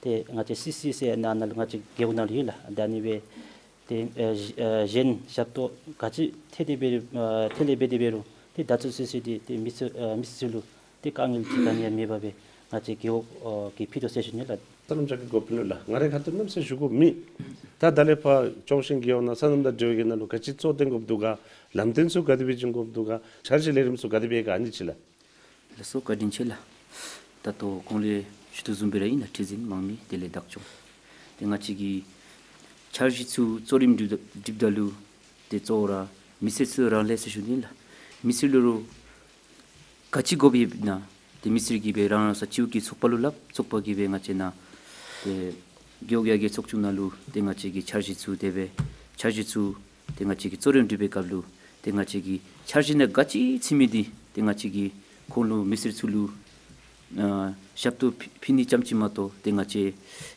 ཏེ་ང་བཅས་སི་སི་ཟེར་ནཱ་ནཱ་ལུ་ང་བཅས་རྒེད་འོག་ནང་ལུ་ཡོད་ལགས། ད་ཨ་ནི་སྦེ་ཏེ་ཨ་གཞན་ཞབས་ཏོག་ག་ཅི་ཐད་དེ་འབད་རུང་ཨ་ཐད་ལས་འབད་དེ་འབད་རུང་ཏེ་ད་ཚུན་ཚོད་ཟེར་ཏེ་ཏེ་མི་སེར་ཨ་མི་སེར་ཚུ་ལུ་ཏེ་དཀའ་ངལ་ཅིག་ག་ནི་ཡང་མེད་པར་སྦེ་ང་བཅས་རྒེད་འོག་ཨ་གིས་ཕུལ་དོ་ཟེར་ཞུ་ནི་ལགས། ས་ལམ་ཅག་གི་འགོ་དཔོན་ལུ་ལགས། ང་རའི་ཁ་ཐུག་གནམ་མེད་ས་མེད་ཞུ་དགོཔ་མེད། ད་ད་ལས་ཕར་ལྕོང་ཞིང་རྒེད་འོག་ནང་སོ་ནམ་དང་འབྲེལ་བའི་གི་ནང་ལུ་ག་ཅི་གཙོ་དོན་དགོཔ་འདུག་ག། ལམ་སྟོན་ཚུ་ག་དེ་སྦེ་བྱིན་དགོཔ་འདུག་ག། འཆར་གཞི་ལས་རིམ་ཚུ་ག་དེ་སྦེ་ག་ཨ་ནི་ཅིག་ལགས། ལགས་སོ། བཀའ་དྲིན་ཆེ་ལགས། ད་ལྟོ་གོང་ལས་ཞུ་དོ་བཟུམ་སྦེ་ར་ཨིན་ལགས། ཁྲི་འཛིན་དམངས་མི་དེ་ལས་བདག་སྐྱོང་ཏེ་ང་བཅས་ཀྱི་འཆར་གཞི་ཚུ་གཙོ་རིམ་སྒྲིག་སྒྲིགཔ་ད་ལུ་ཏེ་གཙོ་བོ་ར་མི་སེར་ཚུ་རང་ལས་ཟེར་ཞུ་ནི་ལགས། མི་སེར་ལུ་རུང་ག་ཅི་དགོཔ་ཡོདཔ་ཨིན་ན་ཏེ་མི་སེར་གྱིས་སྦེ་རང་རང་སོ་སོ་ཅིག་གི་ཚོགས་པ་ལུ་སླབ། ཚོགས་པ་གིས་སྦེ་ང་བཅས་ནཱ་ཏེ་རྒེད་འོག་ཡར་རྒྱས་ཚོགས་ཆུང་ནང་ལུ་ཏེ་ང་བཅས་ཀྱི་འཆར་གཞི་ཚུ་དེ་སྦེ་འཆར་གཞི་ཚུ་ཏེ་ང་བཅས་ཀྱིས་གཙོ་རིམ་སྒྲིག་པའི་སྐབས་ལུ་ཏེ་ང་བཅས་ཀྱི་འཆར་གཞི་ནང་ག་ཅི་ཚུད་མི་འདི་ཏེ་ང་བཅས་ཀྱིས་ཁོང་ལུ་མི་སེར་ཚུ་ལུ་ཨ་ཞབས་ཏོག་ཕུལ་ཕུལ་ནི་ཙམ་ཅིག་མ་གཏོགས་ཏེ་ང་བཅས་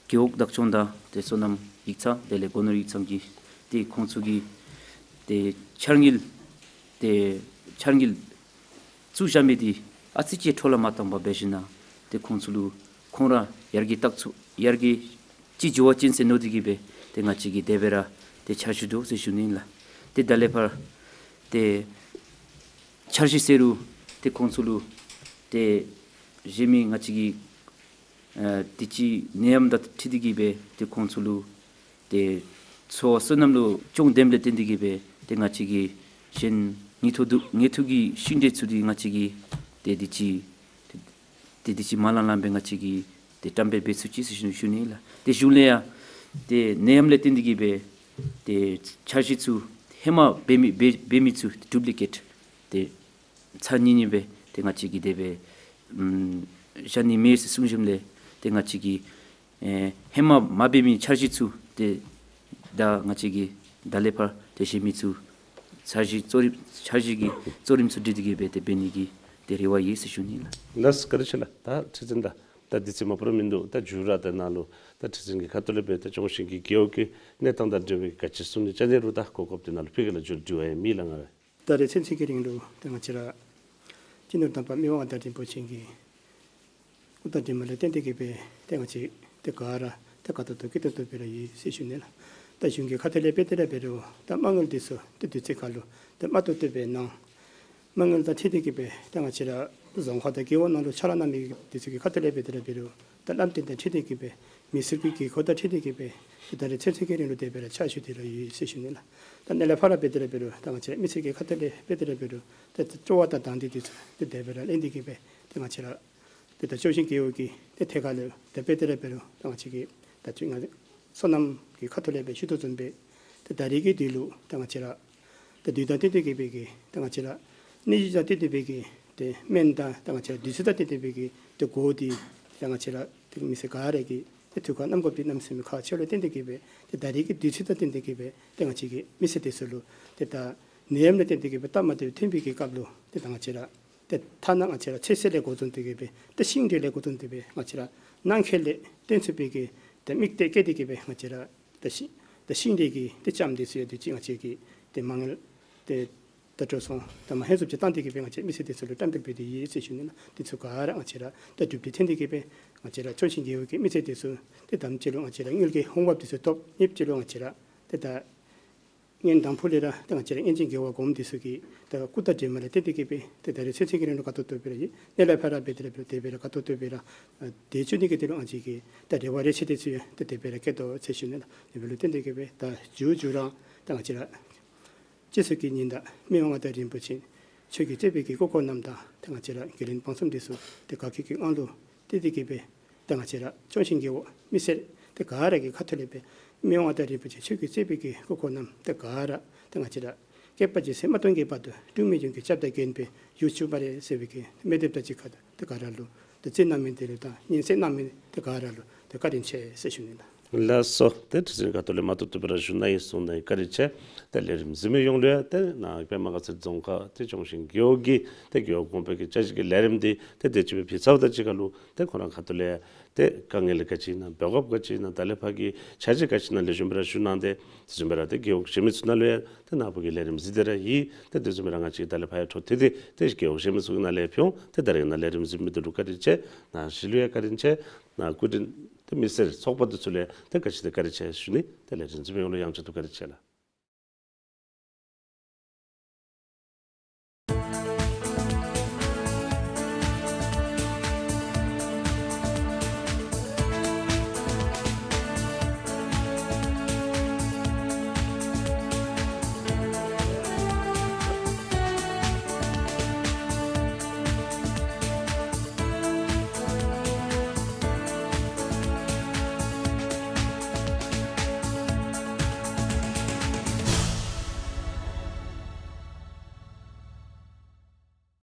རྒེད་འོག་བདག་སྐྱོང་དང་ཏེ་སོ་ནམ་ཡིག་ཚང་དེ་ལས་སྒོ་ནོར་ཡིག་ཚང་གི་ཏེ་ཁོང་ཚུ་གི་ཏེ་འཆར་དངུལ་ཏེ་འཆར་དངུལ་བཙུགས་བཞག་མི་འདི་ཨ་ཙི་ཅིག་འཕྲོ་བརླག་མ་བཏང་པར་འབད་ཞིན་ན་ཏེ་ཁོང་ཚུ་ལུ་ཁོང་ར་ཡར་རྒྱས་བཏང་ཚུགས་ཡར་རྒྱས་ཅིག་འགྱོ་བ་ཅིན་ཟེར་མནོ་སྟེ་གིས་སྦེ་ཏེ་ང་བཅས་ཀྱིས་དེ་སྦེ་ར་ཏེ་འཆར་ཞུ་དོ་ཟེར་ཞུ་ནི་ཨིན་ལགས། ཏེ་ད་ལས་ཕར་ཏེ་འཆར་གཞི་ཟེར་རུང་ཏེ་ཁོང་ཚུ་ལུ་ཏེ་གཞན་མི་ང་བཅས་ཀྱི་ཨ་དུས་ཅི་ནད་ཡམས་དང་འཁྲིལ་ཏེ་གིས་སྦེ་ཏེ་ཁོང་ཚུ་ལུ་ཏེ་འཚོ་བ་སོ་ནམ་ལུ་སྐྱོན་འདེབས་ལས་བརྟེན་ཏེ་གིས་སྦེ་ཏེ་ང་བཅས་ཀྱི་གཞན་ངེས་ཐོག་ཏུ་ངེས་ཐོག་གི་ཤིང་འབྲས་ཚུ་འདི་ང་བཅས་ཀྱིས་ཏེ་དུས་ཅི་ཏེ་དུས་ཅི་མ་ལང་ལངམ་སྦེ་ང་བཅས་ཀྱིས་ཏེ་བཀྲམ་སྦེ་འབད་ཚུགས་ཅི་ཟེར་ཞུ་ཞུ་ནི་ལགས། ཏེ་གཞུང་ལས་ཡང་ཏེ་ནད་ཡམས་ལས་བརྟེན་ཏེ་གིས་སྦེ་ཏེ་འཆར་གཞི་ཚུ་ཧེ་མ་འབད་མི་འབད་འབད་མི་ཚུ་ཌུབ་ལི་ཀེཊ་ཏེ་ཚར་གཉིས་གཉིས་སྦེ་ཏེ་ང་བཅས་ཀྱིས་དེ་སྦེ་ཨམ་བཞག་ནི་མེད་ཟེར་གསུངས་ཞིནམ་ལས་ཏེ་ང་བཅས་ཀྱིས་ཨེ་ཧེ་མ་མ་འབད་མི་འཆར་གཞི་ཚུ་ཏེ་ད་ང་བཅས་ཀྱིས་ད་ལས་ཕར་ཏེ་གཞན་མི་ཚུ་འཆར་གཞི་གཙོ་རིམ་འཆར་གཞི་གི་གཙོ་རིམ་ཚུ་སྒྲིག་སྟེ་གིས་སྦེ་ཏེ་འབད་ནི་གི་ཏེ་རེ་བ་ཡོད་ཟེར་ཞུ་ནི་ལགས། ལགས་བཀའ་དྲིན་ཆེ་ལགས། ད་ཁྲི་འཛིན་ད་ད་དུས་ཚོད་མ་པ་ར་མིན་འདུག། ད་མཇུག་ར་ད་ནཱ་ལུ་ད་ཁྲི་འཛིན་གྱི་ཁ་ཐུག་ལས་སྦེ་ད་ལྕོང་ཞིང་གི་རྒེད་འོག་གི་གནས་སྟངས་དང་འབྲེལ་བའི་ག་ཅི་གསུང་ནི་ཅ་ནི་རུང་ད་གོ་སྐབས་དེ་ནཱ་ལུ་ཕུལ་གེ་ལགས། མཇུག་དྲི་བ་ཡང་མེད་ལགས། ང་ར་ད་རེས་ཚུན་ཚོད་ཀྱི་རིང་ལུ་ཏེ་ང་བཅས་ར་སྤྱི་ནོར་དམ་པ་མི་དབང་མངའ་བདག་རིན་པོ་ཆེ་གི་སྐུ་དྲིན་དྲན་མ་ལས་བརྟེན་ཏེ་གིས་སྦེ་ཏེ་ང་བཅས་ཏེ་ག་ར་ཏེ་དགའ་ཏོག་ཏོ་སྐྱིད་ཏོག་ཏོ་སྦེ་ར་ཡོད་ཟེར་ཞུ་ནི་ལགས། ད་གཞུང་གི་ཁ་ཐུག་ལས་འབད་དེ་ར་འབད་རུང་ད་མ་དངུལ་འདི་ཚུ་ཏེ་དུས་ཚོད་ཁར་ལུ་ཏེ་མ་ཏོག་ཏོ་སྦེ་གནང་། མ་དངུལ་དང་འཁྲིལ་ཏེ་གིས་སྦེ་ཏེ་ང་བཅས་ར་རྫོང་ཁག་དང་རྒེད་འོག་ནང་ལུ་ཕྱག་ལཱ་གནང་མི་འདི་ཚུ་གི་ཁ་ཐུག་ལས་འབད་དེ་ར་འབད་རུང་ད་ལམ་སྟོན་དང་འཁྲིལ་ཏེ་གིས་སྦེ་མི་སེར་གྱི་དགོས་མཁོ་དང་འཁྲིལ་ཏེ་གིས་སྦེ་ཏེ་ད་རེས་ཚུན་ཚོད་ཀྱི་རིང་ལུ་དེ་སྦེ་ར་ཕྱག་ཞུ་སྟེ་ར་ཡོད་ཟེར་ཞུ་ནི་ལགས། ད་ནཱ་ལས་ཕར་ར་འབད་དེ་ར་འབད་རུང་ད་ང་བཅས་ར་མི་སེར་གྱི་ཁ་ཐུག་ལས་འབད་དེ་ར་འབད་རུང་ད་སྤྲོ་བ་དང་དང་འདོད་འདི་ཚུ་ཏེ་དེ་སྦེ་ར་ལེན་ཏེ་གིས་སྦེ་ཏེ་ང་བཅས་ར་ཏེ་ད་ལྕོང་ཞིང་རྒེད་འོག་གི་ཏེ་ཐད་ཁར་ལུ་ཏེ་འབད་དེ་ར་འབད་རུང་ད་ང་བཅས་ཀྱི་ད་ཅི་ང་སོ་ནམ་གྱི་ཁ་ཐུག་ལས་སྦེ་ཞུ་དོ་བཟུམ་སྦེ་ཏེ་ད་རེས་ཀྱི་དུས་ལུ་ད་ང་བཅས་ར་ཏེ་དུས་དང་བསྟུན་ཏེ་གིས་སྦེ་གི་ད་ང་བཅས་ར་གནས་ཡུལ་དང་བསྟུན་ཏེ་སྦེ་གི་ཏེ་སྨན་དང་ད་ང་བཅས་ར་དུས་ཚོད་དང་བསྟུན་ཏེ་སྦེ་གི་ཏེ་སྒོ་འདི་ད་ང་བཅས་ར་ཏེ་མི་སེར་ག་ར་གིས་ཏེ་དུས་ཁར་བསྣམ་དགོཔ་འདི་གནམ་མེད་ས་མེད་ཁག་ཆེ་ལུ་བརྟེན་ཏེ་གིས་སྦེ་ཏེ་ད་རེས་ཀྱི་དུས་ཚོད་དང་བསྟུན་ཏེ་གིས་སྦེ་ཏེ་ང་བཅས་ཀྱི་མི་སེར་དེ་ཚུ་ལུ་ཏེ་ད་ནད་ཡམས་ལས་བརྟེན་ཏེ་གིས་སྦེ་སྟབས་མ་བདེཝ་ཐོན་པའི་གི་སྐབས་ལུ་ཏེ་ད་ང་བཅས་ར་ཏེ་ཐ་ན་ང་བཅས་ར་ཚོད་བསྲེ་ལས་འགོ་བཟུང་སྟེ་གིས་སྦེ་ཏེ་ཤིང་འབྲས་ལས་འགོ་བཟུང་སྟེ་སྦེ་ང་བཅས་ར་ནང་འཁོད་ལས་བཏོན་ཚུགས་པའི་གི་ཏེ་དམིགས་གཏད་བསྐྱེད་དེ་གིས་སྦེ་ང་བཅས་ར་ཏེ་ཤིང་ཏེ་ཤིང་འབྲས་ཀྱི་ཏེ་ལྕངམ་འདི་ཚུ་ཡང་དུས་ཅི་ང་བཅས་ཀྱིས་ཏེ་མ་དངུལ་ཏེ་ད་འགྲོ་སོང་ད་མ་ཧེ་ཚུབ་ཅིག་བཏང་སྟེ་གིས་སྦེ་ང་བཅས་མི་སེར་དེ་ཚུ་ལུ་བཀྲམ་སྤེལ་འབད་དེ་ཡོད་ཟེར་ཞུ་ནི་ལགས། དེ་ཚུ་ག་ར་ང་བཅས་ར་ད་གྲུབ་འབྲས་ཐོན་ཏེ་གིས་སྦེ་ང་བཅས་ར་ལྕོང་ཞིང་རྒེད་འོག་གི་མི་སེར་དེ་ཚུ་ཏེ་དམ་ཅིག་ལུ་ང་བཅས་ར་དངུལ་གྱི་འོང་འབབ་དེ་ཚུ་ཐོབ། གཉིས་པ་ཅིག་ལུ་ང་བཅས་ར་ཏེ་ད་སྔོན་དང་ཕུ་ལས་ར་ཏེ་ང་བཅས་ར་སྔོན་བྱོན་རྒེད་འོག་གོངམ་དེ་ཚུ་གི་ད་སྐུ་དྲིན་དྲན་མ་ལས་བརྟེན་ཏེ་གིས་སྦེ་ཏེ་ད་རེས་ཚུན་ཚོད་ཀྱི་རིང་ལུ་དགའ་ཏོག་ཏོ་སྦེ་ར་ཡོད། ནཱ་ལས་ཕར་ར་འབད་དེ་ར་འབད་དེ་སྦེ་ར་དགའ་ཏོག་ཏོ་སྦེ་ར་ཨ་དེ་ཅིག་ནི་གི་དེ་ལུ་ང་བཅས་ཀྱི་ད་རེ་བ་རེ་ཆེ་དེ་ཚུ་ཡང་ཏེ་དེ་སྦེ་ར་བསྐྱེད་དོ་ཟེར་ཞུ་ནི་ལགས། དེ་འབདཝ་ལུ་བརྟེན་ཏེ་གིས་སྦེ་ད་མཇུག་མཇུག་ར་ད་ང་བཅས་ར་སྤྱི་ཚོགས་ཀྱི་ཉི་ཟླ་མི་དབང་མངའ་བདག་རིན་པོ་ཆེ་མཆོག་གིས་གཙོས་པའི་གི་སྐུ་འཁོར་རྣམས་དང་ཏེ་ང་བཅས་ར་རྒྱུན་ལས་དཔང་གསུམ་དེ་ཚུ་ཏེ་དགའ་སྐྱིད་ཀྱི་ངང་ལུ་ཏེ་དེ་གིས་སྦེ་ཏེ་ང་བཅས་ར་ལྕོང་ཞིང་རྒེད་འོག་མི་སེར་ཏེ་ག་ར་གི་ཁ་ཐུག་ལས་སྦེ་མི་དབང་མངའ་བདག་རིན་པོ་ཆེ་མཆོག་གིས་གཙོས་པའི་གི་སྐུ་འཁོར་རྣམས་ཏེ་ག་ར་ཏེ་ང་བཅས་ར་བསྐལ་པ་གཅིག་ཟེར་མ་སྟོང་གི་བར་དུ་འཁྲུལ་མེད་ཡོངས་ཀྱི་སྐྱབས་དང་མགོན་པོའི་ཡུལ་ཕྱུག་སྨ་རེ་ཟེར་བའི་གི་སྨོན་འདེབས་དང་གཅིག་ཁར་ཏེ་ག་ར་ལུ་ཏེ་གཟིགས་གནང་མི་དེ་ལུ་དང་སྙན་གསན་གནང་མི་ཏེ་ག་ར་ལུ་ཏེ་བཀའ་དྲིན་ཆེ་ཟེར་ཞུ་ནི་ལགས། ལགས་སོ། ཏེ་ཁྲི་འཛིན་ཁ་ཐུག་ལས་མ་ཐུབ་ཐུབ་སྦེ་ར་ཞུ་གནང་ཡི་གསུངས་གནང་ཡི། བཀའ་དྲིན་ཆེ། ཏེ་ལས་རིམ་གཟིགས་མི་ཡོངས་ལུ་ཡང་ཏེ་ནཱ་པདྨ་དགའ་ཚལ་རྫོང་ཁག་ཏེ་ལྕོང་ཞིང་རྒེད་འོག་གི་ཏེ་རྒེད་འོག་གོང་འཕེལ་གྱི་བཅའ་སྒྲིག་གི་ལས་རིམ་འདི་ཏེ་དེ་ཅིག་སྦེ་ཕུལ་ཚརཝ་དང་གཅིག་ཁར་ལུ་ཏེ་ཁོང་ར་ཁ་ཐུག་ལས་ཏེ་དཀའ་ངལ་ག་ཅི་ཨིན་ན་འབད་དགོཔ་ག་ཅི་ཨིན་ན་ད་ལས་ཕར་གྱི་འཆར་གཞི་ག་ཅི་ཨིན་ན་ལེགས་ཤོམ་སྦེ་ར་ཞུ་གནང་སྟེ་དེ་བཟུམ་སྦེ་ར་ཏེ་རྒེད་འོག་གཞན་མི་ཚུ་ནང་ལུ་ཡང་ཏེ་ནཱ་བུ་གིས་ལས་རིམ་གཟིགས་ཏེ་ར་ཡོད། ཏེ་དེ་བཟུམ་སྦེ་ར་ང་བཅས་ཀྱིས་ད་ལས་ཕར་ཡང་འཕྲོ་མཐུད་དེ་ཏེ་རྒེད་འོག་གཞན་མི་ཚུ་གི་ནང་ལས་ཕུལ་འོང་། ཏེ་ད་རེས་ནཱ་ལས་རིམ་གཟིགས་མི་འདི་ལུ་བཀའ་དྲིན་ཆེ། ནཱ་གཞི་ལུ་ཡང་བཀའ་དྲིན་ཆེ། ནཱ་སྐུ་མགྲོན་ཏེ་མི་སེར་ཚོགས་པ་འདི་ཚུ་ལུ་ཡང་ཏེ་ག་ཅི་ཏེ་བཀའ་དྲིན་ཆེ་ཞུ་ནི། ཏེ་ལས་རིམ་གཟིགས་མི་ཡོངས་ལུ་ཡང་བསྐྱར་དུ་བཀའ་དྲིན་ཆེ་ལགས།